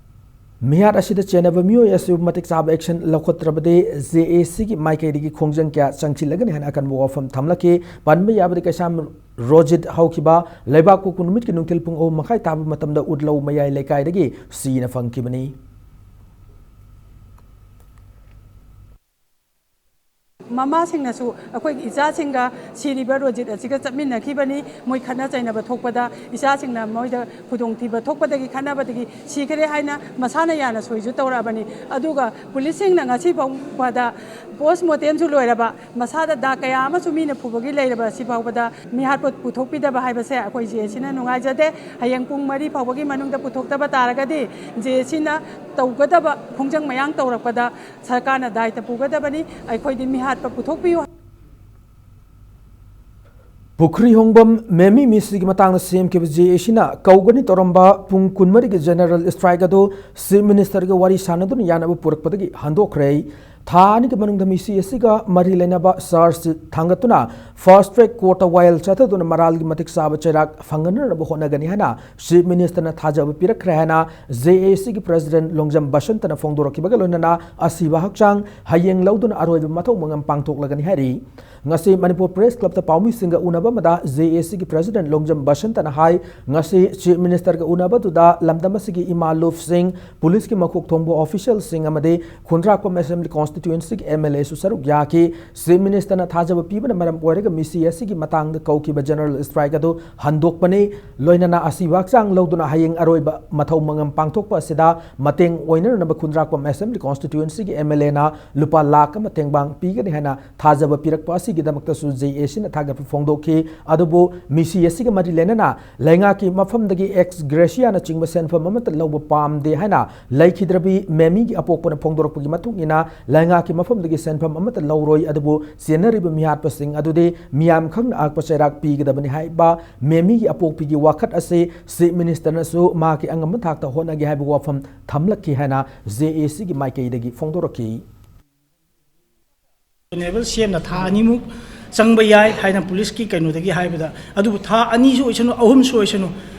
ꯃꯤꯍꯥꯠ ꯑꯁꯤꯗ ꯆꯦꯟꯅꯕ ꯃꯤꯑꯣꯏ ꯑꯁꯤꯕꯨ ꯃꯇꯤꯛ ꯆꯥꯕ ꯑꯦꯛꯁꯟ ꯂꯧꯈꯠꯇ꯭ꯔꯕꯗꯤ ꯖꯦ ꯑꯦ ꯁꯤꯒꯤ ꯃꯥꯏꯀꯩꯗꯒꯤ ꯈꯣꯡꯖꯪ ꯀꯌꯥ ꯆꯪꯁꯤꯜꯂꯒꯅꯤ ꯍꯥꯏꯅ ꯑꯀꯟꯕ ꯋꯥꯐꯝ ꯊꯝꯂꯛꯈꯤ꯫ ꯄꯟꯕ ꯌꯥꯕꯗꯤ ꯀꯩꯁꯥꯝ ꯔꯣꯖꯤꯠ ꯍꯧꯈꯤꯕ ꯂꯩꯕꯥꯛꯄꯣꯛꯄ ꯅꯨꯃꯤꯠꯀꯤ ꯅꯨꯡꯊꯤꯜ ꯄꯨꯡ ꯑꯍꯨꯝ ꯃꯈꯥꯏ ꯇꯥꯕ ꯃꯇꯝꯗ ꯎꯠꯂꯧ ꯃꯌꯥꯏ ꯂꯩꯀꯥꯏꯗꯒꯤ ꯁꯤꯅ ꯐꯪꯈꯤꯕꯅꯤ꯫ ꯃꯃꯥꯁꯤꯡꯅꯁꯨ ꯑꯩꯈꯣꯏꯒꯤ ꯏꯆꯥꯁꯤꯡꯒ ꯁꯤꯔꯤꯕ ꯔꯣꯖꯤꯠ ꯑꯁꯤꯒ ꯆꯠꯃꯤꯟꯅꯈꯤꯕꯅꯤ꯫ ꯃꯣꯏ ꯈꯠꯅ ꯆꯩꯅꯕ ꯊꯣꯛꯄꯗ ꯏꯆꯥꯁꯤꯡꯅ ꯃꯣꯏꯗ ꯈꯨꯗꯣꯡꯊꯤꯕ ꯊꯣꯛꯄꯗꯒꯤ, ꯈꯠꯅꯕꯗꯒꯤ ꯁꯤꯈ꯭ꯔꯦ ꯍꯥꯏꯅ ꯃꯁꯥꯅ ꯌꯥꯅ ꯁꯣꯏꯁꯨ ꯇꯧꯔꯛꯑꯕꯅꯤ꯫ ꯑꯗꯨꯒ ꯄꯨꯂꯤꯁꯁꯤꯡꯅ ꯉꯁꯤ ꯐꯥꯎꯕꯗ ꯄꯣꯁ ꯃꯣꯔꯇꯦꯝꯁꯨ ꯂꯣꯏꯔꯕ, ꯃꯁꯥꯗ ꯗꯥꯛ ꯀꯌꯥ ꯑꯃꯁꯨ ꯃꯤꯅ ꯐꯨꯕꯒꯤ ꯂꯩꯔꯕ ꯑꯁꯤ ꯐꯥꯎꯕꯗ ꯃꯤꯍꯥꯠꯄ ꯄꯨꯊꯣꯛꯄꯤꯗꯕ ꯍꯥꯏꯕꯁꯦ ꯑꯩꯈꯣꯏ ꯖꯦ ꯑꯦ ꯁꯤꯅ ꯅꯨꯡꯉꯥꯏꯖꯗꯦ꯫ ꯍꯌꯦꯡ ꯄꯨꯡ ꯃꯔꯤ ꯐꯥꯎꯕꯒꯤ ꯃꯅꯨꯡꯗ ꯄꯨꯊꯣꯛꯇꯕ ꯇꯥꯔꯒꯗꯤ ꯖꯦ ꯑꯦ ꯁꯤꯅ ꯇꯧꯒꯗꯕ ꯈꯣꯡꯖꯪ ꯃꯌꯥꯝ ꯇꯧꯔꯛꯄꯗ ꯁꯔꯀꯥꯔꯅ ꯗꯥꯏꯇ ꯄꯨꯒꯗꯕꯅꯤ꯫ ꯑꯩꯈꯣꯏꯗꯤ ꯃꯤꯍꯥꯠꯄ ꯄꯨꯊꯣꯛꯄꯤꯌꯨ꯫ ꯄꯨꯈ꯭ꯔꯤ ꯍꯣꯡꯕꯝ ꯃꯦꯃꯤ ꯃꯤꯁꯤꯒꯤ ꯃꯇꯥꯡꯗ ꯁꯦꯝꯈꯤꯕ ꯖꯦ ꯑꯦ ꯁꯤꯅ ꯀꯧꯒꯅꯤ ꯇꯧꯔꯝꯕ ꯄꯨꯡ ꯀꯨꯟꯃꯔꯤꯒꯤ ꯖꯦꯅꯔꯦꯜ ꯁ꯭ꯇ꯭ꯔꯥꯏꯛ ꯑꯗꯨ ꯆꯤꯐ ꯃꯤꯅꯤꯁꯇꯔꯒ ꯋꯥꯔꯤ ꯁꯥꯟꯅꯗꯨꯅ ꯌꯥꯅꯕ ꯄꯨꯔꯛꯄꯗꯒꯤ ꯍꯟꯗꯣꯛꯈ꯭ꯔꯦ꯫ ꯊꯥ ꯑꯅꯤꯒꯤ ꯃꯅꯨꯡꯗ ꯃꯤꯁꯤ ꯑꯁꯤꯒ ꯃꯔꯤ ꯂꯩꯅꯕ ꯆꯥꯔꯖ ꯊꯥꯡꯒꯠꯇꯨꯅ ꯐꯥꯁꯠ ꯇ꯭ꯔꯦꯛ ꯀꯣꯔꯠꯇ ꯋꯥꯌꯦꯜ ꯆꯠꯊꯗꯨꯅ ꯃꯔꯥꯜꯒꯤ ꯃꯇꯤꯛ ꯆꯥꯕ ꯆꯩꯔꯥꯛ ꯐꯪꯍꯟꯅꯅꯕ ꯍꯣꯠꯅꯒꯅꯤ ꯍꯥꯏꯅ ꯆꯤꯐ ꯃꯤꯅꯤꯁꯇꯔꯅ ꯊꯥꯖꯕ ꯄꯤꯔꯛꯈ꯭ꯔꯦ ꯍꯥꯏꯅ ꯖꯦ ꯑꯦ ꯁꯤꯒꯤ ꯄ꯭ꯔꯦꯁꯤꯗꯦꯟꯠ ꯂꯣꯡꯖꯝ ꯕꯁꯟꯇꯅ ꯐꯣꯡꯗꯣꯔꯛꯈꯤꯕꯒ ꯂꯣꯏꯅꯅ ꯑꯁꯤꯕ ꯍꯛꯆꯥꯡ ꯍꯌꯦꯡ ꯂꯧꯗꯨꯅ ꯑꯔꯣꯏꯕ ꯃꯊꯧ ꯃꯉꯝ ꯄꯥꯡꯊꯣꯛꯂꯒꯅꯤ ꯍꯥꯏꯔꯤ꯫ ꯉꯁꯤ ꯃꯅꯤꯄꯨꯔ ꯄ꯭ꯔꯦꯁ ꯀ꯭ꯂꯕꯇ ꯄꯥꯎꯃꯤꯁꯤꯡꯒ ꯎꯅꯕ ꯑꯃꯗ ꯖꯦ ꯑꯦ ꯁꯤꯒꯤ ꯄ꯭ꯔꯦꯁꯤꯗꯦꯟꯠ ꯂꯣꯡꯖꯝ ꯕꯁꯟꯇꯅ ꯍꯥꯏ, ꯉꯁꯤ ꯆꯤꯐ ꯃꯤꯅꯤꯁꯇꯔꯒ ꯎꯅꯕꯗꯨꯗ ꯂꯝꯗꯝ ꯑꯁꯤꯒꯤ ꯏꯃꯥ ꯂꯨꯞ ꯁꯤꯡ, ꯄꯨꯂꯤꯁꯀꯤ ꯃꯀꯣꯛ ꯊꯣꯡꯕ ꯑꯣꯐꯤꯁꯤꯌꯦꯜꯁꯤꯡ ꯑꯃꯗꯤ ꯈꯨꯟꯗ꯭ꯔꯥꯛꯄꯝ ꯑꯦꯁꯦꯝꯕ꯭ꯂꯤ ꯀꯣꯟꯁꯇꯤꯇ꯭ꯋꯦꯟꯁꯤꯒꯤ ꯑꯦꯝ ꯑꯦꯜ ꯑꯦꯁꯨ ꯁꯔꯨꯛ ꯌꯥꯈꯤ꯫ ꯆꯤꯐ ꯃꯤꯅꯤꯁꯇꯔꯅ ꯊꯥꯖꯕ ꯄꯤꯕꯅ ꯃꯔꯝ ꯑꯣꯏꯔꯒ ꯃꯤꯁꯤ ꯑꯁꯤꯒꯤ ꯃꯇꯥꯡꯗ ꯀꯧꯈꯤꯕ ꯖꯦꯅꯔꯦꯜ ꯁ꯭ꯇ꯭ꯔꯥꯏꯛ ꯑꯗꯨ ꯍꯟꯗꯣꯛꯄꯅꯤ꯫ ꯂꯣꯏꯅꯅ ꯑꯁꯤꯕ ꯍꯛꯆꯥꯡ ꯂꯧꯗꯨꯅ ꯍꯌꯦꯡ ꯑꯔꯣꯏꯕ ꯃꯊꯧ ꯃꯉꯝ ꯄꯥꯡꯊꯣꯛꯄ ꯑꯁꯤꯗ ꯃꯇꯦꯡ ꯑꯣꯏꯅꯅꯕ ꯈꯨꯟꯗ꯭ꯔꯥꯛꯄꯝ ꯑꯦꯁꯦꯝꯕ꯭ꯂꯤ ꯀꯣꯟꯁꯇꯤꯇ꯭ꯋꯦꯟꯁꯤꯒꯤ ꯑꯦꯝ ꯑꯦꯜ ꯑꯦꯅ ꯂꯨꯄꯥ ꯂꯥꯈ ꯑꯃ ꯇꯦꯡꯕꯥꯡ ꯄꯤꯒꯅꯤ ꯍꯥꯏꯅ ꯊꯥꯖꯕ ꯄꯤꯔꯛꯄ ꯑꯁꯤꯒꯤꯗꯃꯛꯇꯁꯨ ꯖꯦ ꯑꯦ ꯁꯤꯅ ꯊꯥꯒꯠꯄ ꯐꯣꯡꯗꯣꯛꯈꯤ꯫ ꯑꯗꯨꯕꯨ ꯃꯤꯁꯤ ꯑꯁꯤꯒ ꯃꯔꯤ ꯂꯩꯅꯅ ꯂꯩꯉꯥꯛꯀꯤ ꯃꯐꯝꯗꯒꯤ ꯑꯦꯛꯁ ꯒ꯭ꯔꯦꯁꯤꯌꯥꯅꯆꯤꯡꯕ ꯁꯦꯟꯐꯝ ꯑꯃꯠꯇ ꯂꯧꯕ ꯄꯥꯝꯗꯦ ꯍꯥꯏꯅ ꯂꯩꯈꯤꯗ꯭ꯔꯕꯤ ꯃꯦꯃꯤꯒꯤ ꯑꯄꯣꯛꯄꯅ ꯐꯣꯡꯗꯣꯔꯛꯄꯒꯤ ꯃꯇꯨꯡ ꯏꯟꯅ, ꯂꯩꯉꯥꯛꯀꯤ ꯃꯐꯝꯗꯒꯤ ꯁꯦꯟꯐꯝ ꯑꯃꯠꯇ ꯂꯧꯔꯣꯏ, ꯑꯗꯨꯕꯨ ꯆꯦꯟꯅꯔꯤꯕ ꯃꯤꯍꯥꯠꯄꯁꯤꯡ ꯑꯗꯨꯗꯤ ꯃꯤꯌꯥꯝ ꯈꯪꯅ ꯑꯀꯛꯄ ꯆꯩꯔꯥꯛ ꯄꯤꯒꯗꯕꯅꯤ ꯍꯥꯏꯕ ꯃꯦꯃꯤꯒꯤ ꯑꯄꯣꯛꯄꯤꯒꯤ ꯋꯥꯈꯜ ꯑꯁꯤ ꯆꯤꯐ ꯃꯤꯅꯤꯁꯇꯔꯅꯁꯨ ꯃꯍꯥꯛꯀꯤ ꯑꯉꯝꯕ ꯊꯥꯛꯇ ꯍꯣꯠꯅꯒꯦ ꯍꯥꯏꯕ ꯋꯥꯐꯝ ꯊꯝꯂꯛꯈꯤ ꯍꯥꯏꯅ ꯖꯦ ꯑꯦ ꯁꯤꯒꯤ ꯃꯥꯏꯀꯩꯗꯒꯤ ꯐꯣꯡꯗꯣꯔꯛꯈꯤ꯫ ꯑꯣꯅꯔꯦꯕꯜ ꯁꯤ ꯑꯦꯝꯅ ꯊꯥ ꯑꯅꯤꯃꯨꯛ ꯆꯪꯕ ꯌꯥꯏ ꯍꯥꯏꯅ ꯄꯨꯂꯤꯁꯀꯤ ꯀꯩꯅꯣꯗꯒꯤ ꯍꯥꯏꯕꯗ, ꯑꯗꯨꯕꯨ ꯊꯥ ꯑꯅꯤꯁꯨ ꯑꯣꯏꯁꯅꯨ, ꯑꯍꯨꯝꯁꯨ ꯑꯣꯏꯁꯅꯨ,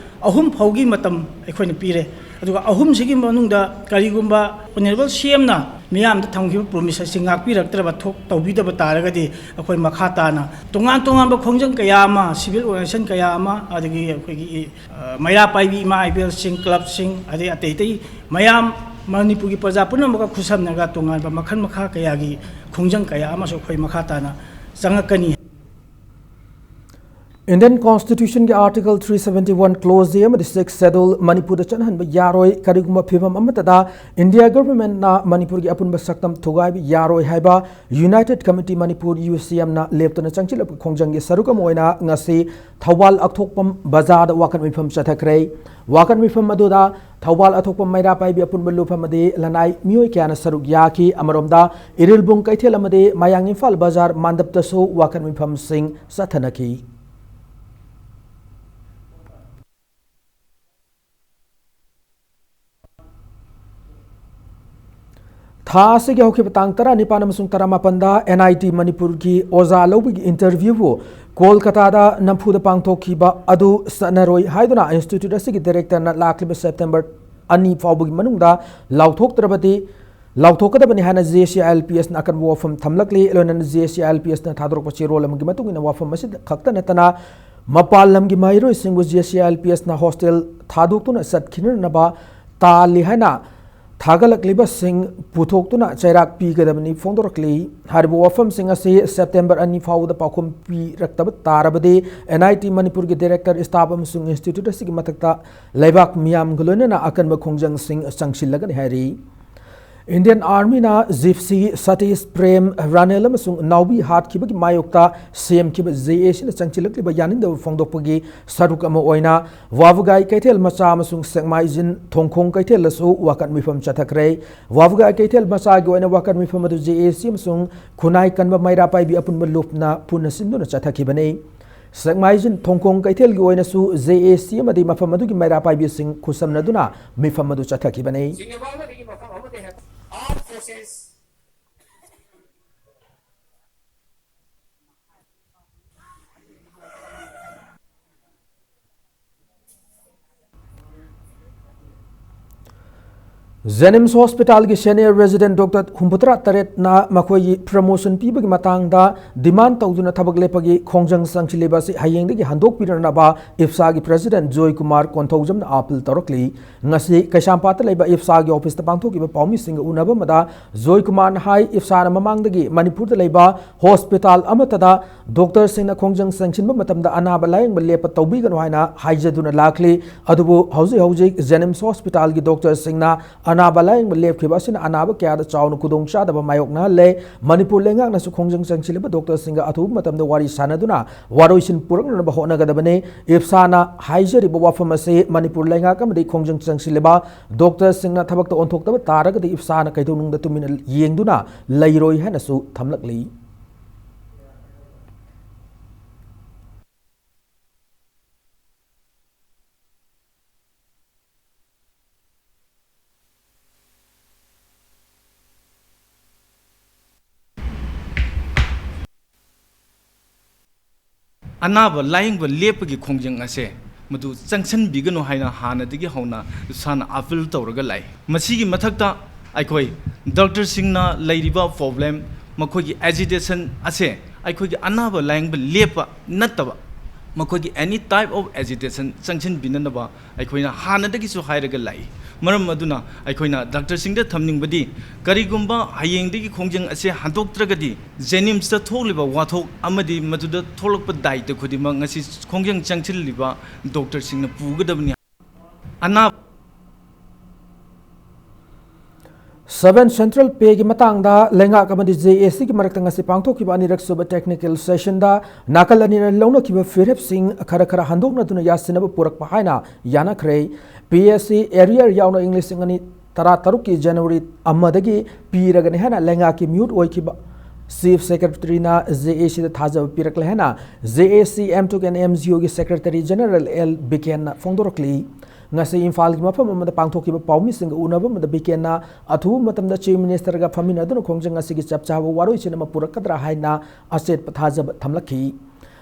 ꯑꯍꯨꯝ ꯐꯥꯎꯒꯤ ꯃꯇꯝ ꯑꯩꯈꯣꯏꯅ ꯄꯤꯔꯦ꯫ ꯑꯗꯨꯒ ꯑꯍꯨꯝꯁꯤꯒꯤ ꯃꯅꯨꯡꯗ ꯀꯔꯤꯒꯨꯝꯕ ꯑꯣꯅꯔꯦꯕꯜ ꯁꯤ ꯑꯦꯝꯅ ꯃꯤꯌꯥꯝꯗ ꯊꯝꯈꯤꯕ ꯄ꯭ꯔꯣꯃꯤꯁ ꯑꯁꯤ ꯉꯥꯛꯄꯤꯔꯛꯇ꯭ꯔꯕ, ꯊꯣꯛ ꯇꯧꯕꯤꯗꯕ ꯇꯥꯔꯒꯗꯤ, ꯑꯩꯈꯣꯏ ꯃꯈꯥ ꯇꯥꯅ ꯇꯣꯉꯥꯟ ꯇꯣꯉꯥꯟꯕ ꯈꯣꯡꯖꯪ ꯀꯌꯥ ꯑꯃ, ꯁꯤꯚꯤꯜ ꯑꯣꯔꯒꯅꯥꯏꯖꯦꯁꯟ ꯀꯌꯥ ꯑꯃ, ꯑꯗꯒꯤ ꯑꯩꯈꯣꯏꯒꯤ, ꯑ, ꯃꯩꯔꯥ ꯄꯥꯏꯕꯤ ꯏꯃꯥ ꯏꯕꯦꯜꯁꯤꯡ, ꯀ꯭ꯂꯕꯁꯤꯡ, ꯑꯗꯩ ꯑꯇꯩ ꯑꯇꯩ ꯃꯌꯥꯝ ꯃꯅꯤꯄꯨꯔꯒꯤ ꯄ꯭ꯔꯖꯥ ꯄꯨꯝꯅꯃꯛꯀ ꯈꯨꯠꯁꯝꯅꯔꯒ ꯇꯣꯉꯥꯟꯕ ꯃꯈꯜ ꯃꯈꯥ ꯀꯌꯥꯒꯤ ꯈꯣꯡꯖꯪ ꯀꯌꯥ ꯑꯃꯁꯨ ꯑꯩꯈꯣꯏ ꯃꯈꯥ ꯇꯥꯅ ꯆꯪꯉꯛꯀꯅꯤ꯫ Indian Constitution ꯒꯤ Article three seventy one Clause A ꯑꯃꯗꯤ Sixth Schedule ꯃꯅꯤꯄꯨꯔꯗ ꯆꯠꯍꯟꯕ ꯌꯥꯔꯣꯏ, ꯀꯔꯤꯒꯨꯝꯕ ꯐꯤꯕꯝ ꯑꯃꯠꯇꯗ India Government ꯅ ꯃꯅꯤꯄꯨꯔꯒꯤ ꯑꯄꯨꯟꯕ ꯁꯛꯇꯝ ꯊꯨꯒꯥꯏꯕ ꯌꯥꯔꯣꯏ ꯍꯥꯏꯕ United Committee Manipur, U C M ꯅ ꯂꯦꯞꯇꯅ ꯆꯪꯁꯤꯜꯂꯛꯄ ꯈꯣꯡꯖꯪꯒꯤ ꯁꯔꯨꯛ ꯑꯃ ꯑꯣꯏꯅ ꯉꯁꯤ ꯊꯧꯕꯥꯜ ꯑꯊꯣꯛꯄꯝ ꯕꯖꯥꯔꯗ ꯋꯥꯀꯠ ꯃꯤꯐꯝ ꯆꯠꯊꯈ꯭ꯔꯦ꯫ ꯋꯥꯀꯠ ꯃꯤꯐꯝ ꯑꯗꯨꯗ ꯊꯧꯕꯥꯜ ꯑꯊꯣꯛꯄꯝ ꯃꯩꯔꯥ ꯄꯥꯏꯕꯤ ꯑꯄꯨꯟꯕ ꯂꯨꯞ ꯑꯃꯗꯤ ꯂꯅꯥꯏ ꯃꯤꯑꯣꯏ ꯀꯌꯥꯅ ꯁꯔꯨꯛ ꯌꯥꯈꯤ꯫ ꯑꯃꯔꯣꯝꯗ ꯏꯔꯤꯜꯕꯨꯡ ꯀꯩꯊꯦꯜ ꯑꯃꯗꯤ ꯃꯌꯥꯡ ꯏꯝꯐꯥꯜ ꯕꯖꯥꯔ ꯃꯟꯗꯞꯇꯁꯨ ꯋꯥꯀꯠ ꯃꯤꯐꯝꯁꯤꯡ ꯆꯠꯊꯅꯈꯤ꯫ ꯊꯥ ꯑꯁꯤꯒꯤ ꯍꯧꯈꯤꯕ ꯇꯥꯡ ꯇꯔꯥꯅꯤꯄꯥꯟ ꯑꯃꯁꯨꯡ ꯇꯔꯥꯃꯥꯄꯟꯗ N I T ꯃꯅꯤꯄꯨꯔꯒꯤ ꯑꯣꯖꯥ ꯂꯧꯕꯒꯤ interview ꯕꯨ ꯀꯣꯜꯀꯇꯥꯗ ꯅꯝꯐꯨꯗ ꯄꯥꯡꯊꯣꯛꯈꯤꯕ ꯑꯗꯨ ꯆꯠꯅꯔꯣꯏ ꯍꯥꯏꯗꯨꯅ institute ꯑꯁꯤꯒꯤ director ꯅ ꯂꯥꯛꯂꯤꯕ September ꯑꯅꯤ ꯐꯥꯎꯕꯒꯤ ꯃꯅꯨꯡꯗ ꯂꯥꯎꯊꯣꯛꯇ꯭ꯔꯕꯗꯤ, ꯂꯥꯎꯊꯣꯛꯀꯗꯕꯅꯤ ꯍꯥꯏꯅ J C I L P S ꯅ ꯑꯀꯟꯕ ꯋꯥꯐꯝ ꯊꯝꯂꯛꯂꯤ꯫ ꯂꯣꯏꯅꯅ J C I L P S ꯅ ꯊꯥꯗꯣꯔꯛꯄ ꯆꯦꯔꯣꯜ ꯑꯃꯒꯤ ꯃꯇꯨꯡ ꯏꯟꯅ ꯋꯥꯐꯝ ꯑꯁꯤꯗ ꯈꯛꯇ ꯅꯠꯇꯅ ꯃꯄꯥꯟ ꯂꯝꯒꯤ ꯃꯍꯩꯔꯣꯏꯁꯤꯡꯕꯨ J C I L P S ꯅ hostel ꯊꯥꯗꯣꯛꯇꯨꯅ ꯆꯠꯈꯤꯅꯅꯕ ꯇꯥꯜꯂꯤ ꯍꯥꯏꯅ ꯊꯥꯒꯠꯂꯛꯂꯤꯕꯁꯤꯡ ꯄꯨꯊꯣꯛꯇꯨꯅ ꯆꯩꯔꯥꯛ ꯄꯤꯒꯗꯕꯅꯤ ꯐꯣꯡꯗꯣꯔꯛꯂꯤ꯫ ꯍꯥꯏꯔꯤꯕ ꯋꯥꯐꯝꯁꯤꯡ ꯑꯁꯤ September ꯑꯅꯤ ꯐꯥꯎꯕꯗ ꯄꯥꯎꯈꯨꯝ ꯄꯤꯔꯛꯇꯕ ꯇꯥꯔꯕꯗꯤ N I T ꯃꯅꯤꯄꯨꯔꯒꯤ director, staff ꯑꯃꯁꯨꯡ institute ꯑꯁꯤꯒꯤ ꯃꯊꯛꯇ ꯂꯩꯕꯥꯛ ꯃꯤꯌꯥꯝꯒ ꯂꯣꯏꯅꯅ ꯑꯀꯟꯕ ꯈꯣꯡꯖꯪꯁꯤꯡ ꯆꯪꯁꯤꯜꯂꯒꯅꯤ ꯍꯥꯏꯔꯤ꯫ Indian Army ꯅ Gypsy, ꯁꯇꯤꯁ, ꯄ꯭ꯔꯦꯝ, ꯔꯥꯅꯦꯜ ꯑꯃꯁꯨꯡ ꯅꯥꯎꯕꯤ ꯍꯥꯠꯈꯤꯕꯒꯤ ꯃꯥꯌꯣꯛꯇ ꯁꯦꯝꯈꯤꯕ J A C ꯅ ꯆꯪꯁꯤꯜꯂꯛꯂꯤꯕ ꯌꯥꯅꯤꯡꯗꯕ ꯐꯣꯡꯗꯣꯛꯄꯒꯤ ꯁꯔꯨꯛ ꯑꯃ ꯑꯣꯏꯅ ꯋꯥꯕꯒꯥꯏ ꯀꯩꯊꯦꯜ ꯃꯆꯥ ꯑꯃꯁꯨꯡ ꯁꯦꯛꯃꯥꯏꯖꯤꯟ ꯊꯣꯡꯈꯣꯡ ꯀꯩꯊꯦꯜꯗꯁꯨ ꯋꯥꯀꯠ ꯃꯤꯐꯝ ꯆꯠꯊꯈ꯭ꯔꯦ꯫ ꯋꯥꯕꯒꯥꯏ ꯀꯩꯊꯦꯜ ꯃꯆꯥꯒꯤ ꯑꯣꯏꯅ ꯋꯥꯀꯠ ꯃꯤꯐꯝ ꯑꯗꯨ J A C ꯑꯃꯁꯨꯡ ꯈꯨꯟꯅꯥꯏ ꯀꯟꯕ ꯃꯩꯔꯥ ꯄꯥꯏꯕꯤ ꯑꯄꯨꯟꯕ ꯂꯨꯞꯅ ꯄꯨꯟꯅ ꯁꯤꯟꯗꯨꯅ ꯆꯠꯊꯈꯤꯕꯅꯤ꯫ ꯁꯦꯛꯃꯥꯏꯖꯤꯟ ꯊꯣꯡꯈꯣꯡ ꯀꯩꯊꯦꯜꯒꯤ ꯑꯣꯏꯅꯁꯨ J A C ꯑꯃꯗꯤ ꯃꯐꯝ ꯑꯗꯨꯒꯤ ꯃꯩꯔꯥ ꯄꯥꯏꯕꯤꯁꯤꯡ ꯈꯨꯠꯁꯝꯅꯗꯨꯅ ꯃꯤꯐꯝ ꯑꯗꯨ ꯆꯠꯊꯈꯤꯕꯅꯤ꯫ ꯖꯦꯅꯤꯝꯁ ꯍꯣꯁꯄꯤꯇꯥꯜꯒꯤ ꯁꯦꯅꯤꯌꯔ ꯔꯦꯖꯤꯗꯦꯟꯠ ꯗꯣꯛꯇꯔ ꯍꯨꯝꯐꯨꯇꯔꯥ ꯇꯔꯦꯠꯅ ꯃꯈꯣꯏꯒꯤ ꯄ꯭ꯔꯃꯣꯁꯟ ꯄꯤꯕꯒꯤ ꯃꯇꯥꯡꯗ ꯗꯤꯃꯥꯟ ꯇꯧꯗꯨꯅ ꯊꯕꯛ ꯂꯦꯞꯄꯒꯤ ꯈꯣꯡꯖꯪ ꯆꯪꯁꯤꯜꯂꯤꯕ ꯑꯁꯤ ꯍꯌꯦꯡꯗꯒꯤ ꯍꯟꯗꯣꯛꯄꯤꯔꯅꯕ ꯏꯞꯁꯥꯒꯤ ꯄ꯭ꯔꯦꯖꯤꯗꯦꯟꯠ ꯖꯣꯏ ꯀꯨꯃꯥꯔ ꯀꯣꯟꯊꯧꯖꯝꯅ ꯑꯥꯄꯤꯜ ꯇꯧꯔꯛꯂꯤ꯫ ꯉꯁꯤ ꯀꯩꯁꯥꯝꯄꯥꯠꯇ ꯂꯩꯕ ꯏꯞꯁꯥꯒꯤ ꯑꯣꯐꯤꯁꯇ ꯄꯥꯡꯊꯣꯛꯈꯤꯕ ꯄꯥꯎꯃꯤꯁꯤꯡꯒ ꯎꯅꯕ ꯑꯃꯗ ꯖꯣꯏ ꯀꯨꯃꯥꯔꯅ ꯍꯥꯏ, ꯏꯞꯁꯥꯅ ꯃꯃꯥꯡꯗꯒꯤ ꯃꯅꯤꯄꯨꯔꯗ ꯂꯩꯕ ꯍꯣꯁꯄꯤꯇꯥꯜ ꯑꯃꯠꯇꯗ ꯗꯣꯛꯇꯔꯁꯤꯡꯅ ꯈꯣꯡꯖꯪ ꯆꯪꯁꯤꯟꯕ ꯃꯇꯝꯗ ꯑꯅꯥꯕ ꯂꯥꯌꯦꯡꯕ ꯂꯦꯞꯄ ꯇꯧꯕꯤꯒꯅꯨ ꯍꯥꯏꯅ ꯍꯥꯏꯖꯗꯨꯅ ꯂꯥꯛꯂꯤ꯫ ꯑꯗꯨꯕꯨ ꯍꯧꯖꯤꯛ ꯍꯧꯖꯤꯛ ꯖꯦꯅꯤꯝꯁ ꯍꯣꯁꯄꯤꯇꯥꯜꯒꯤ ꯗꯣꯛꯇꯔꯁꯤꯡꯅ ꯑꯅꯥꯕ ꯂꯥꯌꯦꯡꯕ ꯂꯦꯞꯈꯤꯕ ꯑꯁꯤꯅ ꯑꯅꯥꯕ ꯀꯌꯥꯗ ꯆꯥꯎꯅ ꯈꯨꯗꯣꯡꯆꯥꯗꯕ ꯃꯥꯌꯣꯛꯅꯍꯜꯂꯦ꯫ ꯃꯅꯤꯄꯨꯔ ꯂꯩꯉꯥꯛꯅꯁꯨ ꯈꯣꯡꯖꯪ ꯆꯪꯁꯤꯜꯂꯤꯕ ꯗꯣꯛꯇꯔꯁꯤꯡꯒ ꯑꯊꯨꯕ ꯃꯇꯝꯗ ꯋꯥꯔꯤ ꯁꯥꯟꯅꯗꯨꯅ ꯋꯥꯔꯣꯏꯁꯤꯟ ꯄꯨꯔꯛꯅꯅꯕ ꯍꯣꯠꯅꯒꯗꯕꯅꯤ꯫ ꯏꯞꯁꯥꯅ ꯍꯥꯏꯖꯔꯤꯕ ꯋꯥꯐꯝ ꯑꯁꯤ ꯃꯅꯤꯄꯨꯔ ꯂꯩꯉꯥꯛ ꯑꯃꯗꯤ ꯈꯣꯡꯖꯪ ꯆꯪꯁꯤꯜꯂꯤꯕ ꯗꯣꯛꯇꯔꯁꯤꯡꯅ ꯊꯕꯛꯇ ꯑꯣꯟꯊꯣꯛꯇꯕ ꯇꯥꯔꯒꯗꯤ ꯏꯞꯁꯥꯅ ꯀꯩꯗꯧꯅꯨꯡꯗ ꯇꯨꯃꯤꯟꯅ ꯌꯦꯡꯗꯨꯅ ꯂꯩꯔꯣꯏ ꯍꯥꯏꯅꯁꯨ ꯊꯝꯂꯛꯂꯤ꯫ ꯑꯅꯥꯕ ꯂꯥꯌꯦꯡꯕ ꯂꯦꯞꯄꯒꯤ ꯈꯣꯡꯖꯪ ꯑꯁꯦ ꯃꯗꯨ ꯆꯪꯁꯤꯟꯕꯤꯒꯅꯨ ꯍꯥꯏꯅ ꯍꯥꯟꯅꯗꯒꯤ ꯍꯧꯅ ꯏꯁꯥꯅ ꯑꯥꯄꯤꯜ ꯇꯧꯔꯒ ꯂꯥꯛꯏ꯫ ꯃꯁꯤꯒꯤ ꯃꯊꯛꯇ ꯑꯩꯈꯣꯏ ꯗꯣꯛꯇꯔꯁꯤꯡꯅ ꯂꯩꯔꯤꯕ ꯄ꯭ꯔꯣꯕ꯭ꯂꯦꯝ, ꯃꯈꯣꯏꯒꯤ ꯑꯦꯖꯤꯇꯦꯁꯟ ꯑꯁꯦ ꯑꯩꯈꯣꯏꯒꯤ ꯑꯅꯥꯕ ꯂꯥꯌꯦꯡꯕ ꯂꯦꯞꯄ ꯅꯠꯇꯕ ꯃꯈꯣꯏꯒꯤ any type of agitation ꯆꯪꯁꯤꯟꯕꯤꯅꯅꯕ ꯑꯩꯈꯣꯏꯅ ꯍꯥꯟꯅꯗꯒꯤꯁꯨ ꯍꯥꯏꯔꯒ ꯂꯥꯛꯏ꯫ ꯃꯔꯝ ꯑꯗꯨꯅ ꯑꯩꯈꯣꯏꯅ ꯗꯣꯛꯇꯔꯁꯤꯡꯗ ꯊꯝꯅꯤꯡꯕꯗꯤ, ꯀꯔꯤꯒꯨꯝꯕ ꯍꯌꯦꯡꯗꯒꯤ ꯈꯣꯡꯖꯪ ꯑꯁꯦ ꯍꯟꯗꯣꯛꯇ꯭ꯔꯒꯗꯤ ꯖꯦꯅꯤꯝꯁꯇ ꯊꯣꯛꯂꯤꯕ ꯋꯥꯊꯣꯛ ꯑꯃꯗꯤ ꯃꯗꯨꯗ ꯊꯣꯛꯂꯛꯄ ꯗꯥꯏꯇ ꯈꯨꯗꯤꯡꯃꯛ ꯉꯁꯤ ꯈꯣꯡꯖꯪ ꯆꯪꯁꯤꯜꯂꯤꯕ ꯗꯣꯛꯇꯔꯁꯤꯡꯅ ꯄꯨꯒꯗꯕꯅꯤ꯫ ꯑꯅꯥꯕ ꯁꯚꯦꯟ ꯁꯦꯟꯇ꯭ꯔꯦꯜ ꯄꯦꯒꯤ ꯃꯇꯥꯡꯗ ꯂꯩꯉꯥꯛ ꯑꯃꯗꯤ ꯖꯦ ꯑꯦ ꯁꯤꯒꯤ ꯃꯔꯛꯇ ꯉꯁꯤ ꯄꯥꯡꯊꯣꯛꯈꯤꯕ ꯑꯅꯤꯔꯛ ꯁꯨꯕ ꯇꯦꯛꯅꯤꯀꯦꯜ ꯁꯦꯁꯟꯗ ꯅꯥꯀꯜ ꯑꯅꯤꯅ ꯂꯧꯅꯈꯤꯕ ꯐꯤꯔꯦꯞꯁꯤꯡ ꯈꯔ ꯈꯔ ꯍꯟꯗꯣꯛꯅꯗꯨꯅ ꯌꯥꯁꯤꯟꯅꯕ ꯄꯨꯔꯛꯄ ꯍꯥꯏꯅ ꯌꯥꯅꯈ꯭ꯔꯦ꯫ ꯄꯤ ꯑꯦꯁ ꯁꯤ ꯑꯦꯔꯤꯌꯔ ꯌꯥꯎꯅ ꯏꯪ ꯂꯤꯁꯤꯡ ꯑꯅꯤ ꯇꯔꯥ ꯇꯔꯨꯛꯀꯤ ꯖꯅꯋꯥꯔꯤ ꯑꯃꯗꯒꯤ ꯄꯤꯔꯒꯅꯤ ꯍꯥꯏꯅ ꯂꯩꯉꯥꯛꯀꯤ ꯃꯤꯍꯨꯠ ꯑꯣꯏꯈꯤꯕ ꯆꯤꯐ ꯁꯦꯀ꯭ꯔꯦꯇꯔꯤꯅ ꯖꯦ ꯑꯦ ꯁꯤꯗ ꯊꯥꯖꯕ ꯄꯤꯔꯛꯂꯦ ꯍꯥꯏꯅ J A C M to N M G ꯑꯣꯒꯤ ꯁꯦꯀ꯭ꯔꯦꯇꯔꯤ ꯖꯦꯅꯔꯦꯜ ꯑꯦꯜ ꯕꯤꯀꯦꯟꯅ ꯐꯣꯡꯗꯣꯔꯛꯂꯤ꯫ ꯉꯁꯤ ꯏꯝꯐꯥꯜꯒꯤ ꯃꯐꯝ ꯑꯃꯗ ꯄꯥꯡꯊꯣꯛꯈꯤꯕ ꯄꯥꯎꯃꯤꯁꯤꯡꯒ ꯎꯅꯕ ꯑꯃꯗ ꯕꯤꯀꯦꯟꯅ ꯑꯊꯨꯕ ꯃꯇꯝꯗ ꯆꯤꯐ ꯃꯤꯅꯤꯁꯇꯔꯒ ꯐꯝꯃꯤꯟꯅꯗꯨꯅ ꯈꯣꯡꯖꯪ ꯑꯁꯤꯒꯤ ꯆꯞ ꯆꯥꯕ ꯋꯥꯔꯣꯏꯁꯤꯟ ꯑꯃ ꯄꯨꯔꯛꯀꯗ꯭ꯔꯥ ꯍꯥꯏꯅ ꯑꯆꯦꯠꯄ ꯊꯥꯖꯕ ꯊꯝꯂꯛꯈꯤ꯫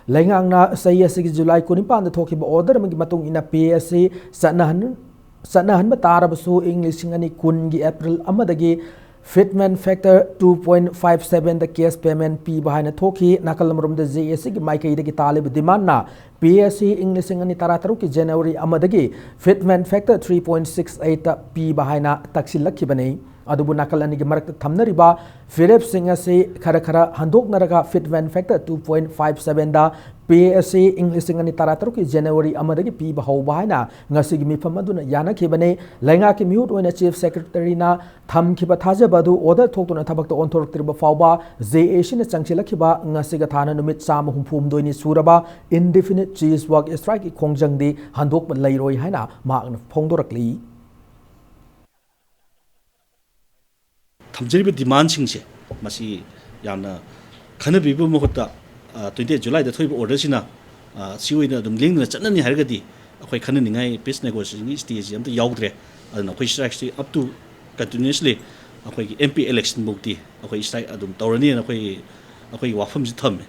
ꯂꯩꯉꯥꯛꯅ ꯆꯍꯤ ꯑꯁꯤꯒꯤ ꯖꯨꯂꯥꯏ ꯀꯨꯟꯅꯤꯄꯥꯟꯗ ꯊꯣꯛꯈꯤꯕ ꯑꯣꯔꯗꯔ ꯑꯃꯒꯤ ꯃꯇꯨꯡ ꯏꯟꯅ ꯄꯦ ꯑꯁꯤ ꯆꯠꯅꯍꯟ-, ꯆꯠꯅꯍꯟꯕ ꯇꯥꯔꯕꯁꯨ, ꯏꯪ ꯂꯤꯁꯤꯡ ꯑꯅꯤ ꯀꯨꯟꯒꯤ ꯑꯦꯄ꯭ꯔꯤꯜ ꯑꯃꯗꯒꯤ fitment factor two point five sevenꯗ cash payment ꯄꯤꯕ ꯍꯥꯏꯅ ꯊꯣꯛꯈꯤ꯫ ꯅꯥꯀꯜ ꯑꯃꯔꯣꯝꯗ, ꯖꯦ ꯑꯦ ꯁꯤꯒꯤ ꯃꯥꯏꯀꯩꯗꯒꯤ ꯇꯥꯜꯂꯤꯕ demandꯅ ꯄꯤ ꯑꯦ ꯑꯦꯁ ꯁꯤ ꯏꯪ ꯂꯤꯁꯤꯡ ꯑꯅꯤ ꯇꯔꯥꯇꯔꯨꯛꯀꯤ January ꯑꯃꯗꯒꯤ fitment factor three point six eightꯇ ꯄꯤꯕ ꯍꯥꯏꯅ ꯇꯛꯁꯤꯜꯂꯛꯈꯤꯕꯅꯤ꯫ ꯑꯗꯨꯕꯨ ꯅꯥꯀꯜ ꯑꯅꯤꯒꯤ ꯃꯔꯛꯇ ꯊꯝꯅꯔꯤꯕ ꯐꯤꯔꯦꯞꯁꯤꯡ ꯑꯁꯤ ꯈꯔ ꯈꯔ ꯍꯟꯗꯣꯛꯅꯔꯒ fitment factor two point five sevenꯗ P A S C ꯏꯪ ꯂꯤꯁꯤꯡ ꯑꯅꯤ ꯇꯔꯥꯇꯔꯨꯛꯀꯤ January ꯑꯃꯗꯒꯤ ꯄꯤꯕ ꯍꯧꯕ ꯍꯥꯏꯅ ꯉꯁꯤꯒꯤ ꯃꯤꯐꯝ ꯑꯗꯨꯅ ꯌꯥꯅꯈꯤꯕꯅꯤ꯫ ꯂꯩꯉꯥꯛꯀꯤ ꯃꯤꯍꯨꯠ ꯑꯣꯏꯅ Chief Secretaryꯅ ꯊꯝꯈꯤꯕ ꯊꯥꯖꯕ ꯑꯗꯨ order ꯊꯣꯛꯇꯨꯅ ꯊꯕꯛꯇ ꯑꯣꯟꯊꯣꯔꯛꯇ꯭ꯔꯤꯕ ꯐꯥꯎꯕ, ꯖꯦ ꯑꯦ ꯁꯤꯅ ꯆꯪꯁꯤꯜꯂꯛꯈꯤꯕ ꯉꯁꯤꯒ ꯊꯥꯅ ꯅꯨꯃꯤꯠ ꯆꯥꯝꯃ ꯍꯨꯝꯐꯨ ꯍꯨꯝꯗꯣꯏꯅꯤ ꯁꯨꯔꯕ indefinite cease work strikeꯀꯤ ꯈꯣꯡꯖꯪꯗꯤ ꯍꯟꯗꯣꯛꯄ ꯂꯩꯔꯣꯏ ꯍꯥꯏꯅ ꯃꯍꯥꯛꯅ ꯐꯣꯡꯗꯣꯔꯛꯂꯤ꯫ ꯊꯝꯖꯔꯤꯕ demandꯁꯤꯡꯁꯦ ꯃꯁꯤ ꯌꯥꯝꯅ ꯈꯟꯅꯕꯤꯕ ꯃꯍꯨꯠꯇ, twenty eight Julyꯗ ꯊꯣꯛꯏꯕ orderꯁꯤꯅ, ꯑ, ꯁꯤ ꯑꯣꯏꯅ ꯑꯗꯨꯝ ꯂꯦꯡꯗꯅ ꯆꯠꯅꯅꯤ ꯍꯥꯏꯔꯒꯗꯤ, ꯑꯩꯈꯣꯏ ꯈꯟꯅꯅꯤꯡꯉꯥꯏ peace negotiationꯒꯤ stageꯁꯤ ꯑꯝꯇ ꯌꯥꯎꯗ꯭ꯔꯦ꯫ ꯑꯗꯨꯅ ꯑꯩꯈꯣꯏ strikeꯁꯤ up to continuously ꯑꯩꯈꯣꯏꯒꯤ M P election ꯐꯥꯎꯗꯤ ꯑꯩꯈꯣꯏ strike ꯑꯗꯨꯝ ꯇꯧꯔꯅꯤꯅ ꯑꯩꯈꯣꯏ, ꯑꯩꯈꯣꯏꯒꯤ ꯋꯥꯐꯝꯁꯤ ꯊꯝꯃꯦ꯫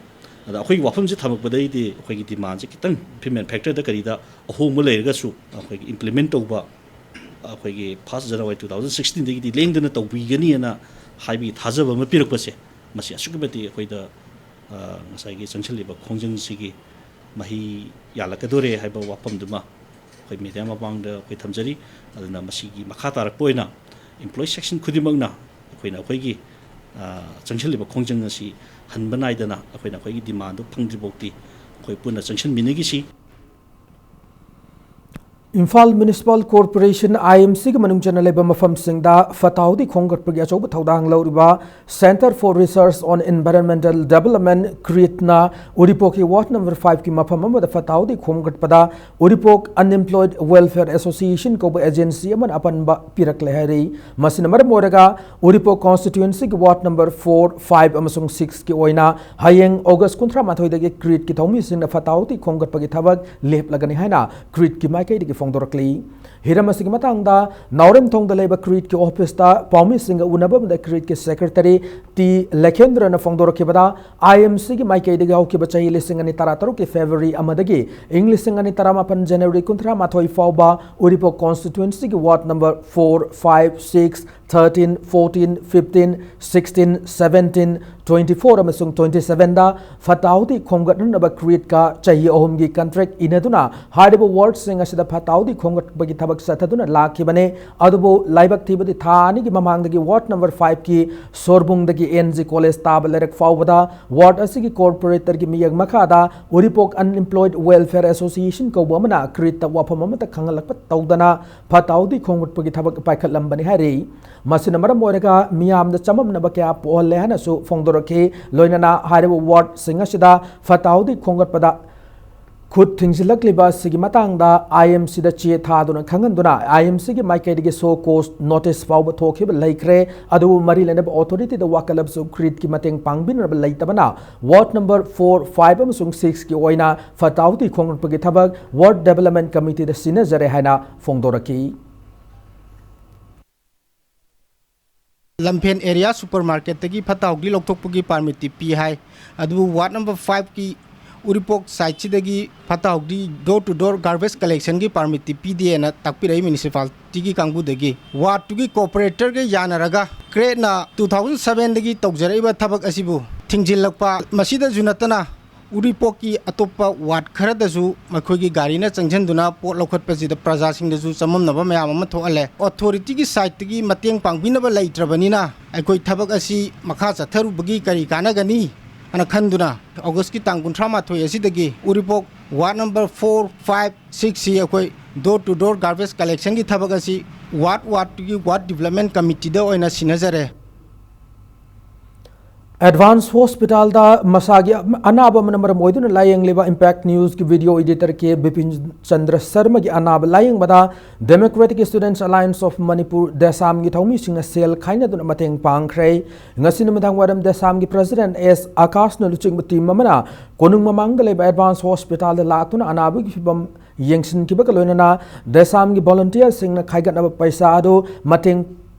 ꯑꯗ ꯑꯩꯈꯣꯏꯒꯤ ꯋꯥꯐꯝꯁꯤ ꯊꯝꯃꯛꯄꯗꯩꯗꯤ ꯑꯩꯈꯣꯏꯒꯤ demandꯁꯤ ꯈꯤꯇꯪ fitment factorꯗ ꯀꯔꯤꯗ ꯑꯍꯣꯡꯕ ꯂꯩꯔꯒꯁꯨ ꯑꯩꯈꯣꯏꯒꯤ implement ꯇꯧꯕ ꯑꯩꯈꯣꯏꯒꯤ first January two thousand sixteenꯗꯒꯤꯗꯤ ꯂꯦꯡꯗꯅ ꯇꯧꯕꯤꯒꯅꯤꯅ ꯍꯥꯏꯕꯒꯤ ꯊꯥꯖꯕ ꯑꯃ ꯄꯤꯔꯛꯄꯁꯦ, ꯃꯁꯤ ꯑꯁꯨꯛꯀꯤ ꯃꯇꯤꯛ ꯑꯩꯈꯣꯏꯗ, ꯑ, ꯉꯁꯥꯏꯒꯤ ꯆꯪꯁꯤꯜꯂꯤꯕ ꯈꯣꯡꯖꯪꯁꯤꯒꯤ ꯃꯍꯩ ꯌꯥꯜꯂꯛꯀꯗꯣꯔꯦ ꯍꯥꯏꯕ ꯋꯥꯐꯝꯗꯨꯃ ꯑꯩꯈꯣꯏ media ꯃꯃꯥꯡꯗ ꯑꯩꯈꯣꯏ ꯊꯝꯖꯔꯤ꯫ ꯑꯗꯨꯅ ꯃꯁꯤꯒꯤ ꯃꯈꯥ ꯇꯥꯔꯛꯄ ꯑꯣꯏꯅ employee section ꯈꯨꯗꯤꯡꯃꯛꯅ ꯑꯩꯈꯣꯏꯅ ꯑꯩꯈꯣꯏꯒꯤ, ꯑ, ꯆꯪꯁꯤꯜꯂꯤꯕ ꯈꯣꯡꯖꯪ ꯑꯁꯤ ꯍꯟꯕ ꯅꯥꯏꯗꯅ ꯑꯩꯈꯣꯏꯅ ꯑꯩꯈꯣꯏꯒꯤ demandꯗꯨ ꯐꯪꯗ꯭ꯔꯤꯐꯥꯎꯗꯤ ꯑꯩꯈꯣꯏ ꯄꯨꯟꯅ ꯆꯪꯁꯤꯟꯃꯤꯟꯅꯈꯤꯁꯤ꯫ Imphal Municipal Corporation, I M Cꯒꯤ ꯃꯅꯨꯡ ꯆꯟꯅ ꯂꯩꯕ ꯃꯐꯝꯁꯤꯡꯗ ꯐꯠꯇ ꯍꯥꯎꯗꯤ ꯈꯣꯝꯒꯠꯄꯒꯤ ꯑꯆꯧꯕ ꯊꯧꯗꯥꯡ ꯂꯧꯔꯤꯕ Centre for Research on Environmental Development, CREEDꯅ ꯎꯔꯤꯄꯣꯛꯀꯤ ward number fiveꯀꯤ ꯃꯐꯝ ꯑꯃꯗ ꯐꯠꯇ ꯍꯥꯎꯗꯤ ꯈꯣꯝꯒꯠꯄꯗ ꯎꯔꯤꯄꯣꯛ Unemployed Welfare Association ꯀꯧꯕ agency ꯑꯃꯅ ꯑꯄꯟꯕ ꯄꯤꯔꯛꯂꯦ ꯍꯥꯏꯔꯤ꯫ ꯃꯁꯤꯅ ꯃꯔꯝ ꯑꯣꯏꯔꯒ ꯎꯔꯤꯄꯣꯛ constituencyꯒꯤ ward number four, five ꯑꯃꯁꯨꯡ sixꯀꯤ ꯑꯣꯏꯅ ꯍꯌꯦꯡ August ꯀꯨꯟꯊ꯭ꯔꯥ ꯃꯥꯊꯣꯏꯗꯒꯤ CREEDꯀꯤ ꯊꯧꯃꯤꯁꯤꯡꯅ ꯐꯠꯇ ꯍꯥꯎꯗꯤ ꯈꯣꯝꯒꯠꯄꯒꯤ ꯊꯕꯛ ꯂꯦꯞꯂꯒꯅꯤ ꯍꯥꯏꯅ CREEDꯀꯤ ꯃꯥꯏꯀꯩꯗꯒꯤ ꯐꯣꯡꯗꯣꯔꯛꯂꯤ꯫ ꯍꯤꯔꯝ ꯑꯁꯤꯒꯤ ꯃꯇꯥꯡꯗ ꯅꯥꯎꯔꯦꯝꯊꯣꯡꯗ ꯂꯩꯕ ꯀ꯭ꯔꯤꯠꯀꯤ ꯑꯣꯐꯤꯁꯇ ꯄꯥꯎꯃꯤꯁꯤꯡꯒ ꯎꯅꯕ ꯑꯃꯗ ꯀ꯭ꯔꯤꯠꯀꯤ ꯁꯦꯀ꯭ꯔꯦꯇꯔꯤ ꯇꯤ ꯂꯦꯈꯦꯟꯗ꯭ꯔꯅ ꯐꯣꯡꯗꯣꯔꯛꯈꯤꯕꯗ, IMCꯒꯤ ꯃꯥꯏꯀꯩꯗꯒꯤ ꯍꯧꯈꯤꯕ ꯆꯍꯤ ꯂꯤꯁꯤꯡ ꯑꯅꯤ ꯇꯔꯥꯇꯔꯨꯛꯀꯤ ꯐꯦꯕ꯭ꯔꯨꯋꯥꯔꯤ ꯑꯃꯗꯒꯤ ꯏꯪ ꯂꯤꯁꯤꯡ ꯑꯅꯤ ꯇꯔꯥꯃꯥꯄꯟ ꯖꯅꯋꯥꯔꯤ ꯀꯨꯟꯊ꯭ꯔꯥ ꯃꯥꯊꯣꯏ ꯐꯥꯎꯕ ꯎꯔꯤꯄꯣꯛ ꯀꯣꯟꯁꯇꯤꯇ꯭ꯋꯦꯟꯁꯤꯒꯤ ward number four, five, six, thirteen, fourteen, fifteen, sixteen, seventeen, twenty four ꯑꯃꯁꯨꯡ ꯇ꯭ꯋꯦꯟꯇꯤ ꯁꯚꯦꯟꯗ ꯐꯠꯇ ꯍꯥꯎꯗꯤ ꯈꯣꯝꯒꯠꯅꯅꯕ ꯀ꯭ꯔꯤꯠꯀ ꯆꯍꯤ ꯑꯍꯨꯝꯒꯤ ꯀꯟꯇ꯭ꯔꯦꯛ ꯏꯅꯗꯨꯅ ꯍꯥꯏꯔꯤꯕ ꯋꯥꯔꯗꯁꯤꯡ ꯑꯁꯤꯗ ꯐꯠꯇ ꯍꯥꯎꯗꯤ ꯈꯣꯝꯒꯠꯄꯒꯤ ꯊꯕꯛ ꯆꯠꯊꯗꯨꯅ ꯂꯥꯛꯈꯤꯕꯅꯤ꯫ ꯑꯗꯨꯕꯨ ꯂꯥꯏꯕꯛ ꯊꯤꯕꯗꯤ ꯊꯥ ꯑꯅꯤꯒꯤ ꯃꯃꯥꯡꯗꯒꯤ ꯋꯥꯔꯗ ꯅꯝꯕꯔ ꯐꯥꯏꯚꯀꯤ ꯁꯣꯔꯕꯨꯡꯗꯒꯤ NG ꯀꯣꯂꯦꯖ ꯇꯥꯕ ꯂꯩꯔꯛ ꯐꯥꯎꯕꯗ ꯋꯥꯔꯗ ꯑꯁꯤꯒꯤ ꯀꯣꯔꯄꯣꯔꯦꯇꯔꯒꯤ ꯃꯤꯌꯦꯡ ꯃꯈꯥꯗ ꯎꯔꯤꯄꯣꯛ ꯑꯟꯑꯦꯝꯄ꯭ꯂꯣꯏꯗ ꯋꯦꯜꯐꯤꯌꯔ ꯑꯦꯁꯣꯁꯤꯌꯦꯁꯟ ꯀꯧꯕ ꯑꯃꯅ ꯀ꯭ꯔꯤꯠꯇ ꯋꯥꯐꯝ ꯑꯃꯠꯇ ꯈꯪꯍꯜꯂꯛꯄ ꯇꯧꯗꯅ ꯐꯠꯇ ꯍꯥꯎꯗꯤ ꯈꯣꯝꯒꯠꯄꯒꯤ ꯊꯕꯛ ꯄꯥꯏꯈꯠꯂꯝꯕꯅꯤ ꯍꯥꯏꯔꯤ꯫ ꯃꯁꯤꯅ ꯃꯔꯝ ꯑꯣꯏꯔꯒ ꯃꯤꯌꯥꯝꯗ ꯆꯃꯝꯅꯕ ꯀꯌꯥ ꯄꯣꯛꯍꯜꯂꯦ ꯍꯥꯏꯅꯁꯨ ꯐꯣꯡꯗꯣꯔꯛꯈꯤ꯫ ꯂꯣꯏꯅꯅ ꯍꯥꯏꯔꯤꯕ ꯋꯥꯔꯗꯁꯤꯡ ꯑꯁꯤꯗ ꯐꯠꯇ ꯍꯥꯎꯗꯤ ꯈꯣꯝꯒꯠꯄꯗ ꯈꯨꯠ ꯊꯤꯡꯖꯤꯜꯂꯛꯂꯤꯕ ꯑꯁꯤꯒꯤ ꯃꯇꯥꯡꯗ IMCꯗ ꯆꯦ ꯊꯥꯗꯨꯅ ꯈꯪꯍꯟꯗꯨꯅ IMCꯒꯤ ꯃꯥꯏꯀꯩꯗꯒꯤ ꯁꯣ ꯀꯣꯁ ꯅꯣꯇꯤꯁ ꯐꯥꯎꯕ ꯊꯣꯛꯈꯤꯕ ꯂꯩꯈ꯭ꯔꯦ꯫ ꯑꯗꯨꯕꯨ ꯃꯔꯤ ꯂꯩꯅꯕ ꯑꯣꯊꯣꯔꯤꯇꯤꯗ ꯋꯥꯀꯠꯂꯕꯁꯨ ꯀ꯭ꯔꯤꯠꯀꯤ ꯃꯇꯦꯡ ꯄꯥꯡꯕꯤꯅꯕ ꯂꯩꯇꯕꯅ ꯋꯥꯔꯗ ꯅꯝꯕꯔ ꯐꯣꯔ, ꯐꯥꯏꯚ ꯑꯃꯁꯨꯡ ꯁꯤꯛꯁꯀꯤ ꯑꯣꯏꯅ ꯐꯠꯇ ꯍꯥꯎꯗꯤ ꯈꯣꯝꯒꯠꯄꯒꯤ ꯊꯕꯛ ꯋꯥꯔꯗ ꯗꯦꯚꯂꯞꯃꯦꯟ ꯀꯃꯤꯇꯤꯗ ꯁꯤꯟꯅꯖꯔꯦ ꯍꯥꯏꯅ ꯐꯣꯡꯗꯣꯔꯛꯈꯤ꯫ ꯂꯝꯐꯦꯟ ꯑꯦꯔꯤꯌꯥ ꯁꯨꯄꯔ ꯃꯥꯔꯀꯦꯠꯇꯒꯤ ꯐꯠꯇ ꯍꯥꯎꯗꯤ ꯂꯧꯊꯣꯛꯄꯒꯤ ꯄꯥꯔꯃꯤꯠꯇꯤ ꯄꯤ ꯍꯥꯏ, ꯑꯗꯨꯕꯨ ꯋꯥꯔꯗ ꯅꯝꯕꯔ ꯐꯥꯏꯚꯀꯤ ꯎꯔꯤꯄꯣꯛ ꯁꯥꯏꯠꯁꯤꯗꯒꯤ ꯐꯠꯇ ꯍꯥꯎꯗꯤ door to door garbage collectionꯒꯤ ꯄꯥꯔꯃꯤꯠꯇꯤ ꯄꯤꯗꯦꯅ ꯇꯥꯛꯄꯤꯔꯛꯏ ꯃ꯭ꯌꯨꯅꯤꯁꯤꯄꯥꯂꯤꯇꯤꯒꯤ ꯀꯥꯡꯕꯨꯗꯒꯤ꯫ ꯋꯥꯔꯗꯇꯨꯒꯤ ꯀꯣꯔꯄꯣꯔꯦꯇꯔꯒ ꯌꯥꯅꯔꯒ ꯀ꯭ꯔꯤꯠꯅ two thousand sevenꯗꯒꯤ ꯇꯧꯖꯔꯛꯏꯕ ꯊꯕꯛ ꯑꯁꯤꯕꯨ ꯊꯤꯡꯖꯤꯜꯂꯛꯄ, ꯃꯁꯤꯗꯁꯨ ꯅꯠꯇꯅ ꯎꯔꯤꯄꯣꯛꯀꯤ ꯑꯇꯣꯞꯄ ꯋꯥꯔꯗ ꯈꯔꯗꯁꯨ ꯃꯈꯣꯏꯒꯤ ꯒꯥꯔꯤꯅ ꯆꯪꯁꯤꯟꯗꯨꯅ ꯄꯣꯠ ꯂꯧꯈꯠꯄꯁꯤꯗ ꯄ꯭ꯔꯖꯥꯁꯤꯡꯗꯁꯨ ꯆꯃꯝꯅꯕ ꯃꯌꯥꯝ ꯑꯃ ꯊꯣꯛꯍꯜꯂꯦ꯫ ꯑꯣꯊꯣꯔꯤꯇꯤꯒꯤ ꯁꯥꯏꯠꯇꯒꯤ ꯃꯇꯦꯡ ꯄꯥꯡꯕꯤꯅꯕ ꯂꯩꯇ꯭ꯔꯕꯅꯤꯅ ꯑꯩꯈꯣꯏ ꯊꯕꯛ ꯑꯁꯤ ꯃꯈꯥ ꯆꯠꯊꯔꯨꯕꯒꯤ ꯀꯔꯤ ꯀꯥꯟꯅꯒꯅꯤ ꯍꯥꯏꯅ ꯈꯟꯗꯨꯅ ꯑꯣꯒꯁꯀꯤ ꯇꯥꯡ ꯀꯨꯟꯊ꯭ꯔꯥ ꯃꯥꯊꯣꯏ ꯑꯁꯤꯗꯒꯤ ꯎꯔꯤꯄꯣꯛ ꯋꯥꯔꯗ ꯅꯝꯕꯔ ꯐꯣꯔ, ꯐꯥꯏꯚ, ꯁꯤꯛꯁꯁꯤ ꯑꯩꯈꯣꯏ door to door garbage collectionꯒꯤ ꯊꯕꯛ ꯑꯁꯤ ꯋꯥꯔꯗ ꯋꯥꯔꯗꯇꯨꯒꯤ ꯋꯥꯔꯗ ꯗꯤꯕꯂꯞꯃꯦꯟ ꯀꯃꯤꯇꯤꯗ ꯑꯣꯏꯅ ꯁꯤꯟꯅꯖꯔꯦ꯫ ꯑꯦꯗꯚꯥꯟꯁ ꯍꯣꯁꯄꯤꯇꯥꯜꯗ ꯃꯁꯥꯒꯤ ꯑꯅꯥꯕ ꯑꯃꯅ ꯃꯔꯝ ꯑꯣꯏꯗꯨꯅ ꯂꯥꯌꯦꯡꯂꯤꯕ Impact Newsꯀꯤ video editor ꯀꯦ ꯕꯤꯄꯤꯟ ꯆꯟꯗ꯭ꯔ ꯁꯔꯃꯒꯤ ꯑꯅꯥꯕ ꯂꯥꯌꯦꯡꯕꯗ Democratic Students Alliance of Manipur, ꯗꯦꯁꯥꯝꯒꯤ ꯊꯧꯃꯤꯁꯤꯡꯅ ꯁꯦꯜ ꯈꯥꯏꯅꯗꯨꯅ ꯃꯇꯦꯡ ꯄꯥꯡꯈ꯭ꯔꯦ꯫ ꯉꯁꯤ ꯅꯨꯃꯤꯗꯥꯡ ꯋꯥꯏꯔꯝ ꯗꯦꯁꯥꯝꯒꯤ president ꯑꯦꯁ ꯑꯀꯥꯁꯅ ꯂꯨꯆꯤꯡꯕ team ꯑꯃꯅ ꯀꯣꯅꯨꯡ ꯃꯃꯥꯡꯗ ꯂꯩꯕ ꯑꯦꯗꯚꯥꯟꯁ ꯍꯣꯁꯄꯤꯇꯥꯜꯗ ꯂꯥꯛꯇꯨꯅ ꯑꯅꯥꯕꯒꯤ ꯐꯤꯕꯝ ꯌꯦꯡꯁꯤꯟꯈꯤꯕꯒ ꯂꯣꯏꯅꯅ ꯗꯦꯁꯥꯝꯒꯤ volunteerꯁꯤꯡꯅ ꯈꯥꯏꯒꯠꯅꯕ ꯄꯩꯁꯥ ꯑꯗꯨ ꯃꯇꯦꯡ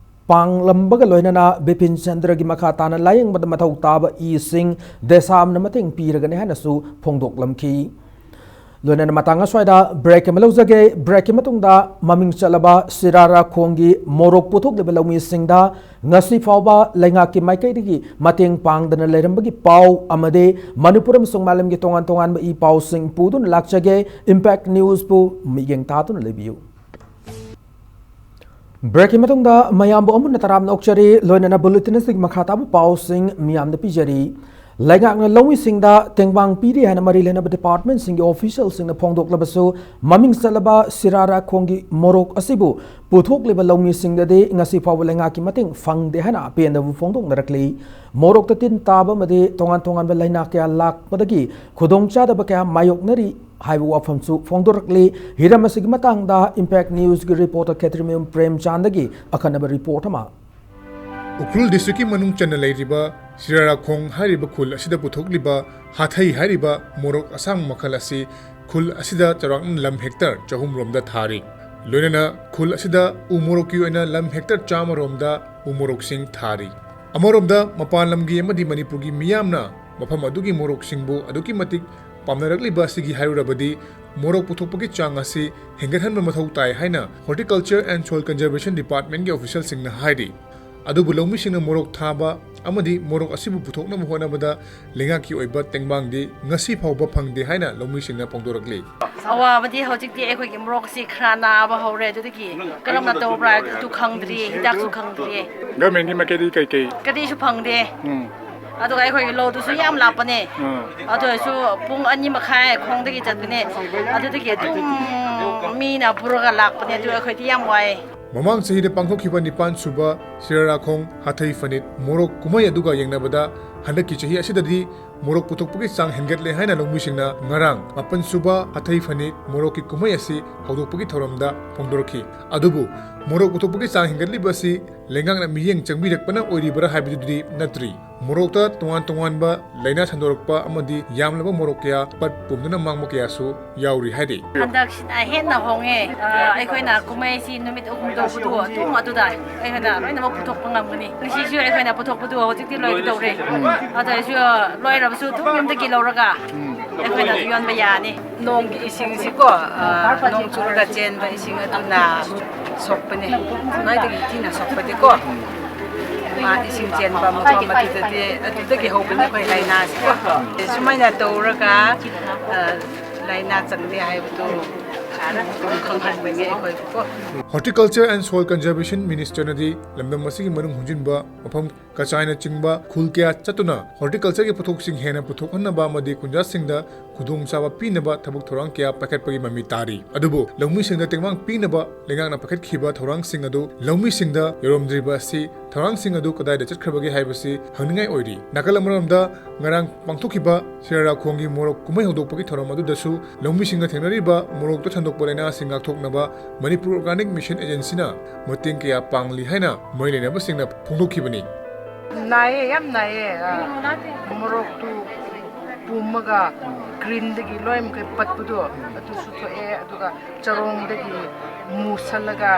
ꯄꯥꯡꯂꯝꯕꯒ ꯂꯣꯏꯅꯅ ꯕꯤꯄꯤꯟ ꯆꯟꯗ꯭ꯔꯒꯤ ꯃꯈꯥ ꯇꯥꯅ ꯂꯥꯌꯦꯡꯕꯗ ꯃꯊꯧ ꯇꯥꯕ ꯏꯁꯤꯡ ꯗꯦꯁꯥꯝꯅ ꯃꯇꯦꯡ ꯄꯤꯔꯒꯅꯤ ꯍꯥꯏꯅꯁꯨ ꯐꯣꯡꯗꯣꯛꯂꯝꯈꯤ꯫ ꯂꯣꯏꯅꯅ ꯃꯇꯥꯡ ꯑꯁ꯭ꯋꯥꯏꯗ breakꯀꯤ ꯑꯃ ꯂꯧꯖꯒꯦ꯫ Breakꯀꯤ ꯃꯇꯨꯡꯗ ꯃꯃꯤꯡ ꯆꯠꯂꯕ ꯁꯤꯔꯥꯔꯥꯈꯣꯡꯒꯤ ꯃꯣꯔꯣꯛ ꯄꯨꯊꯣꯛꯂꯤꯕ ꯂꯧꯃꯤꯁꯤꯡꯗ ꯉꯁꯤ ꯐꯥꯎꯕ ꯂꯩꯉꯥꯛꯀꯤ ꯃꯥꯏꯀꯩꯗꯒꯤ ꯃꯇꯦꯡ ꯄꯥꯡꯗꯅ ꯂꯩꯔꯝꯕꯒꯤ ꯄꯥꯎ ꯑꯃꯗꯤ ꯃꯅꯤꯄꯨꯔ ꯑꯃꯁꯨꯡ ꯃꯥꯂꯦꯝꯒꯤ ꯇꯣꯉꯥꯟ ꯇꯣꯉꯥꯟꯕ ꯏ ꯄꯥꯎꯁꯤꯡ ꯄꯨꯗꯨꯅ ꯂꯥꯛꯆꯒꯦ꯫ Impact Newsꯄꯨ ꯃꯤꯠꯌꯦꯡ ꯇꯥꯗꯨꯅ ꯂꯩꯕꯤꯌꯨ꯫ Breakꯀꯤ ꯃꯇꯨꯡꯗ ꯃꯌꯥꯝꯕꯨ ꯑꯃꯨꯟꯅ ꯇꯔꯥꯝꯅ ꯑꯣꯛꯆꯔꯤ꯫ ꯂꯣꯏꯅꯅ bulletin ꯑꯁꯤꯒꯤ ꯃꯈꯥ ꯇꯥꯕ ꯄꯥꯎꯁꯤꯡ ꯃꯤꯌꯥꯝꯗ ꯄꯤꯖꯔꯤ꯫ ꯂꯩꯉꯥꯛꯅ ꯂꯧꯃꯤꯁꯤꯡꯗ ꯇꯦꯡꯕꯥꯡ ꯄꯤꯔꯤ ꯍꯥꯏꯅ ꯃꯔꯤ ꯂꯩꯅꯕ departmentꯁꯤꯡꯒꯤ officialꯁꯤꯡꯅ ꯐꯣꯡꯗꯣꯛꯂꯕꯁꯨ, ꯃꯃꯤꯡ ꯆꯠꯂꯕ ꯁꯤꯔꯥꯔꯥꯈꯣꯡꯒꯤ ꯃꯣꯔꯣꯛ ꯑꯁꯤꯕꯨ ꯄꯨꯊꯣꯛꯂꯤꯕ ꯂꯧꯃꯤꯁꯤꯡꯗꯗꯤ ꯉꯁꯤ ꯐꯥꯎꯕ ꯂꯩꯉꯥꯛꯀꯤ ꯃꯇꯦꯡ ꯐꯪꯗꯦ ꯍꯥꯏꯅ ꯑꯄꯦꯟꯗꯕ ꯐꯣꯡꯗꯣꯛꯅꯔꯛꯂꯤ꯫ ꯃꯣꯔꯣꯛꯇ ꯇꯤꯟ ꯇꯥꯕ ꯑꯃꯗꯤ ꯇꯣꯉꯥꯟ ꯇꯣꯉꯥꯟꯕ ꯂꯥꯏꯅꯥ ꯀꯌꯥ ꯂꯥꯛꯄꯗꯒꯤ ꯈꯨꯗꯣꯡꯆꯥꯗꯕ ꯀꯌꯥ ꯃꯥꯌꯣꯛꯅꯔꯤ ꯍꯥꯏꯕ ꯋꯥꯐꯝꯁꯨ ꯐꯣꯡꯗꯣꯔꯛꯂꯤ꯫ ꯍꯤꯔꯝ ꯑꯁꯤꯒꯤ ꯃꯇꯥꯡꯗ Impact Newsꯀꯤ reporter ꯈꯦꯇ꯭ꯔꯤꯃꯌꯨꯝ ꯄ꯭ꯔꯦꯝꯆꯥꯟꯗꯒꯤ ꯑꯈꯟꯅꯕ report ꯑꯃ꯫ ꯎꯈ꯭ꯔꯨꯜ districtꯀꯤ ꯃꯅꯨꯡ ꯆꯟꯅ ꯂꯩꯔꯤꯕ ꯁꯤꯔꯥꯔꯥꯈꯣꯡ ꯍꯥꯏꯔꯤꯕ ꯈꯨꯜ ꯑꯁꯤꯗ ꯄꯨꯊꯣꯛꯂꯤꯕ ꯍꯥꯊꯩ ꯍꯥꯏꯔꯤꯕ ꯃꯣꯔꯣꯛ ꯑꯁꯥꯡꯕ ꯃꯈꯜ ꯑꯁꯤ ꯈꯨꯜ ꯑꯁꯤꯗ ꯆꯥꯎꯔꯥꯛꯅ ꯂꯝ hectare ꯆꯍꯨꯝ ꯔꯣꯝꯗ ꯊꯥꯔꯤ꯫ ꯂꯣꯏꯅꯅ ꯈꯨꯜ ꯑꯁꯤꯗ ꯎ ꯃꯣꯔꯣꯛꯀꯤ ꯑꯣꯏꯅ ꯂꯝ hectare ꯆꯥꯝꯃ ꯔꯣꯝꯗ ꯎ ꯃꯣꯔꯣꯛꯁꯤꯡ ꯊꯥꯔꯤ꯫ ꯑꯃꯔꯣꯝꯗ ꯃꯄꯥꯟ ꯂꯝꯒꯤ ꯑꯃꯗꯤ ꯃꯅꯤꯄꯨꯔꯒꯤ ꯃꯤꯌꯥꯝꯅ ꯃꯐꯝ ꯑꯗꯨꯒꯤ ꯃꯣꯔꯣꯛꯁꯤꯡꯕꯨ ꯑꯗꯨꯛꯀꯤ ꯃꯇꯤꯛ ꯄꯥꯝꯅꯔꯛꯂꯤꯕ ꯑꯁꯤꯒꯤ ꯍꯥꯏꯔꯨꯔꯕꯗꯤ, ꯃꯣꯔꯣꯛ ꯄꯨꯊꯣꯛꯄꯒꯤ ꯆꯥꯡ ꯑꯁꯤ ꯍꯦꯟꯒꯠꯍꯟꯕ ꯃꯊꯧ ꯇꯥꯏ ꯍꯥꯏꯅ Horticulture and Soil Conservation Departmentꯀꯤ officialꯁꯤꯡꯅ ꯍꯥꯏꯔꯤ꯫ ꯑꯗꯨꯕꯨ ꯂꯧꯃꯤꯁꯤꯡꯅ ꯃꯣꯔꯣꯛ ꯊꯥꯕ ꯑꯃꯗꯤ ꯃꯣꯔꯣꯛ ꯑꯁꯤꯕꯨ ꯄꯨꯊꯣꯛꯅꯕ ꯍꯣꯠꯅꯕꯗ ꯂꯩꯉꯥꯛꯀꯤ ꯑꯣꯏꯕ ꯇꯦꯡꯕꯥꯡꯗꯤ ꯉꯁꯤ ꯐꯥꯎꯕ ꯐꯪꯗꯦ ꯍꯥꯏꯅ ꯂꯧꯃꯤꯁꯤꯡꯅ ꯐꯣꯡꯗꯣꯔꯛꯂꯤ꯫ ꯑꯋꯥꯕꯗꯤ ꯍꯧꯖꯤꯛꯇꯤ ꯑꯩꯈꯣꯏꯒꯤ ꯃꯣꯔꯣꯛꯁꯤ ꯈꯔ ꯅꯥꯕ ꯍꯧꯔꯦ, ꯑꯗꯨꯗꯒꯤ ꯀꯔꯝꯅ ꯇꯧꯕ꯭ꯔꯥ ꯑꯗꯨ ꯈꯪꯗ꯭ꯔꯤ, ꯍꯤꯗꯥꯛꯁꯨ ꯈꯪꯗ꯭ꯔꯤ꯫ Governmentꯀꯤ ꯃꯥꯏꯀꯩꯗꯒꯤ ꯀꯩ ꯀꯩ? ꯀꯔꯤꯁꯨ ꯐꯪꯗꯦ꯫ ꯎꯝ꯫ ꯑꯗꯨꯒ ꯑꯩꯈꯣꯏꯒꯤ ꯂꯧꯗꯨꯁꯨ ꯌꯥꯝ ꯂꯥꯞꯄꯅꯦ꯫ ꯎꯝ꯫ ꯑꯗꯨ ꯑꯣꯏꯔꯁꯨ ꯄꯨꯡ ꯑꯅꯤ ꯃꯈꯥꯏ ꯈꯣꯡꯗꯒꯤ ꯆꯠꯄꯅꯦ꯫ ꯑꯗꯨꯗꯒꯤ ꯑꯗꯨꯝ ꯃꯤꯅ ꯄꯨꯔꯒ ꯂꯥꯛꯄꯅꯦ꯫ ꯑꯗꯨ ꯑꯩꯈꯣꯏꯗꯤ ꯌꯥꯝ ꯋꯥꯏ꯫ ꯃꯃꯥꯡ ꯆꯍꯤꯗ ꯄꯥꯡꯊꯣꯛꯈꯤꯕ ꯅꯤꯄꯥꯟ ꯁꯨꯕ ꯁꯤꯔꯥꯔꯥꯈꯣꯡ ꯍꯥꯊꯩ ꯐꯅꯤꯠ ꯃꯣꯔꯣꯛ ꯀꯨꯝꯍꯩ ꯑꯗꯨꯒ ꯌꯦꯡꯅꯕꯗ ꯍꯟꯗꯛꯀꯤ ꯆꯍꯤ ꯑꯁꯤꯗꯗꯤ ꯃꯣꯔꯣꯛ ꯄꯨꯊꯣꯛꯄꯒꯤ ꯆꯥꯡ ꯍꯦꯟꯒꯠꯂꯦ ꯍꯥꯏꯅ ꯂꯧꯃꯤꯁꯤꯡꯅ ꯉꯔꯥꯡ ꯃꯥꯄꯟ ꯁꯨꯕ ꯍꯥꯊꯩ ꯐꯅꯤꯠ ꯃꯣꯔꯣꯛꯀꯤ ꯀꯨꯝꯍꯩ ꯑꯁꯤ ꯍꯧꯗꯣꯛꯄꯒꯤ ꯊꯧꯔꯝꯗ ꯐꯣꯡꯗꯣꯔꯛꯈꯤ꯫ ꯑꯗꯨꯕꯨ ꯃꯣꯔꯣꯛ ꯄꯨꯊꯣꯛꯄꯒꯤ ꯆꯥꯡ ꯍꯦꯟꯒꯠꯂꯤꯕ ꯑꯁꯤ ꯂꯩꯉꯥꯛꯅ ꯃꯤꯠꯌꯦꯡ ꯆꯪꯕꯤꯔꯛꯄꯅ ꯑꯣꯏꯔꯤꯕꯔꯥ ꯍꯥꯏꯕꯗꯨꯗꯤ ꯅꯠꯇ꯭ꯔꯤ꯫ ꯃꯣꯔꯣꯛꯇ ꯇꯣꯉꯥꯟ ꯇꯣꯉꯥꯟꯕ ꯂꯥꯏꯅꯥ ꯁꯟꯗꯣꯔꯛꯄ ꯑꯃꯗꯤ ꯌꯥꯝꯂꯕ ꯃꯣꯔꯣꯛ ꯀꯌꯥ ꯄꯠ ꯄꯨꯝꯗꯨꯅ ꯃꯥꯡꯕ ꯀꯌꯥꯁꯨ ꯌꯥꯎꯔꯤ ꯍꯥꯏꯔꯤ꯫ ꯍꯟꯗꯛꯁꯤꯅ ꯍꯦꯟꯅ ꯍꯣꯡꯉꯦ꯫ ꯑ, ꯑꯩꯈꯣꯏꯅ ꯀꯨꯝꯍꯩꯁꯤ ꯅꯨꯃꯤꯠ ꯑꯍꯨꯝ ꯇꯧꯕꯗꯨ ꯑꯗꯨꯝ ꯑꯗꯨꯗ ꯑꯩꯈꯣꯏꯅ ꯂꯣꯏꯅꯃꯛ ꯄꯨꯊꯣꯛꯄ ꯉꯝꯒꯅꯤ꯫ ꯉꯁꯤꯁꯨ ꯑꯩꯈꯣꯏꯅ ꯄꯨꯊꯣꯛꯄꯗꯨ ꯍꯧꯖꯤꯛꯇꯤ ꯂꯣꯏꯒꯗꯧꯔꯦ꯫ ꯑꯗꯨ ꯑꯣꯏꯔꯁꯨ ꯂꯣꯏꯔꯕꯁꯨ ꯑꯗꯨꯝ ꯌꯨꯝꯗꯒꯤ ꯂꯧꯔꯒ ꯑꯩꯈꯣꯏꯅ ꯌꯣꯟꯕ ꯌꯥꯅꯤ꯫ ꯅꯣꯡꯒꯤ ꯏꯁꯤꯡꯁꯤꯀꯣ, ꯑ, ꯅꯣꯡ ꯆꯨꯔꯒ ꯆꯦꯟꯕ ꯏꯁꯤꯡ ꯑꯗꯨꯅ ꯁꯣꯛꯄꯅꯦ꯫ ꯈ꯭ꯋꯥꯏꯗꯒꯤ ꯊꯤꯅ ꯁꯣꯛꯄꯗꯤꯀꯣ, ꯃꯥ ꯏꯁꯤꯡ ꯆꯦꯟꯕ ꯃꯐꯝ ꯑꯗꯨꯗꯗꯤ, ꯑꯗꯨꯗꯒꯤ ꯍꯧꯕꯅꯦ ꯑꯩꯈꯣꯏ ꯂꯥꯏꯅꯥꯁꯤꯀꯣ꯫ ꯁꯨꯃꯥꯏꯅ ꯇꯧꯔꯒ, ꯑ, ꯂꯥꯏꯅꯥ ꯆꯪꯗꯦ ꯍꯥꯏꯕꯗꯨ ꯑꯗꯨꯝ ꯈꯪꯍꯟꯅꯤꯡꯉꯦ ꯑꯩꯈꯣꯏꯕꯨꯀꯣ꯫ Horticulture and Soil Conservation Ministerꯅꯗꯤ ꯂꯝꯗꯝ ꯑꯁꯤꯒꯤ ꯃꯅꯨꯡ ꯍꯨꯟꯖꯤꯟꯕ ꯃꯐꯝ ꯀꯆꯥꯏꯅꯆꯤꯡꯕ ꯈꯨꯜ ꯀꯌꯥ ꯆꯠꯇꯨꯅ horticultureꯒꯤ ꯄꯣꯠꯊꯣꯛꯁꯤꯡ ꯍꯦꯟꯅ ꯄꯨꯊꯣꯛꯍꯟꯅꯕ ꯑꯃꯗꯤ ꯈꯨꯟꯖꯥꯁꯤꯡꯗ ꯈꯨꯗꯣꯡꯆꯥꯕ ꯄꯤꯅꯕ ꯊꯕꯛ ꯊꯧꯔꯥꯡ ꯀꯌꯥ ꯄꯥꯏꯈꯠꯄꯒꯤ ꯃꯃꯤ ꯇꯥꯔꯤ꯫ ꯑꯗꯨꯕꯨ ꯂꯧꯃꯤꯁꯤꯡꯗ ꯇꯦꯡꯕꯥꯡ ꯄꯤꯅꯕ ꯂꯩꯉꯥꯛꯅ ꯄꯥꯏꯈꯠꯈꯤꯕ ꯊꯧꯔꯥꯡꯁꯤꯡ ꯑꯗꯨ ꯂꯧꯃꯤꯁꯤꯡꯗ ꯌꯧꯔꯝꯗ꯭ꯔꯤꯕ ꯑꯁꯤ ꯊꯧꯔꯥꯡꯁꯤꯡ ꯑꯗꯨ ꯀꯗꯥꯏꯗ ꯆꯠꯈ꯭ꯔꯕꯒꯦ ꯍꯥꯏꯕꯁꯤ ꯍꯪꯅꯤꯡꯉꯥꯏ ꯑꯣꯏꯔꯤ꯫ ꯅꯥꯀꯜ ꯑꯃꯔꯣꯝꯗ ꯉꯔꯥꯡ ꯄꯥꯡꯊꯣꯛꯈꯤꯕ ꯁꯤꯔꯥꯔꯥꯈꯣꯡꯒꯤ ꯃꯣꯔꯣꯛ ꯀꯨꯝꯍꯩ ꯍꯧꯗꯣꯛꯄꯒꯤ ꯊꯧꯔꯝ ꯑꯗꯨꯗꯁꯨ ꯂꯧꯃꯤꯁꯤꯡꯅ ꯊꯦꯡꯅꯔꯤꯕ ꯃꯣꯔꯣꯛꯇ ꯁꯟꯗꯣꯛꯄ ꯂꯥꯏꯅꯥꯁꯤꯡ ꯉꯥꯛꯊꯣꯛꯅꯕ Manipur Organic Mission Agencyꯅ ꯃꯇꯦꯡ ꯀꯌꯥ ꯄꯥꯡꯂꯤ ꯍꯥꯏꯅ ꯃꯔꯤ ꯂꯩꯅꯕꯁꯤꯡꯅ ꯐꯣꯡꯗꯣꯛꯈꯤꯕꯅꯤ꯫ ꯅꯥꯏꯌꯦ, ꯌꯥꯝ ꯅꯥꯏꯌꯦ꯫ ꯑ, ꯃꯣꯔꯣꯛꯇꯨ ꯄꯨꯝꯃꯒ greenꯗꯒꯤ ꯂꯣꯏ ꯃꯈꯩ ꯄꯠꯄꯗꯣ ꯑꯗꯨꯁꯨ ꯊꯣꯛꯑꯦ, ꯑꯗꯨꯒ ꯆꯔꯣꯡꯗꯒꯤ ꯃꯨꯁꯜꯂꯒ,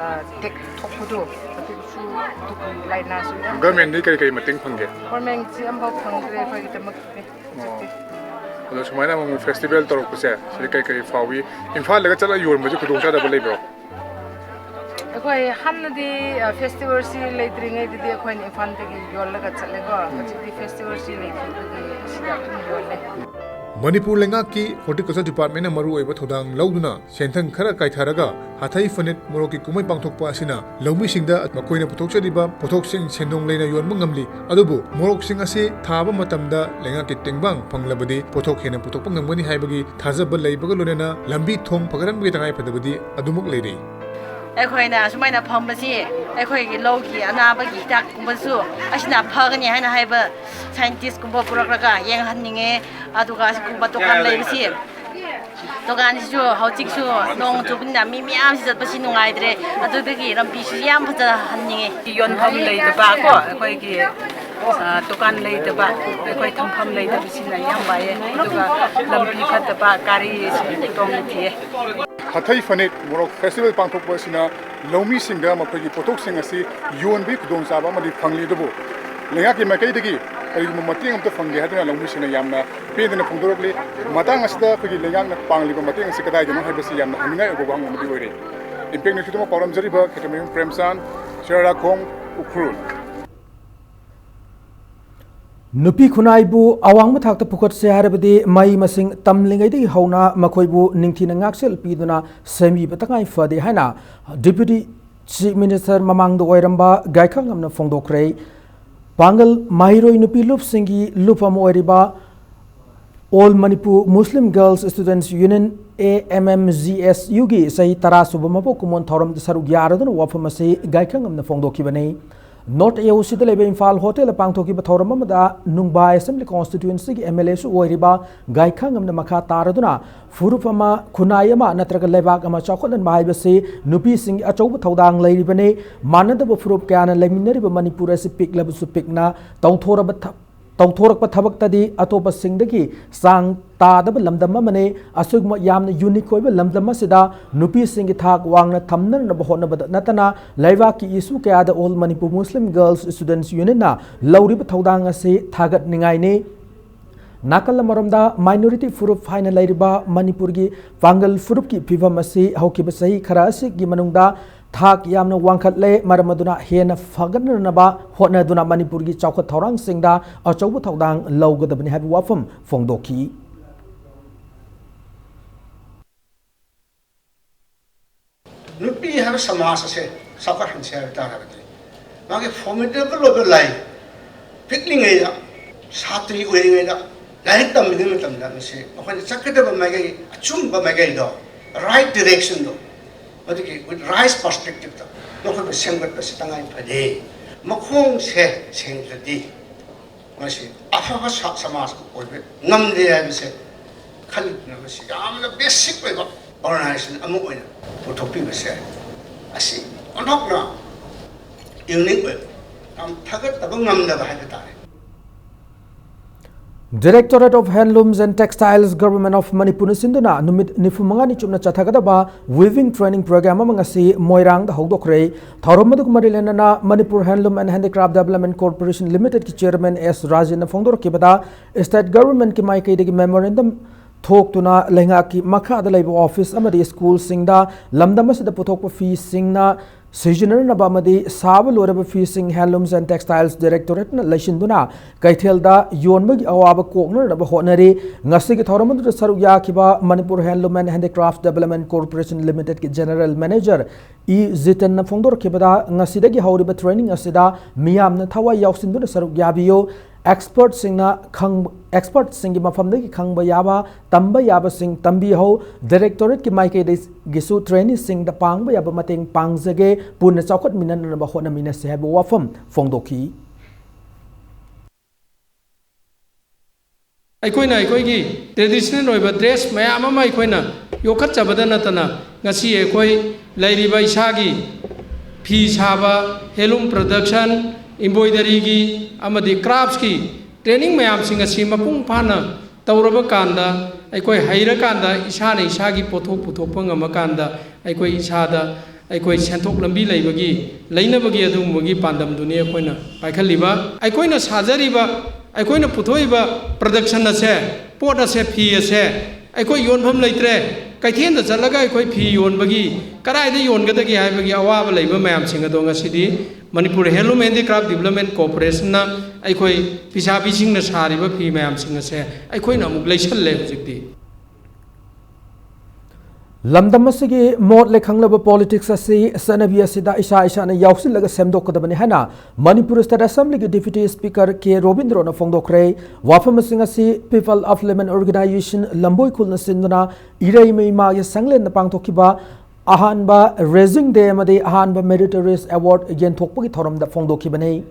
ꯑ, ꯇꯦꯛ ꯊꯣꯛꯄꯗꯣ ꯑꯗꯨꯁꯨ, ꯑꯗꯨꯒꯤ ꯂꯥꯏꯅꯥꯁꯨ ꯌꯥꯝ Governmentꯗꯒꯤ ꯀꯔꯤ ꯀꯔꯤ ꯃꯇꯦꯡ ꯐꯪꯒꯦ? Governmentꯁꯤ ꯑꯝꯐꯥꯎ ꯐꯪꯗ꯭ꯔꯦ ꯑꯩꯈꯣꯏꯒꯤꯗꯃꯛꯇꯗꯤ ꯍꯧꯖꯤꯛꯇꯤ꯫ ꯑꯗꯣ ꯁꯨꯃꯥꯏꯅ ꯑꯃꯨꯛ festival ꯇꯧꯔꯛꯄꯁꯦ ꯁꯤꯗ ꯀꯔꯤ ꯀꯔꯤ ꯐꯥꯎꯏ? ꯏꯝꯐꯥꯜꯗꯒ ꯆꯠꯂꯒ ꯌꯣꯟꯕꯁꯦ ꯈꯨꯗꯣꯡꯆꯥꯗꯕ ꯂꯩꯕ꯭ꯔꯣ? ꯑꯩꯈꯣꯏ ꯍꯥꯟꯅꯗꯤ, ꯑ, festivalꯁꯤ ꯂꯩꯇ꯭ꯔꯤꯉꯩꯗꯗꯤ ꯑꯩꯈꯣꯏꯅ ꯏꯝꯐꯥꯜꯗꯒꯤ ꯌꯣꯜꯂꯒ ꯆꯠꯂꯦꯀꯣ꯫ ꯍꯧꯖꯤꯛꯇꯤ festivalꯁꯤ ꯂꯩꯈꯤꯕꯒꯤ ꯁꯤꯗ ꯑꯗꯨꯝ ꯌꯣꯜꯂꯦ꯫ ꯃꯅꯤꯄꯨꯔ ꯂꯩꯉꯥꯛꯀꯤ Horticulture Departmentꯅ ꯃꯔꯨꯑꯣꯏꯕ ꯊꯧꯗꯥꯡ ꯂꯧꯗꯨꯅ ꯁꯦꯟꯊꯪ ꯈꯔ ꯀꯥꯏꯊꯔꯒ ꯍꯥꯊꯩ ꯐꯅꯤꯠ ꯃꯣꯔꯣꯛꯀꯤ ꯀꯨꯝꯍꯩ ꯄꯥꯡꯊꯣꯛꯄ ꯑꯁꯤꯅ ꯂꯧꯃꯤꯁꯤꯡꯗ ꯃꯈꯣꯏꯅ ꯄꯨꯊꯣꯛꯆꯔꯤꯕ ꯄꯣꯠꯊꯣꯛꯁꯤꯡ ꯁꯦꯟꯗꯣꯡ ꯂꯩꯅ ꯌꯣꯟꯕ ꯉꯝꯂꯤ꯫ ꯑꯗꯨꯕꯨ ꯃꯣꯔꯣꯛꯁꯤꯡ ꯑꯁꯤ ꯊꯥꯕ ꯃꯇꯝꯗ ꯂꯩꯉꯥꯛꯀꯤ ꯇꯦꯡꯕꯥꯡ ꯐꯪꯂꯕꯗꯤ ꯄꯣꯠꯊꯣꯛ ꯍꯦꯟꯅ ꯄꯨꯊꯣꯛꯄ ꯉꯝꯒꯅꯤ ꯍꯥꯏꯕꯒꯤ ꯊꯥꯖꯕ ꯂꯩꯕꯒ ꯂꯣꯏꯅꯅ ꯂꯝꯕꯤ ꯊꯣꯡ ꯐꯒꯠꯍꯟꯕꯒꯤ ꯇꯉꯥꯏꯐꯗꯕꯗꯤ ꯑꯗꯨꯃꯛ ꯂꯩꯔꯤ꯫ ꯑꯩꯈꯣꯏꯅ ꯑꯁꯨꯃꯥꯏꯅ ꯐꯝꯕꯁꯤ ꯑꯩꯈꯣꯏꯒꯤ ꯂꯧꯒꯤ ꯑꯅꯥꯕꯒꯤ ꯍꯤꯗꯥꯛꯀꯨꯝꯕꯁꯨ ꯑꯁꯤꯅ ꯐꯒꯅꯤ ꯍꯥꯏꯅ ꯍꯥꯏꯕ ꯁꯥꯏꯟꯇꯤꯁꯀꯨꯝꯕ ꯄꯨꯔꯛꯂꯒ ꯌꯦꯡꯍꯟꯅꯤꯡꯉꯦ꯫ ꯑꯗꯨꯒ ꯑꯁꯤꯒꯨꯝꯕ ꯗꯨꯀꯥꯟ ꯂꯩꯕꯁꯤ, ꯗꯨꯀꯥꯟꯁꯤꯁꯨ ꯍꯧꯖꯤꯛꯁꯨ ꯅꯣꯡ ꯆꯨꯕꯅꯤꯅ ꯃꯤ ꯃꯌꯥꯝꯁꯤ ꯆꯠꯄꯁꯤ ꯅꯨꯡꯉꯥꯏꯇ꯭ꯔꯦ꯫ ꯑꯗꯨꯗꯒꯤ ꯂꯝꯕꯤꯁꯨ ꯌꯥꯝ ꯐꯖꯍꯟꯅꯤꯡꯉꯦ꯫ ꯌꯣꯟꯐꯝ ꯂꯩꯇꯕ ꯀꯣ, ꯑꯩꯈꯣꯏꯒꯤ, ꯑ, ꯗꯨꯀꯥꯟ ꯂꯩꯇꯕ, ꯑꯩꯈꯣꯏ ꯊꯝꯐꯝ ꯂꯩꯇꯕꯁꯤꯅ ꯌꯥꯝ ꯋꯥꯏꯌꯦ꯫ ꯑꯗꯨꯒ ꯂꯝꯕꯤ ꯐꯠꯇꯕ, ꯒꯥꯔꯤꯁꯤ ꯈꯨꯗꯣꯡ ꯊꯤꯌꯦ꯫ ꯍꯥꯊꯩ ꯐꯅꯦꯛ ꯃꯣꯔꯣꯛ ꯐꯦꯁꯇꯤꯚꯦꯜ ꯄꯥꯡꯊꯣꯛꯄ ꯑꯁꯤꯅ ꯂꯧꯃꯤꯁꯤꯡꯗ ꯃꯈꯣꯏꯒꯤ ꯄꯣꯠꯊꯣꯛꯁꯤꯡ ꯑꯁꯤ ꯌꯣꯟꯕꯒꯤ ꯈꯨꯗꯣꯡꯆꯥꯕ ꯑꯃꯗꯤ ꯐꯪꯂꯤ꯫ ꯑꯗꯨꯕꯨ ꯂꯩꯉꯥꯛꯀꯤ ꯃꯥꯏꯀꯩꯗꯒꯤ ꯀꯔꯤꯒꯨꯝꯕ ꯃꯇꯦꯡ ꯑꯃꯠꯇ ꯐꯪꯗꯦ ꯍꯥꯏꯗꯨꯅ ꯂꯧꯃꯤꯁꯤꯡꯅ ꯌꯥꯝꯅ ꯄꯦꯟꯗꯅ ꯐꯣꯡꯗꯣꯔꯛꯂꯤ꯫ ꯃꯇꯥꯡ ꯑꯁꯤꯗ ꯑꯩꯈꯣꯏꯒꯤ ꯂꯩꯉꯥꯛꯅ ꯄꯥꯡꯂꯤꯕ ꯃꯇꯦꯡ ꯑꯁꯤ ꯀꯗꯥꯏꯗꯅꯣ ꯍꯥꯏꯕꯁꯤ ꯌꯥꯝꯅ ꯍꯪꯅꯤꯡꯉꯥꯏ ꯑꯣꯏꯕ ꯋꯥꯍꯪ ꯑꯃꯗꯤ ꯑꯣꯏꯔꯦ꯫ ꯏꯝꯄꯦꯛ ꯅ꯭ꯌꯨꯁꯀꯤꯗꯃꯛ ꯄꯥꯎꯗꯝꯖꯔꯤꯕ ꯈꯦꯇ꯭ꯔꯤꯃꯌꯨꯝ ꯄ꯭ꯔꯦꯝꯆꯥꯟ, ꯆꯤꯔꯥꯈꯣꯡ, ꯎꯈ꯭ꯔꯨꯜ꯫ ꯅꯨꯄꯤ ꯈꯨꯟꯅꯥꯏꯕꯨ ꯑꯋꯥꯡꯕ ꯊꯥꯛꯇ ꯄꯨꯈꯠꯁꯦ ꯍꯥꯏꯔꯕꯗꯤ ꯃꯍꯩ ꯃꯁꯤꯡ ꯇꯝꯂꯤꯉꯩꯗꯒꯤ ꯍꯧꯅ ꯃꯈꯣꯏꯕꯨ ꯅꯤꯡꯊꯤꯅ ꯉꯥꯛꯁꯦꯜ ꯄꯤꯗꯨꯅ ꯁꯦꯝꯕꯤꯕ ꯇꯉꯥꯏ ꯐꯗꯦ ꯍꯥꯏꯅ Deputy Chief Minister ꯃꯃꯥꯡꯗ ꯑꯣꯏꯔꯝꯕ ꯒꯥꯏꯈꯥꯉꯝꯅ ꯐꯣꯡꯗꯣꯛꯈ꯭ꯔꯦ꯫ ꯄꯥꯡꯒꯜ ꯃꯍꯩꯔꯣꯏ ꯅꯨꯄꯤ ꯂꯨꯞꯁꯤꯡꯒꯤ ꯂꯨꯞ ꯑꯃ ꯑꯣꯏꯔꯤꯕ All Manipur Muslim Girls Students Union, A M M G S U ꯒꯤ ꯆꯍꯤ ꯇꯔꯥ ꯁꯨꯕ ꯃꯄꯣꯛ ꯀꯨꯝꯑꯣꯟ ꯊꯧꯔꯝꯗ ꯁꯔꯨꯛ ꯌꯥꯔꯗꯨꯅ ꯋꯥꯐꯝ ꯑꯁꯤ ꯒꯥꯏꯈꯪꯉꯝꯅ ꯐꯣꯡꯗꯣꯛꯈꯤꯕꯅꯤ꯫ North A O C ꯗ ꯂꯩꯕ ꯏꯝꯐꯥꯜ ꯍꯣꯇꯦꯜꯗ ꯄꯥꯡꯊꯣꯛꯈꯤꯕ ꯊꯧꯔꯝ ꯑꯃꯗ ꯅꯨꯡꯕꯥꯏ Assembly Constituency ꯒꯤ M L A ꯁꯨ ꯑꯣꯏꯔꯤꯕ ꯒꯥꯏꯈꯪꯉꯝꯅ ꯃꯈꯥ ꯇꯥꯔꯗꯨꯅ ꯐꯨꯔꯨꯞ ꯑꯃ, ꯈꯨꯟꯅꯥꯏ ꯑꯃ ꯅꯠꯇ꯭ꯔꯒ ꯂꯩꯕꯥꯛ ꯑꯃ ꯆꯥꯎꯈꯠꯍꯟꯕ ꯍꯥꯏꯕꯁꯤ ꯅꯨꯄꯤꯁꯤꯡꯒꯤ ꯑꯆꯧꯕ ꯊꯧꯗꯥꯡ ꯂꯩꯔꯤꯕꯅꯤ꯫ ꯃꯥꯟꯅꯗꯕ ꯐꯨꯔꯨꯞ ꯀꯌꯥꯅ ꯂꯩꯃꯤꯟꯅꯔꯤꯕ ꯃꯅꯤꯄꯨꯔ ꯑꯁꯤ ꯄꯤꯛꯂꯕꯁꯨ ꯄꯤꯛꯅ ꯇꯧꯊꯣꯔꯕ ꯊ-, ꯇꯧꯊꯣꯔꯛꯄ ꯊꯕꯛꯇꯗꯤ ꯑꯇꯣꯞꯄꯁꯤꯡꯗꯒꯤ ꯆꯥꯡ ꯇꯥꯗꯕ ꯂꯝꯗꯝ ꯑꯃꯅꯤ꯫ ꯑꯁꯤꯒꯨꯝꯕ ꯌꯥꯝꯅ unique ꯑꯣꯏꯕ ꯂꯝꯗꯝ ꯑꯁꯤꯗ ꯅꯨꯄꯤꯁꯤꯡꯒꯤ ꯊꯥꯛ ꯋꯥꯡꯅ ꯊꯝꯅꯅꯕ ꯍꯣꯠꯅꯕꯗ ꯅꯠꯇꯅ ꯂꯩꯕꯥꯛꯀꯤ issue ꯀꯌꯥꯗ All Manipur Muslim Girls Students Union ꯅ ꯂꯧꯔꯤꯕ ꯊꯧꯗꯥꯡ ꯑꯁꯤ ꯊꯥꯒꯠꯅꯤꯡꯉꯥꯏꯅꯤ꯫ ꯅꯥꯀꯜ ꯑꯃꯔꯣꯝꯗ minority ꯐꯨꯔꯨꯞ ꯍꯥꯏꯅ ꯂꯩꯔꯤꯕ ꯃꯅꯤꯄꯨꯔꯒꯤ ꯄꯥꯡꯒꯜ ꯐꯨꯔꯨꯞꯀꯤ ꯐꯤꯕꯝ ꯑꯁꯤ ꯍꯧꯈꯤꯕ ꯆꯍꯤ ꯈꯔ ꯑꯁꯤꯒꯤ ꯃꯅꯨꯡꯗ ꯊꯥꯛ ꯌꯥꯝꯅ ꯋꯥꯡꯈꯠꯂꯦ꯫ ꯃꯔꯝ ꯑꯗꯨꯅ ꯍꯦꯟꯅ ꯐꯒꯠꯅꯅꯕ ꯍꯣꯠꯅꯗꯨꯅ ꯃꯅꯤꯄꯨꯔꯒꯤ ꯆꯥꯎꯈꯠ ꯊꯧꯔꯥꯡꯁꯤꯡꯗ ꯑꯆꯧꯕ ꯊꯧꯗꯥꯡ ꯂꯧꯒꯗꯕꯅꯤ ꯍꯥꯏꯕ ꯋꯥꯐꯝ ꯐꯣꯡꯗꯣꯛꯈꯤ꯫ ꯅꯨꯄꯤ ꯍꯥꯏꯕ ꯁꯃꯥꯖ ꯑꯁꯦ ꯆꯥꯎꯈꯠꯍꯟꯁꯦ ꯍꯥꯏꯕ ꯇꯥꯔꯒꯗꯤ ꯃꯥꯒꯤ formidable ꯑꯣꯏꯕ ꯂꯥꯏꯟ, ꯄꯤꯛꯂꯤꯉꯩꯗ, ꯁꯥꯇ꯭ꯔꯤ ꯑꯣꯏꯔꯤꯉꯩꯗ, ꯂꯥꯏꯔꯤꯛ ꯇꯝꯂꯤꯉꯩ ꯃꯇꯝꯗ ꯃꯁꯤ ꯑꯩꯈꯣꯏꯅ ꯆꯠꯀꯗꯕ ꯃꯥꯏꯀꯩ, ꯑꯆꯨꯝꯕ ꯃꯥꯏꯀꯩꯗꯣ, right direction ꯗꯣ, ꯑꯗꯨꯒꯤ ꯔꯥꯏꯁ ꯄꯔꯁꯄꯦꯛꯇꯤꯞꯇ ꯃꯈꯣꯏꯕꯨ ꯁꯦꯝꯒꯠꯄꯁꯤ ꯇꯉꯥꯏ ꯐꯗꯦ꯫ ꯃꯈꯣꯡꯁꯦ ꯁꯦꯡꯗ꯭ꯔꯗꯤ ꯃꯁꯤ ꯑꯐꯕ ꯁ-, ꯁꯃꯥꯖ ꯑꯣꯏꯕ ꯉꯝꯗꯦ ꯍꯥꯏꯕꯁꯦ ꯈꯜꯂꯨꯗꯨꯅ ꯃꯁꯤ ꯌꯥꯝꯅ ꯕꯦꯁꯤꯛ ꯑꯣꯏꯕ ꯑꯣꯔꯒꯅꯥꯏꯖꯦꯁꯟ ꯑꯃ ꯑꯣꯏꯅ ꯄꯨꯊꯣꯛꯄꯤꯕꯁꯦ ꯑꯁꯤ ꯑꯣꯟꯊꯣꯛꯅ ꯌꯨꯅꯤꯛ ꯑꯣꯏꯕ, ꯌꯥꯝ ꯊꯥꯒꯠꯇꯕ ꯉꯝꯗꯕ ꯍꯥꯏꯕ ꯇꯥꯔꯦ꯫ Directorate of Handlooms and Textiles, Government of ꯃꯅꯤꯄꯨꯔꯅ ꯁꯤꯟꯗꯨꯅ ꯅꯨꯃꯤꯠ ꯅꯤꯐꯨ ꯃꯉꯥꯅꯤ ꯆꯨꯞꯅ ꯆꯠꯊꯒꯗꯕ weaving training program ꯑꯃ ꯉꯁꯤ ꯃꯣꯏꯔꯥꯡꯗ ꯍꯧꯗꯣꯛꯈ꯭ꯔꯦ꯫ ꯊꯧꯔꯝ ꯑꯗꯨꯒ ꯃꯔꯤ ꯂꯩꯅꯅ Manipur Handloom and Handicraft Development Corporation Limited ꯀꯤ chairman ꯑꯦꯁ ꯔꯥꯖꯦꯟꯅ ꯐꯣꯡꯗꯣꯔꯛꯈꯤꯕꯗ, state government ꯀꯤ ꯃꯥꯏꯀꯩꯗꯒꯤ memorandum ꯊꯣꯛꯇꯨꯅ ꯂꯩꯉꯥꯛꯀꯤ ꯃꯈꯥꯗ ꯂꯩꯕ office ꯑꯃꯗꯤ school ꯁꯤꯡꯗ ꯂꯝꯗꯝ ꯑꯁꯤꯗ ꯄꯨꯊꯣꯛꯄ ꯐꯤꯁꯤꯡꯅ ꯁꯤꯖꯤꯟꯅꯅꯕ ꯑꯃꯗꯤ ꯁꯥꯕ ꯂꯣꯏꯔꯕ ꯐꯤꯁꯤꯡ Handlooms and Textiles Directorate ꯅ ꯂꯩꯁꯤꯟꯗꯨꯅ ꯀꯩꯊꯦꯜꯗ ꯌꯣꯟꯕꯒꯤ ꯑꯋꯥꯕ ꯀꯣꯛꯅꯅꯕ ꯍꯣꯠꯅꯔꯤ꯫ ꯉꯁꯤꯒꯤ ꯊꯧꯔꯝ ꯑꯗꯨꯗ ꯁꯔꯨꯛ ꯌꯥꯈꯤꯕ Manipur Handloom and Handicraft Development Corporation Limited ꯀꯤ general manager ꯏ ꯖꯤꯇꯟꯅ ꯐꯣꯡꯗꯣꯔꯛꯈꯤꯕꯗ, ꯉꯁꯤꯗꯒꯤ ꯍꯧꯔꯤꯕ training ꯑꯁꯤꯗ ꯃꯤꯌꯥꯝꯅ ꯊꯋꯥꯏ ꯌꯥꯎꯁꯤꯟꯗꯨꯅ ꯁꯔꯨꯛ ꯌꯥꯕꯤꯌꯨ꯫ Expert ꯁꯤꯡꯅ ꯈꯪ-, expert ꯁꯤꯡꯒꯤ ꯃꯐꯝꯗꯒꯤ ꯈꯪꯕ ꯌꯥꯕ, ꯇꯝꯕ ꯌꯥꯕꯁꯤꯡ ꯇꯝꯕꯤꯍꯧ꯫ Directorate ꯀꯤ ꯃꯥꯏꯀꯩꯗꯒꯤꯁꯨ trainee ꯁꯤꯡꯗ ꯄꯥꯡꯕ ꯌꯥꯕ ꯃꯇꯦꯡ ꯄꯥꯡꯖꯒꯦ꯫ ꯄꯨꯟꯅ ꯆꯥꯎꯈꯠꯃꯤꯟꯅꯅꯕ ꯍꯣꯠꯅꯃꯤꯟꯅꯁꯤ ꯍꯥꯏꯕ ꯋꯥꯐꯝ ꯐꯣꯡꯗꯣꯛꯈꯤ꯫ ꯑꯩꯈꯣꯏꯅ ꯑꯩꯈꯣꯏꯒꯤ traditional ꯑꯣꯏꯕ dress ꯃꯌꯥꯝ ꯑꯃ ꯑꯩꯈꯣꯏꯅ ꯌꯣꯛꯈꯠꯆꯕꯗ ꯅꯠꯇꯅ, ꯉꯁꯤ ꯑꯩꯈꯣꯏ ꯂꯩꯔꯤꯕ ꯏꯁꯥꯒꯤ ꯐꯤ ꯁꯥꯕ, handloom production, embroidery ꯒꯤ ꯑꯃꯗꯤ crafts ꯀꯤ training ꯃꯌꯥꯝꯁꯤꯡ ꯑꯁꯤ ꯃꯄꯨꯡ ꯐꯥꯅ ꯇꯧꯔꯕ ꯀꯥꯟꯗ, ꯑꯩꯈꯣꯏ ꯍꯩꯔꯀꯥꯟꯗ ꯏꯁꯥꯅ ꯏꯁꯥꯒꯤ ꯄꯣꯠꯊꯣꯛ ꯄꯨꯊꯣꯛꯄ ꯉꯝꯃꯀꯥꯟꯗ, ꯑꯩꯈꯣꯏ ꯏꯁꯥꯗ ꯑꯩꯈꯣꯏ ꯁꯦꯟꯊꯣꯛ ꯂꯝꯕꯤ ꯂꯩꯕꯒꯤ, ꯂꯩꯅꯕꯒꯤ ꯑꯗꯨꯒꯨꯝꯕꯒꯤ ꯄꯥꯟꯗꯝꯗꯨꯅꯤ ꯑꯩꯈꯣꯏꯅ ꯄꯥꯏꯈꯠꯂꯤꯕ꯫ ꯑꯩꯈꯣꯏꯅ ꯁꯥꯖꯔꯤꯕ, ꯑꯩꯈꯣꯏꯅ ꯄꯨꯊꯣꯛꯏꯕ production ꯑꯁꯦ, ꯄꯣꯠ ꯑꯁꯦ, ꯐꯤ ꯑꯁꯦ ꯑꯩꯈꯣꯏ ꯌꯣꯟꯐꯝ ꯂꯩꯇ꯭ꯔꯦ, ꯀꯩꯊꯦꯜꯗ ꯆꯠꯂꯒ ꯑꯩꯈꯣꯏ ꯐꯤ ꯌꯣꯟꯕꯒꯤ ꯀꯗꯥꯏꯗ ꯌꯣꯟꯒꯗꯒꯦ ꯍꯥꯏꯕꯒꯤ ꯑꯋꯥꯕ ꯂꯩꯕ ꯃꯌꯥꯝꯁꯤꯡ ꯑꯗꯣ ꯉꯁꯤꯗꯤ Manipur Handloom Handicraft Development Corporation ꯅ ꯑꯩꯈꯣꯏ ꯐꯤꯁꯥꯕꯤꯁꯤꯡꯅ ꯁꯥꯔꯤꯕ ꯐꯤ ꯃꯌꯥꯝꯁꯤꯡ ꯑꯁꯦ ꯑꯩꯈꯣꯏꯅ ꯑꯃꯨꯛ ꯂꯩꯁꯜꯂꯦ ꯍꯧꯖꯤꯛꯇꯤ꯫ ꯂꯝꯗꯝ ꯑꯁꯤꯒꯤ ꯃꯣꯠꯂꯦ ꯈꯪꯂꯕ politics ꯑꯁꯤ ꯆꯠꯅꯕꯤ ꯑꯁꯤꯗ ꯏꯁꯥ ꯏꯁꯥꯅ ꯌꯥꯎꯁꯤꯜꯂꯒ ꯁꯦꯝꯗꯣꯛꯀꯗꯕꯅꯤ ꯍꯥꯏꯅ ꯃꯅꯤꯄꯨꯔ State Assembly ꯒꯤ Deputy Speaker ꯀꯦ ꯔꯣꯕꯤꯟꯗ꯭ꯔꯣꯅ ꯐꯣꯡꯗꯣꯛꯈ꯭ꯔꯦ꯫ ꯋꯥꯐꯝꯁꯤꯡ ꯑꯁꯤ People of Lemon Organisation ꯂꯝꯕꯣꯏ ꯈꯨꯜꯅ ꯁꯤꯟꯗꯨꯅ ꯏꯔꯩꯃ ꯏꯃꯥꯒꯤ ꯁꯪꯂꯦꯟꯗ ꯄꯥꯡꯊꯣꯛꯈꯤꯕ ꯑꯍꯥꯟꯕ Raising Day ꯑꯃꯗꯤ ꯑꯍꯥꯟꯕ Meritorious Award ꯌꯦꯟꯊꯣꯛꯄꯒꯤ ꯊꯧꯔꯝꯗ ꯐꯣꯡꯗꯣꯛꯈꯤꯕꯅꯤ꯫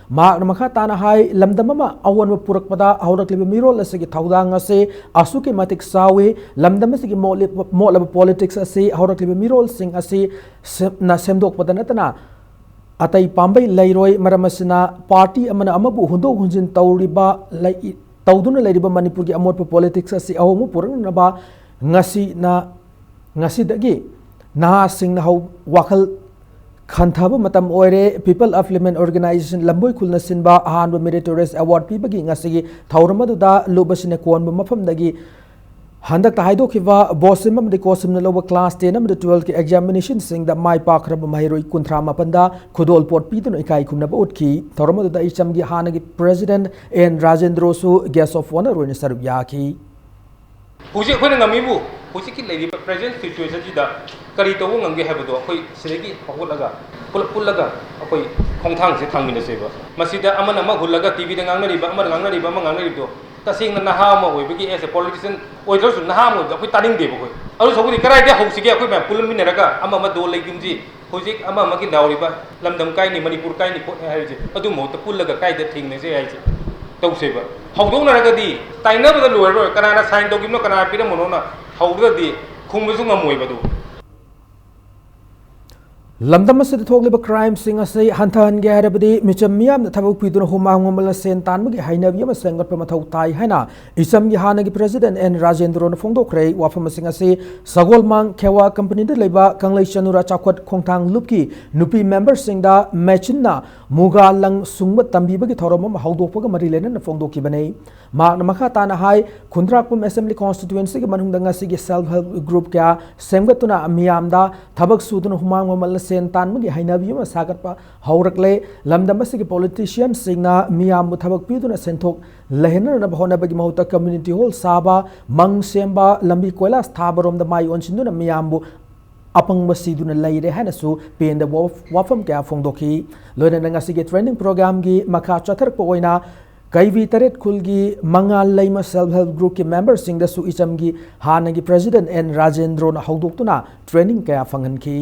ꯃꯍꯥꯛꯅ ꯃꯈꯥ ꯇꯥꯅ ꯍꯥꯏ, ꯂꯝꯗꯝ ꯑꯃ ꯑꯑꯣꯟꯕ ꯄꯨꯔꯛꯄꯗ ꯍꯧꯔꯛꯂꯤꯕ ꯃꯤꯔꯣꯜ ꯑꯁꯤꯒꯤ ꯊꯧꯗꯥꯡ ꯑꯁꯤ ꯑꯁꯨꯛꯀꯤ ꯃꯇꯤꯛ ꯆꯥꯎꯏ꯫ ꯂꯝꯗꯝ ꯑꯁꯤꯒꯤ ꯃꯣꯠꯂꯤꯕ, ꯃꯣꯠꯂꯕ politics ꯑꯁꯤ ꯍꯧꯔꯛꯂꯤꯕ ꯃꯤꯔꯣꯜꯁꯤꯡ ꯑꯁꯤ ꯁꯦꯝ-, ꯅ ꯁꯦꯝꯗꯣꯛꯄꯗ ꯅꯠꯇꯅ ꯑꯇꯩ ꯄꯥꯝꯕꯩ ꯂꯩꯔꯣꯏ꯫ ꯃꯔꯝ ꯑꯁꯤꯅ party ꯑꯃꯅ ꯑꯃꯕꯨ ꯍꯨꯟꯗꯣꯛ ꯍꯨꯟꯖꯤꯟ ꯇꯧꯔꯤꯕ ꯂꯩ-, ꯇꯧꯗꯨꯅ ꯂꯩꯔꯤꯕ ꯃꯅꯤꯄꯨꯔꯒꯤ ꯑꯃꯣꯠꯄ politics ꯑꯁꯤ ꯑꯍꯣꯡꯕ ꯄꯨꯔꯛꯅꯅꯕ ꯉꯁꯤꯅ, ꯉꯁꯤꯗꯒꯤ ꯅꯍꯥꯁꯤꯡꯅ ꯍꯧ-, ꯋꯥꯈꯜ ꯈꯟꯊꯕ ꯃꯇꯝ ꯑꯣꯏꯔꯦ꯫ People Upliftment Organization ꯂꯝꯕꯣꯏ ꯈꯨꯜꯅ ꯁꯤꯟꯕ ꯑꯍꯥꯟꯕ Meritorious Award ꯄꯤꯕꯒꯤ ꯉꯁꯤꯒꯤ ꯊꯧꯔꯝ ꯑꯗꯨꯗ ꯂꯨꯞ ꯑꯁꯤꯅ ꯀꯣꯟꯕ ꯃꯐꯝꯗꯒꯤ ꯍꯟꯗꯛꯇ ꯍꯥꯏꯗꯣꯛꯈꯤꯕ BOSEM ꯑꯃꯗꯤ COHSEM ꯅ ꯂꯧꯕ class ten ꯑꯃꯗꯤ twelve ꯀꯤ examination ꯁꯤꯡꯗ ꯃꯥꯏ ꯄꯥꯛꯈ꯭ꯔꯕ ꯃꯍꯩꯔꯣꯏ ꯀꯨꯟꯊ꯭ꯔꯥ ꯃꯥꯄꯟꯗ ꯈꯨꯗꯣꯜꯄꯣꯠ ꯄꯤꯗꯨꯅ ꯏꯀꯥꯏ ꯈꯨꯝꯅꯕ ꯎꯠꯈꯤ꯫ ꯊꯧꯔꯝ ꯑꯗꯨꯗ ꯏꯆꯝꯒꯤ ꯍꯥꯟꯅꯒꯤ president N ꯔꯥꯖꯦꯟꯗ꯭ꯔꯣꯁꯨ guest of honour ꯑꯣꯏꯅ ꯁꯔꯨꯛ ꯌꯥꯈꯤ꯫ ꯍꯧꯖꯤꯛ ꯑꯩꯈꯣꯏꯅ ꯉꯝꯃꯤꯕꯨ ꯍꯧꯖꯤꯛꯀꯤ ꯂꯩꯔꯤꯕ present situation ꯁꯤꯗ ꯀꯔꯤ ꯇꯧꯕ ꯉꯝꯒꯦ ꯍꯥꯏꯕꯗꯣ ꯑꯩꯈꯣꯏ ꯁꯤꯗꯒꯤ ꯍꯧꯒꯠꯂꯒ ꯄꯨꯂꯞ ꯄꯨꯜꯂꯒ ꯑꯩꯈꯣꯏ ꯈꯣꯡꯊꯥꯡꯁꯦ ꯊꯥꯡꯃꯤꯟꯅꯁꯦꯕ꯫ ꯃꯁꯤꯗ ꯑꯃꯅ ꯑꯃ ꯍꯨꯜꯂꯒ, ꯇꯤꯚꯤꯗ ꯉꯥꯡꯅꯔꯤꯕ, ꯑꯃꯅ ꯉꯥꯡꯅꯔꯤꯕ, ꯑꯃ ꯉꯥꯡꯅꯔꯤꯕꯗꯣ, ꯇꯁꯦꯡꯅ ꯅꯍꯥ ꯑꯃ ꯑꯣꯏꯕꯒꯤ, as a politician ꯑꯣꯏꯗ꯭ꯔꯁꯨ ꯅꯍꯥ ꯑꯃ ꯑꯣꯏꯕꯗ ꯑꯩꯈꯣꯏ ꯇꯥꯅꯤꯡꯗꯦꯕ꯫ ꯑꯩꯈꯣꯏ ꯑꯗꯨ ꯁꯔꯨꯛꯄꯨꯗꯤ ꯀꯗꯥꯏꯗ ꯍꯧꯁꯤꯒꯦ? ꯑꯩꯈꯣꯏ ꯃꯌꯥꯝ ꯄꯨꯜꯂꯃꯤꯟꯅꯔꯒ ꯑꯃ ꯑꯃ ꯗꯣ ꯂꯩꯒꯨꯝꯁꯤ꯫ ꯍꯧꯖꯤꯛ ꯑꯃ ꯑꯃꯒꯤ ꯂꯥꯎꯔꯤꯕ ꯂꯝꯗꯝ ꯀꯥꯏꯅꯤ, ꯃꯅꯤꯄꯨꯔ ꯀꯥꯏꯅꯤ ꯈꯣꯠꯅꯤ ꯍꯥꯏꯔꯤꯁꯦ, ꯑꯗꯨ ꯃꯍꯨꯠꯇ ꯄꯨꯜꯂꯒ ꯀꯥꯏꯗ ꯊꯦꯡꯅꯁꯦ ꯍꯥꯏꯁꯦ ꯇꯧꯁꯦꯕ꯫ ꯍꯧꯗꯣꯛꯅꯔꯒꯗꯤ ꯇꯥꯏꯅꯕꯗ ꯂꯣꯏꯔꯔꯣꯏ꯫ ꯀꯅꯥꯅ sign ꯇꯧꯈꯤꯕꯅꯣ, ꯀꯅꯥꯅ ꯄꯤꯔꯝꯕꯅꯣꯅ ꯍꯧꯗ꯭ꯔꯗꯤ ꯈꯨꯝꯕꯁꯨ ꯉꯝꯃꯣꯏꯕ ꯑꯗꯨ꯫ ꯂꯝꯗꯝ ꯑꯁꯤꯗ ꯊꯣꯛꯂꯤꯕ crime ꯁꯤꯡ ꯑꯁꯤ ꯍꯟꯊꯍꯟꯒꯦ ꯍꯥꯏꯔꯕꯗꯤ ꯃꯤꯆꯝ ꯃꯤꯌꯥꯝꯅ ꯊꯕꯛ ꯄꯤꯗꯨꯅ ꯍꯨꯃꯥꯡ ꯃꯃꯜꯅ ꯁꯦꯟ ꯇꯥꯟꯕꯒꯤ ꯍꯩꯅꯕꯤ ꯑꯃ ꯁꯦꯝꯒꯠꯄ ꯃꯊꯧ ꯇꯥꯏ ꯍꯥꯏꯅ ꯏꯆꯝꯒꯤ ꯍꯥꯟꯅꯒꯤ president N ꯔꯥꯖꯦꯟꯗ꯭ꯔꯣꯅ ꯐꯣꯡꯗꯣꯛꯈ꯭ꯔꯦ꯫ ꯋꯥꯐꯝ ꯑꯁꯤꯡ ꯑꯁꯤ ꯁꯒꯣꯜꯃꯥꯡ ꯈꯦꯋꯥ company ꯗ ꯂꯩꯕ ꯀꯪꯂꯩ ꯆꯅꯨꯔꯥ ꯆꯥꯎꯈꯠ ꯈꯣꯡꯊꯥꯡ ꯂꯨꯞꯀꯤ ꯅꯨꯄꯤ member ꯁꯤꯡꯗ ꯃꯦꯆꯤꯟꯅ ꯃꯨꯒꯥ ꯂꯪ ꯁꯨꯡꯕ ꯇꯝꯕꯤꯕꯒꯤ ꯊꯧꯔꯝ ꯑꯃ ꯍꯧꯗꯣꯛꯄꯒ ꯃꯔꯤ ꯂꯩꯅꯅ ꯐꯣꯡꯗꯣꯛꯈꯤꯕꯅꯤ꯫ ꯃꯍꯥꯛꯅ ꯃꯈꯥ ꯇꯥꯅ ꯍꯥꯏ, ꯈꯨꯟꯗ꯭ꯔꯥꯛꯄꯝ assembly constituency ꯒꯤ ꯃꯅꯨꯡꯗ ꯉꯁꯤꯒꯤ self help group ꯀꯌꯥ ꯁꯦꯝꯒꯠꯇꯨꯅ ꯃꯤꯌꯥꯝꯗ ꯊꯕꯛ ꯁꯨꯗꯨꯅ ꯍꯨꯃꯥꯡ ꯃꯃꯜꯅ ꯁꯦꯟ ꯇꯥꯟꯕꯒꯤ ꯍꯩꯅꯕꯤ ꯑꯃ ꯁꯥꯒꯠꯄ ꯍꯧꯔꯛꯂꯦ꯫ ꯂꯝꯗꯝ ꯑꯁꯤꯒꯤ politician ꯁꯤꯡꯅ ꯃꯤꯌꯥꯝꯕꯨ ꯊꯕꯛ ꯄꯤꯗꯨꯅ ꯁꯦꯟꯊꯣꯛ ꯂꯩꯍꯟꯅꯅꯕ ꯍꯣꯠꯅꯕꯒꯤ ꯃꯍꯨꯠꯇ community hall ꯁꯥꯕ, ꯃꯪ ꯁꯦꯝꯕ, ꯂꯝꯕꯤ ꯀꯣꯏꯂꯥꯁ ꯊꯥꯕꯔꯣꯝꯗ ꯃꯥꯏ ꯑꯣꯟꯁꯤꯟꯗꯨꯅ ꯃꯤꯌꯥꯝꯕꯨ ꯑꯄꯪꯕ ꯁꯤꯗꯨꯅ ꯂꯩꯔꯦ ꯍꯥꯏꯅꯁꯨ ꯄꯦꯟꯗꯕ ꯋꯥꯐ-, ꯋꯥꯐꯝ ꯀꯌꯥ ꯐꯣꯡꯗꯣꯛꯈꯤ꯫ ꯂꯣꯏꯅꯅ ꯉꯁꯤꯒꯤ training program ꯒꯤ ꯃꯈꯥ ꯆꯠꯊꯔꯛꯄ ꯑꯣꯏꯅ ꯀꯩꯕꯤ ꯇꯔꯦꯠ ꯈꯨꯜꯒꯤ ꯃꯉꯥꯜ ꯂꯩꯃ Self Help Groupꯀꯤ memberꯁꯤꯡꯗꯁꯨ ꯏꯆꯝꯒꯤ ꯍꯥꯟꯅꯒꯤ president ꯑꯦꯟ ꯔꯥꯖꯦꯟꯗ꯭ꯔꯣꯅ ꯍꯧꯗꯣꯛꯇꯨꯅ training ꯀꯌꯥ ꯐꯪꯍꯟꯈꯤ꯫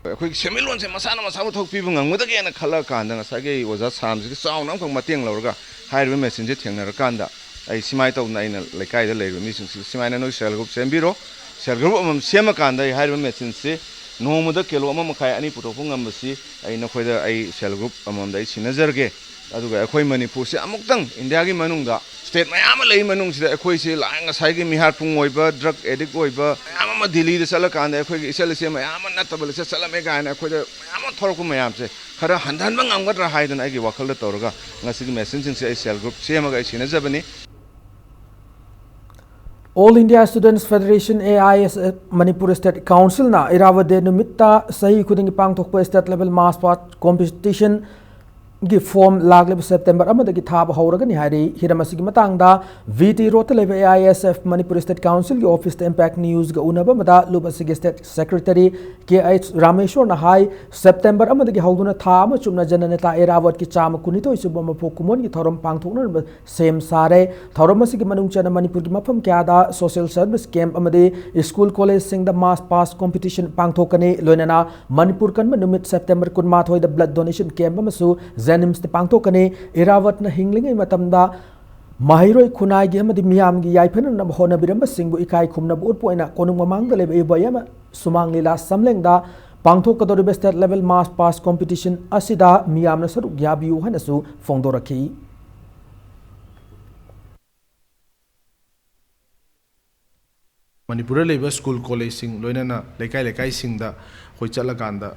ꯑꯩꯈꯣꯏꯒꯤ ꯁꯦꯟꯃꯤꯠꯂꯣꯟꯁꯦ ꯃꯁꯥꯅ ꯃꯁꯥꯕꯨ ꯊꯣꯛꯄꯤꯕ ꯉꯝꯒꯗꯒꯦꯅ ꯈꯜꯂꯛꯑꯀꯥꯟꯗ ꯉꯁꯥꯏꯒꯤ ꯑꯩ ꯑꯣꯖꯥ ꯁꯥꯝꯁꯤꯒꯤ ꯆꯥꯎꯅ ꯑꯃꯈꯛ ꯃꯇꯦꯡ ꯂꯧꯔꯒ ꯍꯥꯏꯔꯤꯕ machineꯁꯦ ꯊꯦꯡꯅꯔꯀꯥꯟꯗ ꯑꯩ ꯁꯨꯃꯥꯏꯅ ꯇꯧꯗꯅ ꯑꯩꯅ ꯂꯩꯀꯥꯏꯗ ꯂꯩꯔꯤꯕ ꯃꯤꯁꯤꯡꯁꯤ ꯁꯨꯃꯥꯏꯅ ꯅꯣꯏ self help group ꯁꯦꯝꯕꯤꯔꯣ, self help group ꯑꯃꯃꯝ ꯁꯦꯝꯃꯀꯥꯟꯗ ꯑꯩ ꯍꯥꯏꯔꯤꯕ machineꯁꯤ ꯅꯣꯡꯃꯗ ꯀꯤꯂꯣ ꯑꯃ ꯃꯈꯥꯏ ꯑꯅꯤ ꯄꯨꯊꯣꯛꯄ ꯉꯝꯕꯁꯤ ꯑꯩ ꯅꯈꯣꯏꯗ ꯑꯩ self help group ꯑꯃꯃꯝꯗ ꯑꯩ ꯁꯤꯟꯅꯖꯔꯒꯦ꯫ ꯑꯗꯨꯒ ꯑꯩꯈꯣꯏ ꯃꯅꯤꯄꯨꯔꯁꯦ ꯑꯃꯨꯛꯇꯪ ꯏꯟꯗꯤꯌꯥꯒꯤ ꯃꯅꯨꯡꯗ state ꯃꯌꯥꯝ ꯑꯃ ꯂꯩ ꯃꯅꯨꯡꯁꯤꯗ ꯑꯩꯈꯣꯏꯁꯤ ꯂꯥꯏ ꯉꯁꯥꯏꯒꯤ ꯃꯤꯍꯥꯠꯄꯨꯡ ꯑꯣꯏꯕ, drug addict ꯑꯣꯏꯕ ꯃꯌꯥꯝ ꯑꯃ ꯗꯤꯜꯂꯤꯗ ꯆꯠꯂꯀꯥꯟꯗ ꯑꯩꯈꯣꯏꯒꯤ ꯏꯆꯜ ꯏꯆꯦ ꯃꯌꯥꯝ ꯑꯃ ꯅꯠꯇꯕ ꯂꯤꯁꯠ ꯆꯠꯂꯝꯃꯦ ꯀꯥꯏꯅ ꯑꯩꯈꯣꯏꯗ ꯃꯌꯥꯝ ꯑꯃ ꯊꯣꯔꯛꯄ ꯃꯌꯥꯝꯁꯦ ꯈꯔ ꯍꯟꯊꯍꯟꯕ ꯉꯝꯒꯗ꯭ꯔꯥ ꯍꯥꯏꯗꯅ ꯑꯩꯒꯤ ꯋꯥꯈꯜꯗ ꯇꯧꯔꯒ ꯉꯁꯤꯒꯤ machineꯁꯤꯡꯁꯦ ꯑꯩ self help group ꯁꯦꯝꯃꯒ ꯑꯩ ꯁꯤꯟꯅꯖꯕꯅꯤ꯫ All India Students Federation, A I S F, Manipur State Councilꯅ ꯏꯔꯥꯕꯠ Day ꯅꯨꯃꯤꯠꯇ ꯆꯍꯤ ꯈꯨꯗꯤꯡꯒꯤ ꯄꯥꯡꯊꯣꯛꯄ state level mass past competition ꯒꯤ form ꯂꯥꯛꯂꯤꯕ September ꯑꯃꯗꯒꯤ ꯊꯥꯕ ꯍꯧꯔꯒꯅꯤ ꯍꯥꯏꯔꯤ꯫ ꯍꯤꯔꯝ ꯑꯁꯤꯒꯤ ꯃꯇꯥꯡꯗ V T Roadꯇ ꯂꯩꯕ A I S F Manipur State Councilꯒꯤ officeꯇ Impact Newsꯒ ꯎꯅꯕ ꯑꯃꯗ ꯂꯨꯞ ꯑꯁꯤꯒꯤ state secretary K H ꯔꯥꯃꯦꯁꯣꯔꯅ ꯍꯥꯏ, September ꯑꯃꯗꯒꯤ ꯍꯧꯗꯨꯅ ꯊꯥ ꯑꯃ ꯆꯨꯞꯅ ꯖꯅꯅꯦꯇꯥ ꯏꯔꯥꯕꯠꯀꯤ ꯆꯥꯝꯃ ꯀꯨꯟꯅꯤꯊꯣꯏ ꯁꯨꯕ ꯃꯄꯣꯛ ꯀꯨꯝꯑꯣꯟꯒꯤ ꯊꯧꯔꯝ ꯄꯥꯡꯊꯣꯛꯅꯅꯕ ꯁꯦꯝ ꯁꯥꯔꯦ꯫ ꯊꯧꯔꯝ ꯑꯁꯤꯒꯤ ꯃꯅꯨꯡ ꯆꯟꯅ ꯃꯅꯤꯄꯨꯔꯒꯤ ꯃꯐꯝ ꯀꯌꯥꯗ social service camp ꯑꯃꯗꯤ school collegeꯁꯤꯡꯗ mass past competition ꯄꯥꯡꯊꯣꯛꯀꯅꯤ꯫ ꯂꯣꯏꯅꯅ ꯃꯅꯤꯄꯨꯔ ꯀꯟꯕ ꯅꯨꯃꯤꯠ September ꯀꯨꯟꯃꯥꯊꯣꯏꯗ blood donation camp ꯑꯃꯁꯨ JNIMSꯇ ꯄꯥꯡꯊꯣꯛꯀꯅꯤ꯫ ꯏꯔꯥꯕꯠꯅ ꯍꯤꯡꯂꯤꯉꯩ ꯃꯇꯝꯗ ꯃꯍꯩꯔꯣꯏ ꯈꯨꯟꯅꯥꯏꯒꯤ ꯑꯃꯗꯤ ꯃꯤꯌꯥꯝꯒꯤ ꯌꯥꯏꯐꯅꯅꯕ ꯍꯣꯠꯅꯕꯤꯔꯝꯕꯁꯤꯡꯕꯨ ꯏꯀꯥꯏ ꯈꯨꯝꯅꯕ ꯎꯠꯄ ꯑꯣꯏꯅ ꯀꯣꯅꯨꯡ ꯃꯃꯥꯡꯗ ꯂꯩꯕ ꯏꯕꯣꯌꯥꯏꯃ ꯁꯨꯃꯥꯡ ꯂꯤꯂꯥ ꯁꯝꯂꯦꯡꯗ ꯄꯥꯡꯊꯣꯛꯀꯗꯧꯔꯤꯕ state level mass past competition ꯑꯁꯤꯗ ꯃꯤꯌꯥꯝꯅ ꯁꯔꯨꯛ ꯌꯥꯕꯤꯌꯨ ꯍꯥꯏꯅꯁꯨ ꯐꯣꯡꯗꯣꯔꯛꯈꯤ꯫ ꯃꯅꯤꯄꯨꯔꯗ ꯂꯩꯕ school collegeꯁꯤꯡ ꯂꯣꯏꯅꯅ ꯂꯩꯀꯥꯏ ꯂꯩꯀꯥꯏꯁꯤꯡꯗ ꯑꯩꯈꯣꯏ ꯆꯠꯂꯀꯥꯟꯗ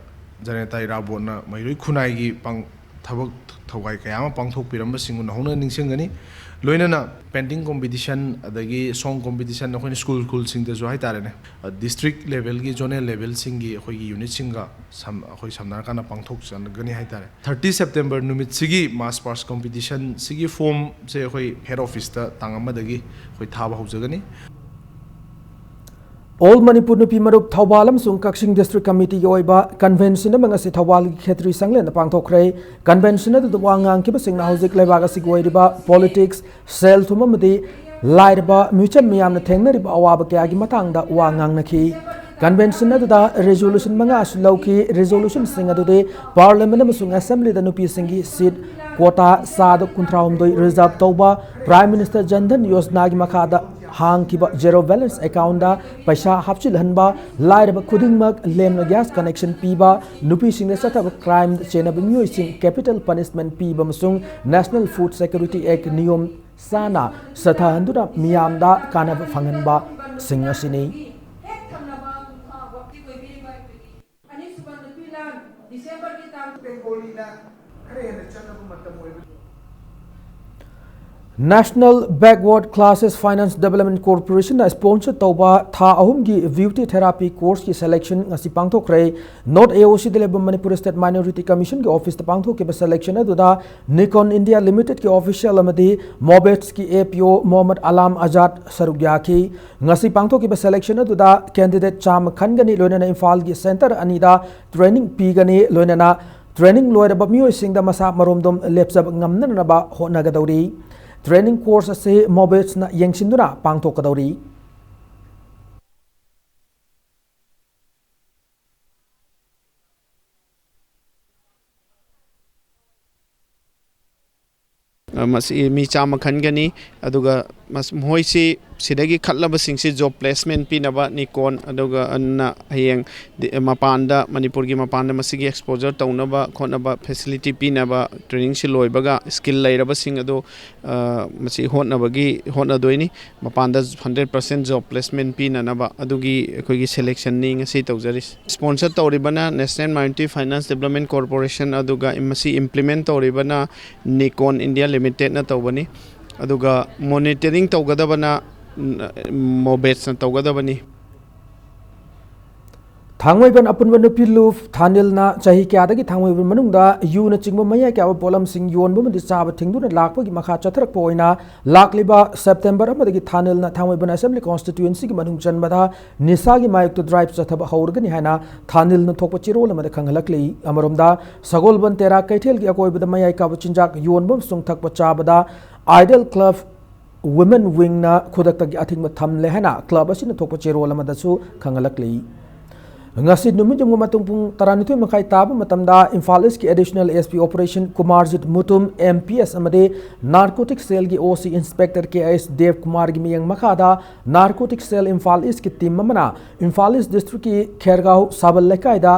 ꯖꯅꯅꯦꯇꯥ ꯏꯔꯥꯕꯣꯠꯅ ꯃꯍꯩꯔꯣꯏ ꯈꯨꯟꯅꯥꯏꯒꯤ ꯄꯥꯡ-, ꯊꯕꯛ ꯊꯧꯒꯥꯏ ꯀꯌꯥ ꯑꯃ ꯄꯥꯡꯊꯣꯛꯄꯤꯔꯝꯕꯁꯤꯡ ꯎꯅꯍꯧꯅ ꯅꯤꯡꯁꯤꯡꯒꯅꯤ꯫ ꯂꯣꯏꯅꯅ painting competition, ꯑꯗꯒꯤ song competition, ꯑꯩꯈꯣꯏꯅ school schoolꯁꯤꯡꯗꯁꯨ ꯍꯥꯏꯇꯥꯔꯦꯅꯦ, district levelꯒꯤ, zonal levelꯁꯤꯡꯒꯤ ꯑꯩꯈꯣꯏꯒꯤ unitꯁꯤꯡꯒ ꯁꯝ-, ꯑꯩꯈꯣꯏ ꯁꯝꯅꯔꯀꯥꯟꯗ ꯄꯥꯡꯊꯣꯛꯆꯒꯅꯤ ꯍꯥꯏꯇꯥꯔꯦ꯫ Thirty September ꯅꯨꯃꯤꯠꯁꯤꯒꯤ mass past competitionꯁꯤꯒꯤ formꯁꯦ ꯑꯩꯈꯣꯏ head officeꯇ ꯇꯥꯡ ꯑꯃꯗꯒꯤ ꯑꯩꯈꯣꯏ ꯊꯥꯕ ꯍꯧꯖꯒꯅꯤ꯫ All Manipur ꯅꯨꯄꯤ ꯃꯔꯨꯞ ꯊꯧꯕꯥꯜ ꯑꯃꯁꯨꯡ ꯀꯛꯆꯤꯡ District Committeeꯒꯤ ꯑꯣꯏꯕ convention ꯑꯃ ꯉꯁꯤ ꯊꯧꯕꯥꯜꯒꯤ ꯈꯦꯇ꯭ꯔꯤ ꯁꯪꯂꯦꯟꯗ ꯄꯥꯡꯊꯣꯛꯈ꯭ꯔꯦ꯫ Convention ꯑꯗꯨꯗ ꯋꯥ ꯉꯥꯡꯈꯤꯕꯁꯤꯡꯅ ꯍꯧꯖꯤꯛ ꯂꯩꯕꯥꯛ ꯑꯁꯤꯒꯤ ꯑꯣꯏꯔꯤꯕ politics, ꯁꯦꯜ ꯊꯨꯝ ꯑꯃꯗꯤ ꯂꯥꯏꯔꯕ ꯃꯤꯆꯝ ꯃꯤꯌꯥꯝꯅ ꯊꯦꯡꯅꯔꯤꯕ ꯑꯋꯥꯕ ꯀꯌꯥꯒꯤ ꯃꯇꯥꯡꯗ ꯋꯥ ꯉꯥꯡꯅꯈꯤ꯫ Convention ꯑꯗꯨꯗ resolution ꯃꯉꯥꯁꯨ ꯂꯧꯈꯤ꯫ Resolutionꯁꯤꯡ ꯑꯗꯨꯗꯤ Parliament ꯑꯃꯁꯨꯡ Assemblyꯗ ꯅꯨꯄꯤꯁꯤꯡꯒꯤ seat quota ꯆꯥꯗ ꯀꯨꯟꯊ꯭ꯔꯥꯍꯨꯝꯗꯣꯏ reserve ꯇꯧꯕ, Prime Minister Jan Dhan Yojanaꯒꯤ ꯃꯈꯥꯗ ꯍꯥꯡꯈꯤꯕ zero balance accountꯗ ꯄꯩꯁꯥ ꯍꯥꯞꯆꯤꯜꯍꯟꯕ, ꯂꯥꯏꯔꯕ ꯈꯨꯗꯤꯡꯃꯛ ꯂꯦꯝꯅ gas connection ꯄꯤꯕ, ꯅꯨꯄꯤꯁꯤꯡꯗ ꯆꯠꯊꯕ crime ꯆꯦꯟꯅꯕ ꯃꯤꯑꯣꯏꯁꯤꯡ capital punishment ꯄꯤꯕ ꯑꯃꯁꯨꯡ National Food Security Act ꯅꯤꯌꯣꯝ ꯆꯥꯅ ꯆꯠꯊꯍꯟꯗꯨꯅ ꯃꯤꯌꯥꯝꯗ ꯀꯥꯟꯅꯕ ꯐꯪꯍꯟꯕꯁꯤꯡ ꯑꯁꯤꯅꯤ꯫ ꯑꯅꯤꯁꯨꯕ ꯅꯨꯄꯤ ꯂꯥꯟ ꯗꯤꯁꯦꯝꯕꯔꯒꯤ ꯇꯥꯡ ꯕꯦꯡꯒꯣꯂꯤꯅ ꯈꯔ ꯍꯦꯟꯅ ꯆꯠꯅꯕ ꯃꯇꯝ ꯑꯣꯏꯕ꯫ National Backward Classes Finance Development Corporationꯅ sponsor ꯇꯧꯕ ꯊꯥ ꯑꯍꯨꯝꯒꯤ beauty therapy courseꯀꯤ selection ꯉꯁꯤ ꯄꯥꯡꯊꯣꯛꯈ꯭ꯔꯦ꯫ NOTAOCꯗ ꯂꯩꯕ Manipur State Minority Commissionꯒꯤ officeꯇ ꯄꯥꯡꯊꯣꯛꯈꯤꯕ selection ꯑꯗꯨꯗ Nikon India Limitedꯀꯤ official ꯑꯃꯗꯤ Mobetsꯀꯤ APO ꯃꯣꯍꯝꯃꯗ ꯑꯂꯥꯝ ꯑꯖꯥꯗ ꯁꯔꯨꯛ ꯌꯥꯈꯤ꯫ ꯉꯁꯤ ꯄꯥꯡꯊꯣꯛꯈꯤꯕ selection ꯑꯗꯨꯗ candidate ꯆꯥꯝꯃ ꯈꯟꯒꯅꯤ, ꯂꯣꯏꯅꯅ ꯏꯝꯐꯥꯜꯒꯤ centre ꯑꯅꯤꯗ training ꯄꯤꯒꯅꯤ, ꯂꯣꯏꯅꯅ training ꯂꯣꯏꯔꯕ ꯃꯤꯑꯣꯏꯁꯤꯡꯗ ꯃꯁꯥ ꯃꯔꯣꯝꯗꯣꯝ ꯂꯦꯞꯆꯕ ꯉꯝꯅꯅꯕ ꯍꯣꯠꯅꯒꯗꯧꯔꯤ꯫ Training course ꯑꯁꯤ Mobetsꯅ ꯌꯦꯡꯁꯤꯟꯗꯨꯅ ꯄꯥꯡꯊꯣꯛꯀꯗꯧꯔꯤ꯫ ꯑ, ꯃꯁꯤ ꯃꯤ ꯆꯥꯝꯃ ꯈꯟꯒꯅꯤ, ꯑꯗꯨꯒ ꯃꯁ-, ꯃꯈꯣꯏꯁꯤ ꯁꯤꯗꯒꯤ ꯈꯜꯂꯕꯁꯤꯡꯁꯤ job placement ꯄꯤꯅꯕ Nikon, ꯑꯗꯨꯒ ꯑꯟꯅ ꯍꯌꯦꯡ ꯗꯤ-, ꯃꯄꯥꯟꯗ, ꯃꯅꯤꯄꯨꯔꯒꯤ ꯃꯄꯥꯟꯗ ꯃꯁꯤꯒꯤ exposure ꯇꯧꯅꯕ ꯈꯣꯠꯅꯕ facility ꯄꯤꯅꯕ, trainingꯁꯤ ꯂꯣꯏꯕꯒ skill ꯂꯩꯔꯕꯁꯤꯡ ꯑꯗꯨ, ꯑ, ꯃꯁꯤ ꯍꯣꯠꯅꯕꯒꯤ ꯍꯣꯠꯅꯗꯣꯏꯅꯤ꯫ ꯃꯄꯥꯟꯗ hundred percent job placement ꯄꯤꯅꯅꯕ ꯑꯗꯨꯒꯤ ꯑꯩꯈꯣꯏꯒꯤ selectionꯅꯤ ꯉꯁꯤ ꯇꯧꯖꯔꯤꯁꯤ꯫ Sponsor ꯇꯧꯔꯤꯕꯅ National Minority Finance Development Corporation, ꯑꯗꯨꯒ ꯃꯁꯤ implement ꯇꯧꯔꯤꯕꯅ Nikon India Limitedꯅ ꯇꯧꯕꯅꯤ, ꯑꯗꯨꯒ monitoring ꯇꯧꯒꯗꯕꯅ, ꯎꯝ, Mobetsꯅ ꯇꯧꯒꯗꯕꯅꯤ꯫ ꯊꯥꯡꯃꯩꯕꯟ ꯑꯄꯨꯟꯕ ꯅꯨꯄꯤ ꯂꯨꯞ ꯊꯥꯅꯤꯜꯅ ꯆꯍꯤ ꯀꯌꯥꯗꯒꯤ ꯊꯥꯡꯃꯩꯕꯟ ꯃꯅꯨꯡꯗ ꯌꯨꯅꯆꯤꯡꯕ ꯃꯌꯥꯏ ꯀꯥꯕ ꯄꯣꯠꯂꯝꯁꯤꯡ ꯌꯣꯟꯕ ꯑꯃꯗꯤ ꯆꯥꯕ ꯊꯤꯡꯗꯨꯅ ꯂꯥꯛꯄꯒꯤ ꯃꯈꯥ ꯆꯠꯊꯔꯛꯄ ꯑꯣꯏꯅ ꯂꯥꯛꯂꯤꯕ ꯁꯦꯞꯇꯦꯝꯕꯔ ꯑꯃꯗꯒꯤ ꯊꯥꯅꯤꯜꯅ ꯊꯥꯡꯃꯩꯕꯟ Assembly Constituencyꯒꯤ ꯃꯅꯨꯡ ꯆꯟꯕꯗ ꯅꯤꯁꯥꯒꯤ ꯃꯥꯌꯣꯛꯇ drive ꯆꯠꯊꯕ ꯍꯧꯔꯒꯅꯤ ꯍꯥꯏꯅ ꯊꯥꯅꯤꯜꯅ ꯊꯣꯛꯄ ꯆꯦꯔꯣꯜ ꯑꯃꯗ ꯈꯪꯍꯜꯂꯛꯂꯤ꯫ ꯑꯃꯔꯣꯝꯗ, ꯁꯒꯣꯜꯕꯟ ꯇꯦꯔꯥ ꯀꯩꯊꯦꯜꯒꯤ ꯑꯀꯣꯏꯕꯗ ꯃꯌꯥꯏ ꯀꯥꯕ ꯆꯤꯟꯖꯥꯛ ꯌꯣꯟꯕ ꯑꯃꯁꯨꯡ ꯊꯛꯄ ꯆꯥꯕꯗ Idol Club Women Wingꯅ ꯈꯨꯗꯛꯇꯒꯤ ꯑꯊꯤꯡꯕ ꯊꯝꯂꯦ ꯍꯥꯏꯅ club ꯑꯁꯤꯅ ꯊꯣꯛꯄ ꯆꯦꯔꯣꯜ ꯑꯃꯗꯁꯨ ꯈꯪꯍꯜꯂꯛꯂꯤ꯫ ꯉꯁꯤ ꯅꯨꯃꯤꯠ ꯌꯨꯝꯒꯤ ꯃꯇꯨꯡ ꯄꯨꯡ ꯇꯔꯥꯅꯤꯊꯣꯏ ꯃꯈꯥꯏ ꯇꯥꯕ ꯃꯇꯝꯗ Imphal Eastꯀꯤ Additional SP Operation Kumarjit Mutum, MPS ꯑꯃꯗꯤ Narcotic Cellꯒꯤ OC Inspector KS ꯗꯦꯕ ꯀꯨꯃꯥꯔꯒꯤ ꯃꯤꯠꯌꯦꯡ ꯃꯈꯥꯗ Narcotic Cell ꯏꯝꯐꯥꯜ Eastꯀꯤ team ꯑꯃꯅ ꯏꯝꯐꯥꯜ East Districtꯀꯤ ꯈꯦꯔꯒꯥꯎ ꯁꯥꯕꯜ ꯂꯩꯀꯥꯏꯗ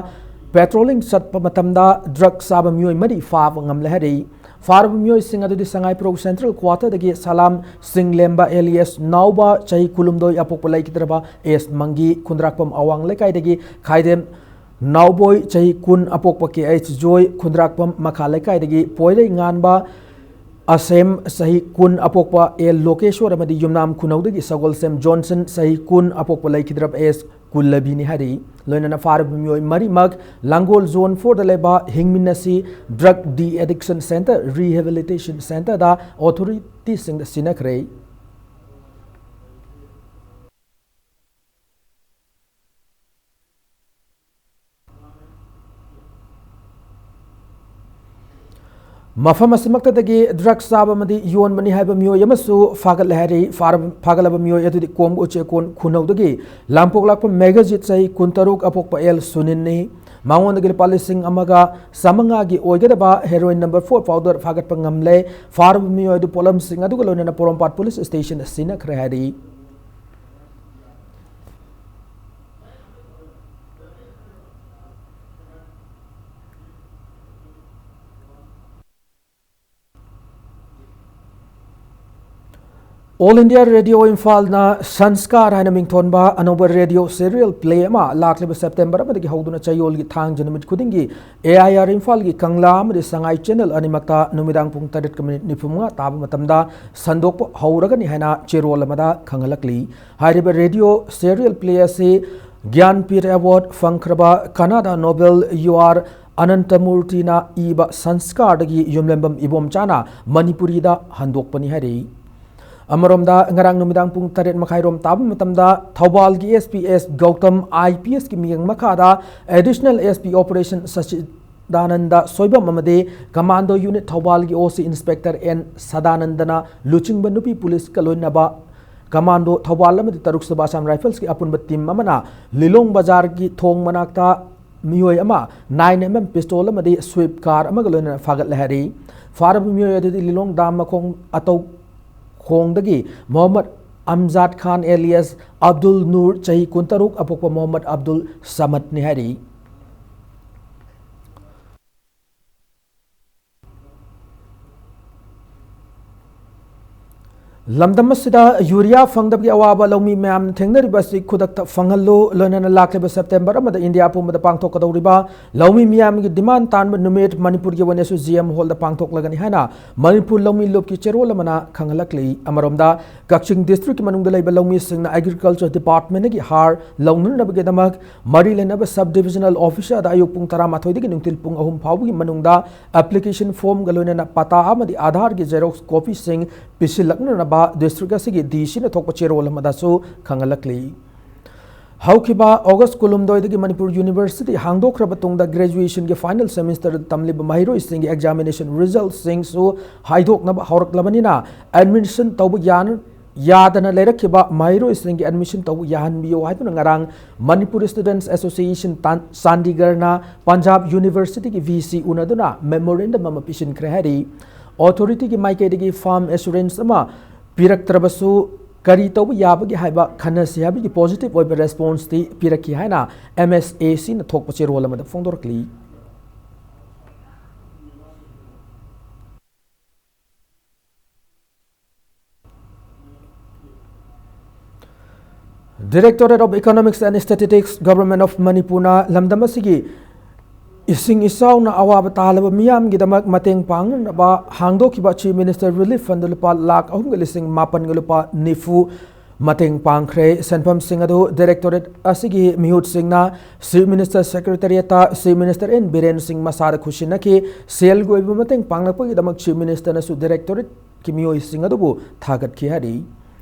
patrolling ꯆꯠꯄ ꯃꯇꯝꯗ drug ꯆꯥꯕ ꯃꯤꯑꯣꯏ ꯃꯔꯤ ꯐꯥꯕ ꯉꯝꯂꯦ ꯍꯥꯏꯔꯤ꯫ ꯐꯥꯔꯕ ꯃꯤꯑꯣꯏꯁꯤꯡ ꯑꯗꯨꯗꯤ ꯁꯉꯥꯏꯄ꯭ꯔꯧ Central Quarterꯗꯒꯤ ꯁꯂꯥꯝ ꯁꯤꯡꯂꯦꯝꯕ alias ꯅꯥꯎꯕ, ꯆꯍꯤ ꯀꯨꯟꯍꯨꯝꯗꯣꯏ, ꯑꯄꯣꯛꯄ ꯂꯩꯈꯤꯗ꯭ꯔꯕ ꯑꯦꯁ ꯃꯪꯒꯤ, ꯈꯨꯟꯗ꯭ꯔꯥꯛꯄꯝ ꯑꯋꯥꯡ ꯂꯩꯀꯥꯏꯗꯒꯤ ꯈꯥꯏꯗꯦꯝ ꯅꯥꯎꯕꯣꯏ, ꯆꯍꯤ ꯀꯨꯟ, ꯑꯄꯣꯛꯄ ꯀꯦ ꯑꯩꯆ ꯖꯣꯏ, ꯈꯨꯟꯗ꯭ꯔꯥꯛꯄꯝ ꯃꯈꯥ ꯂꯩꯀꯥꯏꯗꯒꯤ ꯄꯣꯏꯔꯩ ꯉꯥꯟꯕ ꯑꯁꯦꯝ, ꯆꯍꯤ ꯀꯨꯟ, ꯑꯄꯣꯛꯄ ꯑꯦꯜ ꯂꯣꯀꯦꯁꯣꯔ ꯑꯃꯗꯤ ꯌꯨꯝꯅꯥꯝ ꯈꯨꯅꯧꯗꯒꯤ ꯁꯒꯣꯜꯁꯦꯝ ꯖꯣꯟꯁꯟ, ꯆꯍꯤ ꯀꯨꯟ, ꯑꯄꯣꯛꯄ ꯂꯩꯈꯤꯗ꯭ꯔꯕ ꯑꯦꯁ ꯀꯨꯜꯂꯕꯤꯅꯤ ꯍꯥꯏꯔꯤ꯫ ꯂꯣꯏꯅꯅ ꯐꯥꯔꯕ ꯃꯤꯑꯣꯏ ꯃꯔꯤꯃꯛ ꯂꯥꯡꯒꯣꯜ Zone Fourꯗ ꯂꯩꯕ ꯍꯤꯡꯃꯤꯟꯅꯁꯤ Drug De-Addiction Centre Rehabilitation Centreꯗ authorityꯁꯤꯡꯗ ꯁꯤꯟꯅꯈ꯭ꯔꯦ꯫ ꯃꯐꯝ ꯑꯁꯤꯃꯛꯇꯗꯒꯤ drug ꯆꯥꯕ ꯑꯃꯗꯤ ꯌꯣꯟꯕꯅꯤ ꯍꯥꯏꯕ ꯃꯤꯑꯣꯏ ꯑꯃꯁꯨ ꯐꯥꯒꯠꯂꯦ ꯍꯥꯏꯔꯤ꯫ ꯐꯥꯔꯕ-, ꯐꯥꯒꯠꯂꯕ ꯃꯤꯑꯣꯏ ꯑꯗꯨꯗꯤ ꯀꯣꯝꯕ ꯎꯆꯦꯛꯀꯣꯟ ꯈꯨꯅꯧꯗꯒꯤ ꯂꯥꯝꯄꯣꯛꯂꯥꯛꯄ ꯃꯦꯘꯖꯤꯠ, ꯆꯍꯤ ꯀꯨꯟꯇꯔꯨꯛ, ꯑꯄꯣꯛꯄ ꯑꯦꯜ ꯁꯨꯅꯤꯟꯅꯤ꯫ ꯃꯉꯣꯟꯗꯒꯤ ꯂꯨꯄꯥ ꯂꯤꯁꯤꯡ ꯑꯃꯒ ꯆꯥꯃꯉꯥꯒꯤ ꯑꯣꯏꯒꯗꯕ heroin number four powder ꯐꯥꯒꯠꯄ ꯉꯝꯂꯦ꯫ ꯐꯥꯔꯕ ꯃꯤꯑꯣꯏ ꯑꯗꯨ ꯄꯣꯠꯂꯝꯁꯤꯡ ꯑꯗꯨꯒ ꯂꯣꯏꯅꯅ ꯄꯣꯔꯣꯝꯄꯥꯠ police stationꯗ ꯁꯤꯟꯅꯈ꯭ꯔꯦ ꯍꯥꯏꯔꯤ꯫ All India Radio ꯏꯝꯐꯥꯜꯅ ꯁꯟꯁꯀꯥꯔ ꯍꯥꯏꯅ ꯃꯤꯡꯊꯣꯟꯕ ꯑꯅꯧꯕ radio serial play ꯑꯃ ꯂꯥꯛꯂꯤꯕ ꯁꯦꯞꯇꯦꯝꯕꯔ ꯑꯃꯗꯒꯤ ꯍꯧꯗꯨꯅ ꯆꯌꯣꯜꯒꯤ ꯊꯥꯡꯖ ꯅꯨꯃꯤꯠ ꯈꯨꯗꯤꯡꯒꯤ AIR ꯏꯝꯐꯥꯜꯒꯤ ꯀꯪꯂꯥ ꯑꯃꯗꯤ ꯁꯉꯥꯏ channel ꯑꯅꯤꯃꯛꯇ ꯅꯨꯃꯤꯗꯥꯡ ꯄꯨꯡ ꯇꯔꯦꯠꯀ ꯃꯤꯅꯤꯠ ꯅꯤꯐꯨꯃꯉꯥ ꯇꯥꯕ ꯃꯇꯝꯗ ꯁꯟꯗꯣꯛꯄ ꯍꯧꯔꯒꯅꯤ ꯍꯥꯏꯅ ꯆꯦꯔꯣꯜ ꯑꯃꯗ ꯈꯪꯍꯜꯂꯛꯂꯤ꯫ ꯍꯥꯏꯔꯤꯕ radio serial play ꯑꯁꯤ ꯒ꯭ꯌꯥꯟꯄꯤꯊ ꯑꯦꯋꯥꯔꯗ ꯐꯪꯈ꯭ꯔꯕ ꯀꯅꯥꯗꯥ ꯅꯣꯕꯦꯜ ꯌꯨ ꯑꯥꯔ ꯑꯅꯟꯇꯃꯨꯔꯇꯤꯅ ꯏꯕ ꯁꯟꯁꯀꯥꯔꯗꯒꯤ ꯌꯨꯝꯂꯦꯝꯕꯝ ꯏꯕꯣꯝꯆꯥꯅ ꯃꯅꯤꯄꯨꯔꯤꯗ ꯍꯟꯗꯣꯛꯄꯅꯤ ꯍꯥꯏꯔꯤ꯫ ꯑꯃꯔꯣꯝꯗ, ꯉꯔꯥꯡ ꯅꯨꯃꯤꯗꯥꯡ ꯄꯨꯡ ꯇꯔꯦꯠ ꯃꯈꯥꯏꯔꯣꯝ ꯇꯥꯕ ꯃꯇꯝꯗ ꯊꯧꯕꯥꯜꯒꯤ S P S Gautam I P ꯑꯦꯁꯀꯤ ꯃꯤꯠꯌꯦꯡ ꯃꯈꯥꯗ additional S P operation Sachidananda Soibam ꯑꯃꯗꯤ ꯀꯃꯥꯟꯗꯣ ꯌꯨꯅꯤꯠ ꯊꯧꯕꯥꯜꯒꯤ ꯑꯣ ꯁꯤ ꯏꯟꯁꯄꯦꯛꯇꯔ ꯑꯦꯟ ꯁꯗꯥꯅꯟꯗꯅ ꯂꯨꯆꯤꯡꯕ ꯅꯨꯄꯤ ꯄꯨꯂꯤꯁꯀ ꯂꯣꯏꯅꯕ ꯀꯃꯥꯟꯗꯣ ꯊꯧꯕꯥꯜ ꯑꯃꯗꯤ ꯇꯔꯨꯛ ꯁꯨꯕ ꯑꯁꯥꯝ ꯔꯥꯏꯐꯜꯁꯀꯤ ꯑꯄꯨꯟꯕ ꯇꯤꯝ ꯑꯃꯅ ꯂꯤꯂꯣꯡ ꯕꯖꯥꯔꯒꯤ ꯊꯣꯡ ꯃꯅꯥꯛꯇ ꯃꯤꯑꯣꯏ ꯑꯃ ꯅꯥꯏꯟ ꯑꯦꯝ ꯑꯦꯝ ꯄꯤꯁꯇꯣꯜ ꯑꯃꯗꯤ ꯁ꯭ꯋꯤꯞ ꯀꯥꯔ ꯑꯃꯒ ꯂꯣꯏꯅꯅ ꯐꯥꯒꯠꯂꯦ ꯍꯥꯏꯔꯤ꯫ ꯐꯥꯔꯕ ꯃꯤꯑꯣꯏ ꯑꯗꯨꯗꯤ ꯂꯤꯂꯣꯡ ꯗꯥꯝ ꯃꯈꯣꯡ ꯑꯇꯧ ꯈꯣꯡꯗꯒꯤ ꯃꯣꯍꯝꯃꯗ ꯑꯝꯖꯥꯗ ꯈꯥꯟ ꯑꯦꯂꯤꯌꯁ ꯑꯕꯗꯨꯜ ꯅꯨꯔ, ꯆꯍꯤ ꯀꯨꯟꯇꯔꯨꯛ, ꯑꯄꯣꯛꯄ ꯃꯣꯍꯝꯃꯗ ꯑꯕꯗꯨꯜ ꯁꯃꯗꯅꯤ ꯍꯥꯏꯔꯤ꯫ ꯂꯝꯗꯝ ꯑꯁꯤꯗ ꯌꯨꯔꯤꯌꯥ ꯐꯪꯗꯕꯒꯤ ꯑꯋꯥꯕ ꯂꯧꯃꯤ ꯃꯌꯥꯝꯅ ꯊꯦꯡꯅꯔꯤꯕ ꯑꯁꯤ ꯈꯨꯗꯛꯇ ꯐꯪꯍꯜꯂꯨ꯫ ꯂꯣꯏꯅꯅ ꯂꯥꯛꯂꯤꯕ ꯁꯦꯞꯇꯦꯝꯕꯔ ꯑꯃꯗ ꯏꯟꯗꯤꯌꯥ ꯄꯨꯝꯕꯗ ꯄꯥꯡꯊꯣꯛꯀꯗꯧꯔꯤꯕ ꯂꯧꯃꯤ ꯃꯤꯌꯥꯝꯒꯤ ꯗꯤꯃꯥꯟ ꯇꯥꯟꯕ ꯅꯨꯃꯤꯠ ꯃꯅꯤꯄꯨꯔꯒꯤ ꯑꯣꯏꯅꯁꯨ ꯖꯤ ꯑꯦꯝ ꯍꯣꯜꯗ ꯄꯥꯡꯊꯣꯛꯂꯒꯅꯤ ꯍꯥꯏꯅ ꯃꯅꯤꯄꯨꯔ ꯂꯧꯃꯤ ꯂꯨꯞꯀꯤ ꯆꯦꯔꯣꯜ ꯑꯃꯅ ꯈꯪꯍꯜꯂꯛꯂꯤ꯫ ꯑꯃꯔꯣꯝꯗ, ꯀꯛꯆꯤꯡ ꯗꯤꯁꯇ꯭ꯔꯤꯛꯀꯤ ꯃꯅꯨꯡꯗ ꯂꯩꯕ ꯂꯧꯃꯤꯁꯤꯡꯅ ꯑꯦꯒ꯭ꯔꯤꯀꯜꯆꯔ ꯗꯤꯄꯥꯔꯠꯃꯦꯟꯗꯒꯤ ꯍꯥꯔ ꯂꯧꯅꯅꯕꯒꯤꯗꯃꯛ ꯃꯔꯤ ꯂꯩꯅꯕ ꯁꯕ ꯗꯤꯕꯤꯖꯅꯦꯜ ꯑꯣꯐꯤꯁꯔꯗ ꯑꯌꯨꯛ ꯄꯨꯡ ꯇꯔꯥꯃꯥꯊꯣꯏꯗꯒꯤ ꯅꯨꯡꯊꯤꯜ ꯄꯨꯡ ꯑꯍꯨꯝ ꯐꯥꯎꯕꯒꯤ ꯃꯅꯨꯡꯗ ꯑꯦꯄ꯭ꯂꯤꯀꯦꯁꯟ ꯐꯣꯔꯝꯒ ꯂꯣꯏꯅꯅ ꯄꯇꯥ ꯑꯃꯗꯤ ꯑꯥꯙꯥꯔꯒꯤ ꯖꯦꯔꯣꯛꯁ ꯀꯣꯄꯤꯁꯤꯡ ꯄꯤꯁꯤꯜꯂꯛꯅꯅꯕ ꯗꯤꯁꯇ꯭ꯔꯤꯛ ꯑꯁꯤꯒꯤ ꯗꯤ ꯁꯤꯅ ꯊꯣꯛꯄ ꯆꯦꯔꯣꯜ ꯑꯃꯗꯁꯨ ꯈꯪꯍꯜꯂꯛꯂꯤ꯫ ꯍꯧꯈꯤꯕ ꯑꯣꯒꯁ ꯀꯨꯟꯍꯨꯝꯗꯣꯏꯗꯒꯤ ꯃꯅꯤꯄꯨꯔ ꯌꯨꯅꯤꯚꯔꯁꯤꯇꯤ ꯍꯥꯡꯗꯣꯛꯈ꯭ꯔꯕ ꯇꯨꯡꯗ ꯒ꯭ꯔꯦꯖꯨꯑꯦꯁꯟꯒꯤ ꯐꯥꯏꯅꯦꯜ ꯁꯦꯃꯤꯁꯇꯔꯗ ꯇꯝꯂꯤꯕ ꯃꯍꯩꯔꯣꯏꯁꯤꯡꯒꯤ ꯑꯦꯛꯖꯥꯃꯤꯅꯦꯁꯟ ꯔꯤꯖꯜꯠꯁꯤꯡꯁꯨ ꯍꯥꯏꯗꯣꯛꯅꯕ ꯍꯧꯔꯛꯂꯕꯅꯤꯅ ꯑꯦꯗꯃꯤꯁꯟ ꯇꯧꯕ ꯌꯥꯅ-, ꯌꯥꯗꯅ ꯂꯩꯔꯛꯈꯤꯕ ꯃꯍꯩꯔꯣꯏꯁꯤꯡꯒꯤ ꯑꯦꯗꯃꯤꯁꯟ ꯇꯧꯕ ꯌꯥꯍꯟꯕꯤꯌꯨ ꯍꯥꯏꯗꯨꯅ ꯉꯔꯥꯡ ꯃꯅꯤꯄꯨꯔ ꯁ꯭ꯇꯨꯗꯦꯟꯠꯁ ꯑꯦꯁꯣꯁꯤꯌꯦꯁꯟ ꯇꯥꯟ-, ꯆꯥꯟꯗꯤꯒꯔꯅ ꯄꯟꯖꯥꯕ ꯌꯨꯅꯤꯚꯔꯁꯤꯇꯤꯒꯤ ꯚꯤ ꯁꯤ ꯎꯅꯗꯨꯅ ꯃꯦꯃꯣꯔꯦꯟꯗꯝ ꯑꯃ ꯄꯤꯁꯤꯟꯈ꯭ꯔꯦ ꯍꯥꯏꯔꯤ꯫ ꯑꯣꯊꯣꯔꯤꯇꯤꯒꯤ ꯃꯥꯏꯀꯩꯗꯒꯤ ꯐꯥꯔꯝ ꯑꯦꯁꯨꯔꯦꯟꯁ ꯑꯃ ꯄꯤꯔꯛꯇ꯭ꯔꯕꯁꯨ ꯀꯔꯤ ꯇꯧꯕ ꯌꯥꯕꯒꯦ ꯍꯥꯏꯕ ꯈꯟꯅꯁꯤ ꯍꯥꯏꯕꯒꯤ ꯄꯣꯖꯤꯇꯤꯚ ꯑꯣꯏꯕ ꯔꯦꯁꯄꯣꯟꯁꯇꯤ ꯄꯤꯔꯛꯈꯤ ꯍꯥꯏꯅ ꯑꯦꯝ ꯑꯦꯁ ꯑꯦ ꯁꯤꯅ ꯊꯣꯛꯄ ꯆꯦꯔꯣꯜ ꯑꯃꯗ ꯐꯣꯡꯗꯣꯔꯛꯂꯤ꯫ Directorate of Economics and Statistics, Government of ꯃꯅꯤꯄꯨꯔꯅ ꯂꯝꯗꯝ ꯑꯁꯤꯒꯤ ꯏꯁꯤꯡ ꯏꯆꯥꯎꯅ ꯑꯋꯥꯕ ꯇꯥꯍꯜꯂꯕ ꯃꯤꯌꯥꯝꯒꯤꯗꯃꯛ ꯃꯇꯦꯡ ꯄꯥꯡꯅꯅꯕ ꯍꯥꯡꯗꯣꯛꯈꯤꯕ Chief Minister Relief Fund ꯂꯨꯄꯥ ꯂꯥꯈ ꯑꯍꯨꯝꯒ ꯂꯤꯁꯤꯡ ꯃꯥꯄꯟꯒ ꯂꯨꯄꯥ ꯅꯤꯐꯨ ꯃꯇꯦꯡ ꯄꯥꯡꯈ꯭ꯔꯦ꯫ ꯁꯦꯟꯐꯝꯁꯤꯡ ꯑꯗꯨ ꯗꯥꯏꯔꯦꯛꯇꯣꯔꯦꯠ ꯑꯁꯤꯒꯤ ꯃꯤꯍꯨꯠꯁꯤꯡꯅ ꯆꯤꯐ ꯃꯤꯅꯤꯁꯇꯔ ꯁꯦꯀ꯭ꯔꯦꯇꯔꯤꯌꯦꯠꯇ chief minister N Biren Singh ꯃꯁꯥꯗ ꯈꯨꯠꯁꯤꯟꯅꯈꯤ꯫ ꯁꯦꯜꯒꯤ ꯑꯣꯏꯕ ꯃꯇꯦꯡ ꯄꯥꯡꯂꯛꯄꯒꯤꯗꯃꯛ ꯆꯤꯐ ꯃꯤꯅꯤꯁꯇꯔꯅꯁꯨ ꯗꯥꯏꯔꯦꯛꯇꯣꯔꯦꯠꯀꯤ ꯃꯤꯑꯣꯏꯁꯤꯡ ꯑꯗꯨꯕꯨ ꯊꯥꯒꯠꯈꯤ ꯍꯥꯏꯔꯤ꯫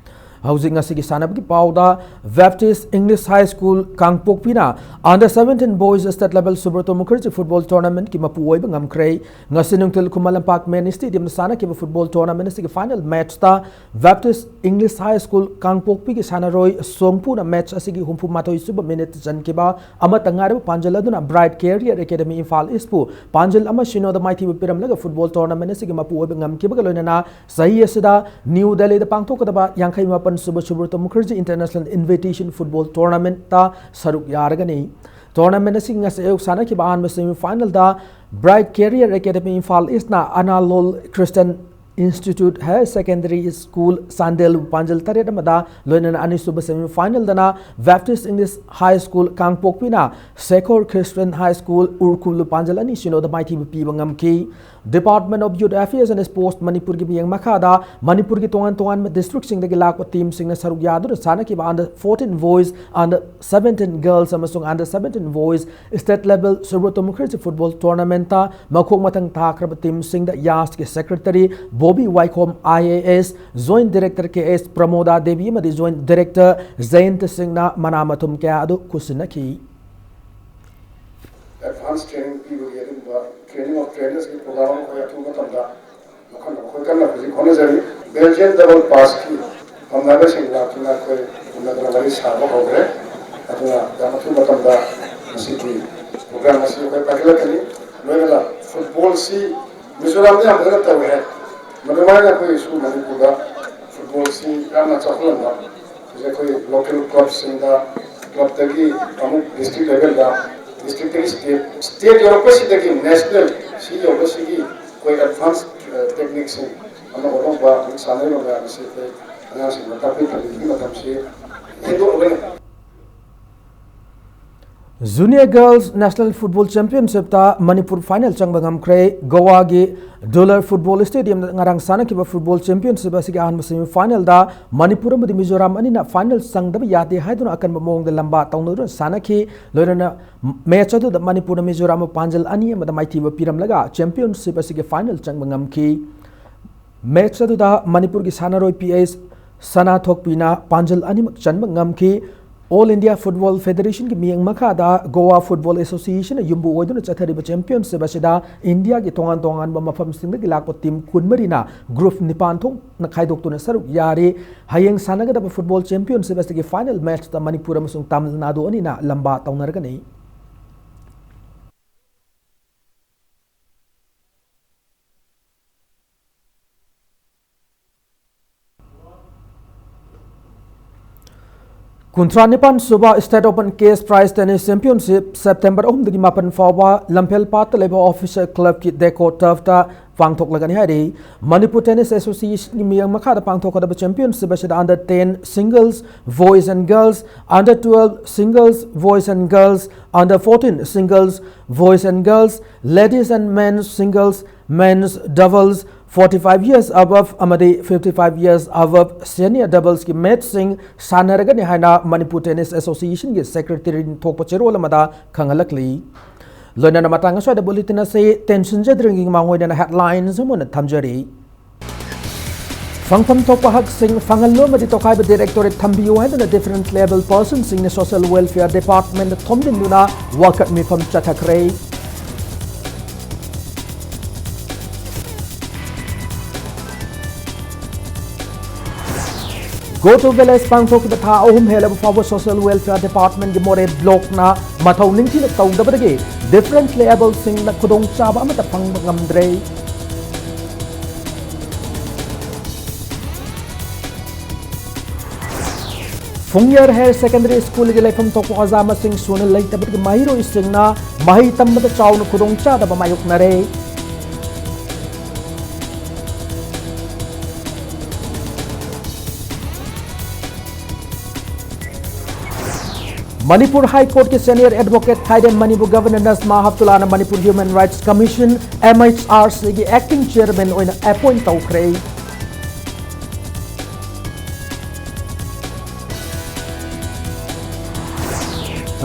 ꯍꯧꯖꯤꯛ ꯉꯁꯤꯒꯤ ꯁꯥꯟꯅꯕꯒꯤ ꯄꯥꯎꯗ, ꯕꯦꯞꯇꯤꯁ ꯏꯪꯂꯤꯁ ꯍꯥꯏ ꯁ꯭ꯀꯨꯜ ꯀꯥꯡꯄꯣꯛꯄꯤꯅ under seventeen boys state level Subroto Mukherjee football tournamentꯀꯤ ꯃꯄꯨ ꯑꯣꯏꯕ ꯉꯝꯈ꯭ꯔꯦ꯫ ꯉꯁꯤ ꯅꯨꯡꯊꯤꯜ ꯈꯨꯃꯟ ꯂꯝꯄꯥꯛ ꯃꯦꯟ ꯁ꯭ꯇꯦꯗꯤꯌꯝꯗ ꯁꯥꯟꯅꯈꯤꯕ ꯐꯨꯠꯕꯣꯜ ꯇꯣꯔꯅꯥꯃꯦꯟ ꯑꯁꯤꯒꯤ ꯐꯥꯏꯅꯦꯜ ꯃꯦꯠꯆꯇ ꯕꯦꯞꯇꯤꯁ ꯏꯪꯂꯤꯁ ꯍꯥꯏ ꯁ꯭ꯀꯨꯜ ꯀꯥꯡꯄꯣꯛꯄꯤꯒꯤ ꯁꯥꯟꯅꯔꯣꯏ ꯁꯣꯡꯄꯨꯅ ꯃꯦꯠꯆ ꯑꯁꯤꯒꯤ ꯍꯨꯝꯐꯨ ꯃꯥꯊꯣꯏ ꯁꯨꯕ ꯃꯤꯅꯤꯠꯇ ꯆꯟꯈꯤꯕ ꯑꯃꯠꯇ ꯉꯥꯏꯔꯕ ꯄꯥꯟꯖꯜ ꯑꯗꯨꯅ ꯕ꯭ꯔꯥꯏꯠ ꯀꯦꯔꯤꯌꯔ ꯑꯦꯀꯥꯗꯃꯤ ꯏꯝꯐꯥꯜ ꯏꯁꯄꯨ ꯄꯥꯟꯖꯜ ꯑꯃ ꯁꯤꯅꯣꯗ ꯃꯥꯏꯊꯤꯕ ꯄꯤꯔꯝꯂꯒ ꯐꯨꯠꯕꯣꯜ ꯇꯣꯔꯅꯥꯃꯦꯟ ꯑꯁꯤꯒꯤ ꯃꯄꯨ ꯑꯣꯏꯕ ꯉꯝꯈꯤꯕꯒ ꯂꯣꯏꯅꯅ ꯆꯍꯤ ꯑꯁꯤꯗ ꯅ꯭ꯌꯨ ꯗꯦꯜꯂꯤꯗ ꯄꯥꯡꯊꯣꯛꯀꯗꯕ ꯌꯥꯡꯈꯩ ꯃꯥꯄꯟ ꯁꯨꯕ ꯁꯨꯕ꯭ꯔꯇꯣ ꯃꯨꯈꯔꯖꯤ ꯏꯟꯇꯔꯅꯦꯁꯅꯦꯜ ꯏꯟꯚꯤꯇꯦꯁꯟ ꯐꯨꯠꯕꯣꯜ ꯇꯣꯔꯅꯥꯃꯦꯟꯠꯇ ꯁꯔꯨꯛ ꯌꯥꯔꯒꯅꯤ꯫ ꯇꯣꯔꯅꯥꯃꯦꯟ ꯑꯁꯤꯒꯤ ꯉꯁꯤ ꯑꯌꯨꯛ ꯁꯥꯟꯅꯈꯤꯕ ꯑꯍꯥꯟꯕ ꯁꯦꯃꯤ ꯐꯥꯏꯅꯦꯜꯗ ꯕ꯭ꯔꯥꯏꯠ ꯀꯦꯔꯤꯌꯔ ꯑꯦꯀꯥꯗꯃꯤ ꯏꯝꯐꯥꯜ ꯏꯁꯅ Anal christian institute higher secondary school ꯆꯥꯟꯗꯦꯜꯕꯨ ꯄꯥꯟꯖꯜ ꯇꯔꯦꯠ ꯑꯃꯗ ꯂꯣꯏꯅꯅ ꯑꯅꯤꯁꯨꯕ ꯁꯦꯃꯤ ꯐꯥꯏꯅꯦꯜꯗꯅ ꯕꯦꯞꯇꯤꯁ ꯏꯪꯂꯤꯁ ꯍꯥꯏ ꯁ꯭ꯀꯨꯜ ꯀꯥꯡꯄꯣꯛꯄꯤꯅ ꯁꯦꯈꯣꯔ ꯈ꯭ꯔꯤꯁꯇꯟ ꯍꯥꯏ ꯁ꯭ꯀꯨꯜ ꯎꯔꯈꯨꯜꯕꯨ ꯄꯥꯟꯖꯜ ꯑꯅꯤ ꯁꯤꯅꯣꯗ ꯃꯥꯏꯊꯤꯕ ꯄꯤꯕ ꯉꯝꯈꯤ꯫ Department of Youth Affairs and Sports ꯃꯅꯤꯄꯨꯔꯒꯤ ꯃꯤꯠꯌꯦꯡ ꯃꯈꯥꯗ ꯃꯅꯤꯄꯨꯔꯒꯤ ꯇꯣꯉꯥꯟ ꯇꯣꯉꯥꯟꯕ ꯗꯤꯁꯇ꯭ꯔꯤꯛꯁꯤꯡꯗꯒꯤ ꯂꯥꯛꯄ ꯇꯤꯝꯁꯤꯡꯅ ꯁꯔꯨꯛ ꯌꯥꯗꯨꯅ ꯁꯥꯟꯅꯈꯤꯕ under fourteen boys, under seventeen girls ꯑꯃꯁꯨꯡ under seventeen boys state level Subroto Mukherjee football ꯇꯣꯔꯅꯥꯃꯦꯟꯠꯇ ꯃꯈꯣꯡ ꯃꯊꯪ ꯊꯥꯈ꯭ꯔꯕ ꯇꯤꯝꯁꯤꯡꯗ ꯌꯥꯁꯀꯤ secretary Bobby Waikhom, I A S, joint director K S Pramoda Devi ꯑꯃꯗꯤ ꯖꯣꯏꯟꯠ ꯗꯤꯔꯦꯛꯇꯔ ꯖꯌꯟꯇ ꯁꯤꯡꯅ ꯃꯅꯥ ꯃꯊꯨꯝ ꯀꯌꯥ ꯑꯗꯨ ꯈꯨꯠꯁꯤꯟꯅꯈꯤ꯫ Advance training ꯄꯤꯕꯒꯤ ꯑꯗꯨꯒꯨꯝꯕ training of trainersꯀꯤ program ꯑꯃ ꯑꯩꯈꯣꯏ ꯑꯊꯨꯕ ꯃꯇꯝꯗ ꯃꯈꯜ ꯑꯩꯈꯣꯏ ꯀꯟꯅ ꯍꯧꯖꯤꯛ ꯍꯣꯠꯅꯖꯔꯤ꯫ Belgian double passꯀꯤ ꯇꯝꯅꯕꯁꯤꯡ ꯂꯥꯛꯇꯨꯅ ꯑꯩꯈꯣꯏ ꯎꯅꯗꯅ ꯋꯥꯔꯤ ꯁꯥꯕ ꯍꯧꯈ꯭ꯔꯦ꯫ ꯑꯗꯨꯅ ꯌꯥꯝ ꯑꯊꯨꯕ ꯃꯇꯝꯗ ꯃꯁꯤꯒꯤ program ꯑꯁꯤ ꯑꯩꯈꯣꯏ ꯄꯥꯏꯈꯠꯂꯛꯀꯅꯤ꯫ ꯂꯣꯏꯅꯅ footballꯁꯤ ꯃꯤꯖꯣꯔꯥꯝꯗ ꯌꯥꯝ ꯐꯖꯅ ꯇꯧꯋꯦ ꯍꯥꯏ꯫ ꯃꯗꯨꯃꯥꯏꯅ ꯑꯩꯈꯣꯏꯒꯤꯁꯨ ꯃꯅꯤꯄꯨꯔꯗ footballꯁꯤ ꯌꯥꯝꯅ ꯆꯥꯎꯈꯠꯍꯟꯕ꯫ ꯍꯧꯖꯤꯛ ꯑꯩꯈꯣꯏ local clubꯁꯤꯡꯗ, clubꯇꯒꯤ ꯑꯃꯨꯛ district levelꯗ, districtꯇꯒꯤ state, state ꯌꯧꯔꯛꯄꯁꯤꯗꯒꯤ national ꯁꯤ ꯌꯧꯕꯁꯤꯒꯤ ꯑꯩꯈꯣꯏ advance, ꯑ, techniqueꯁꯤꯡ ꯑꯅꯧ ꯑꯅꯧꯕ ꯍꯧꯖꯤꯛ ꯁꯥꯟꯅꯔꯤꯕ ꯃꯌꯥꯝ ꯑꯁꯤ ꯑꯩꯈꯣꯏ ꯑꯉꯥꯡꯁꯤꯡꯗ ꯇꯥꯛꯄꯤ ꯇꯝꯕꯤꯕꯒꯤ ꯃꯇꯝꯁꯤ ꯍꯦꯟꯗꯣꯛꯂꯒꯅꯤ꯫ Junior Girls National Football Championshipꯇ Manipur final ꯆꯪꯕ ꯉꯝꯈ꯭ꯔꯦ꯫ ꯒꯣꯋꯥꯒꯤ ꯗꯨꯂꯔ Football Stadiumꯗ ꯉꯔꯥꯡ ꯁꯥꯟꯅꯈꯤꯕ Football Championship ꯑꯁꯤꯒꯤ ꯑꯍꯥꯟꯕ semifinalꯗ ꯃꯅꯤꯄꯨꯔ ꯑꯃꯗꯤ ꯃꯤꯖꯣꯔꯥꯝ ꯑꯅꯤꯅ final ꯆꯪꯗꯕ ꯌꯥꯗꯦ ꯍꯥꯏꯗꯨꯅ ꯑꯀꯟꯕ ꯃꯑꯣꯡꯗ ꯂꯝꯕꯥ ꯇꯧꯅꯗꯨꯅ ꯁꯥꯟꯅꯈꯤ꯫ ꯂꯣꯏꯅꯅ match ꯑꯗꯨꯗ ꯃꯅꯤꯄꯨꯔꯅ ꯃꯤꯖꯣꯔꯥꯝꯕꯨ ꯄꯥꯟꯖꯜ ꯑꯅꯤ ꯑꯃꯗ ꯃꯥꯏꯊꯤꯕ ꯄꯤꯔꯝꯂꯒ championship ꯑꯁꯤꯒꯤ final ꯆꯪꯕ ꯉꯝꯈꯤ꯫ Match ꯑꯗꯨꯗ ꯃꯅꯤꯄꯨꯔꯒꯤ ꯁꯥꯟꯅꯔꯣꯏ P H ꯁꯅꯥꯊꯣꯛꯄꯤꯅ ꯄꯥꯟꯖꯜ ꯑꯅꯤꯃꯛ ꯆꯟꯕ ꯉꯝꯈꯤ꯫ All India Football Federationꯒꯤ ꯃꯤꯠꯌꯦꯡ ꯃꯈꯥꯗ Goa Football Associationꯅ ꯌꯨꯝꯕꯨ ꯑꯣꯏꯗꯨꯅ ꯆꯠꯊꯔꯤꯕ championship ꯑꯁꯤꯗ ꯏꯟꯗꯤꯌꯥꯒꯤ ꯇꯣꯉꯥꯟ ꯇꯣꯉꯥꯟꯕ ꯃꯐꯝꯁꯤꯡꯗꯒꯤ ꯂꯥꯛꯄ team ꯀꯨꯟꯃꯔꯤꯅ group ꯅꯤꯄꯥꯟ ꯊꯣꯛꯅ ꯈꯥꯏꯗꯣꯛꯇꯨꯅ ꯁꯔꯨꯛ ꯌꯥꯔꯤ꯫ ꯍꯌꯦꯡ ꯁꯥꯟꯅꯒꯗꯕ football championship ꯑꯁꯤꯒꯤ final matchꯇ ꯃꯅꯤꯄꯨꯔ ꯑꯃꯁꯨꯡ ꯇꯥꯃꯤꯜ ꯅꯥꯗꯨ ꯑꯅꯤꯅ ꯂꯝꯕꯥ ꯇꯧꯅꯔꯒꯅꯤ꯫ ꯀꯨꯟꯊ꯭ꯔꯥ ꯅꯤꯄꯥꯟ ꯁꯨꯕ State Open Cash Prize Tennis Championship September ꯑꯍꯨꯝꯗꯒꯤ ꯃꯥꯄꯟ ꯐꯥꯎꯕ ꯂꯝꯐꯦꯜ ꯄꯥꯠꯇ ꯂꯩꯕ Officer Clubꯀꯤ Deco Turfꯇ ꯄꯥꯡꯊꯣꯛꯂꯒꯅꯤ ꯍꯥꯏꯔꯤ꯫ ꯃꯅꯤꯄꯨꯔ Tennis Associationꯒꯤ ꯃꯤꯠꯌꯦꯡ ꯃꯈꯥꯗ ꯄꯥꯡꯊꯣꯛꯀꯗꯕ championship ꯑꯁꯤꯗ under ten singles, boys and girls, under twelve singles, boys and girls, under fourteen singles, boys and girls, ladies and men's singles, men's doubles, forty five years above ꯑꯃꯗꯤ fifty five years above senior doublesꯀꯤ matchꯁꯤꯡ ꯁꯥꯟꯅꯔꯒꯅꯤ ꯍꯥꯏꯅ Manipur Tennis Associationꯒꯤ Secretary ꯊꯣꯛꯄ ꯆꯦꯔꯣꯜ ꯑꯃꯗ ꯈꯪꯍꯜꯂꯛꯂꯤ꯫ ꯂꯣꯏꯅꯅ ꯃꯇꯥꯡ ꯑꯁ꯭ꯋꯥꯏꯗ bulletin ꯑꯁꯤ ꯇꯦꯟꯁꯤꯟꯖꯗ꯭ꯔꯤꯉꯩꯒꯤ ꯃꯃꯥꯡ ꯑꯣꯏꯅ headlines ꯑꯃ ꯑꯣꯏꯅ ꯊꯝꯖꯔꯤ꯫ ꯐꯪꯐꯝ ꯊꯣꯛꯄ ꯍꯛꯁꯤꯡ ꯐꯪꯍꯜꯂꯨ ꯑꯃꯗꯤ ꯇꯣꯈꯥꯏꯕ directorate ꯊꯝꯕꯤꯌꯨ ꯍꯥꯏꯗꯨꯅ different abled personꯁꯤꯡꯅ Social Welfare Departmentꯇ ꯊꯣꯝꯖꯤꯟꯗꯨꯅ ꯋꯥꯀꯠ ꯃꯤꯐꯝ ꯆꯠꯊꯈ꯭ꯔꯦ꯫ Go to Village ꯄꯥꯡꯊꯣꯛꯈꯤꯕ ꯊꯥ ꯑꯍꯨꯝ ꯍꯦꯜꯂꯕ ꯐꯥꯎꯕ Social Welfare Departmentꯀꯤ ꯃꯣꯔꯦ blockꯅ ꯃꯊꯧ ꯅꯤꯡꯊꯤꯅ ꯇꯧꯗꯕꯗꯒꯤ differently abledꯁꯤꯡꯅ ꯈꯨꯗꯣꯡꯆꯥꯕ ꯑꯃꯠꯇ ꯐꯪꯕ ꯉꯝꯗ꯭ꯔꯦ꯫ ꯐꯨꯡꯌꯔ Higher Secondary Schoolꯒꯤ ꯂꯩꯐꯝ ꯊꯣꯛꯄ ꯑꯣꯖꯥ ꯃꯁꯤꯡ ꯁꯨꯅ ꯂꯩꯇꯕꯗꯒꯤ ꯃꯍꯩꯔꯣꯏꯁꯤꯡꯅ ꯃꯍꯩ ꯇꯝꯕꯗ ꯆꯥꯎꯅ ꯈꯨꯗꯣꯡꯆꯥꯗꯕ ꯃꯥꯌꯣꯛꯅꯔꯦ꯫ ꯃꯅꯤꯄꯨꯔ ꯍꯥꯏ ꯀꯣꯔꯠꯀꯤ senior advocate ꯈꯥꯏꯗꯦꯝ ꯃꯅꯤꯕꯨ Governor Najma ꯍꯞꯇꯨꯂꯥꯅ Manipur Human Rights Commission, M H R C ꯒꯤ acting chairman ꯑꯣꯏꯅ appoint ꯇꯧꯈ꯭ꯔꯦ꯫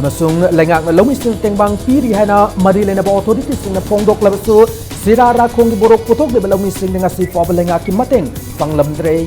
ꯑꯃꯁꯨꯡ ꯂꯩꯉꯥꯛꯅ ꯂꯧꯃꯤꯁꯤꯡ ꯇꯦꯡꯕꯥꯡ ꯄꯤꯔꯤ ꯍꯥꯏꯅ ꯃꯔꯤ ꯂꯩꯅꯕ authorityꯁꯤꯡꯅ ꯐꯣꯡꯗꯣꯛꯂꯕꯁꯨ, ꯁꯤꯔꯥ ꯔꯥꯈꯣꯡꯒꯤ ꯃꯣꯔꯣꯛ ꯄꯨꯊꯣꯛꯂꯤꯕ ꯂꯧꯃꯤꯁꯤꯡꯅ ꯉꯁꯤ ꯐꯥꯎꯕ ꯂꯩꯉꯥꯛꯀꯤ ꯃꯇꯦꯡ ꯐꯪꯂꯝꯗ꯭ꯔꯦ꯫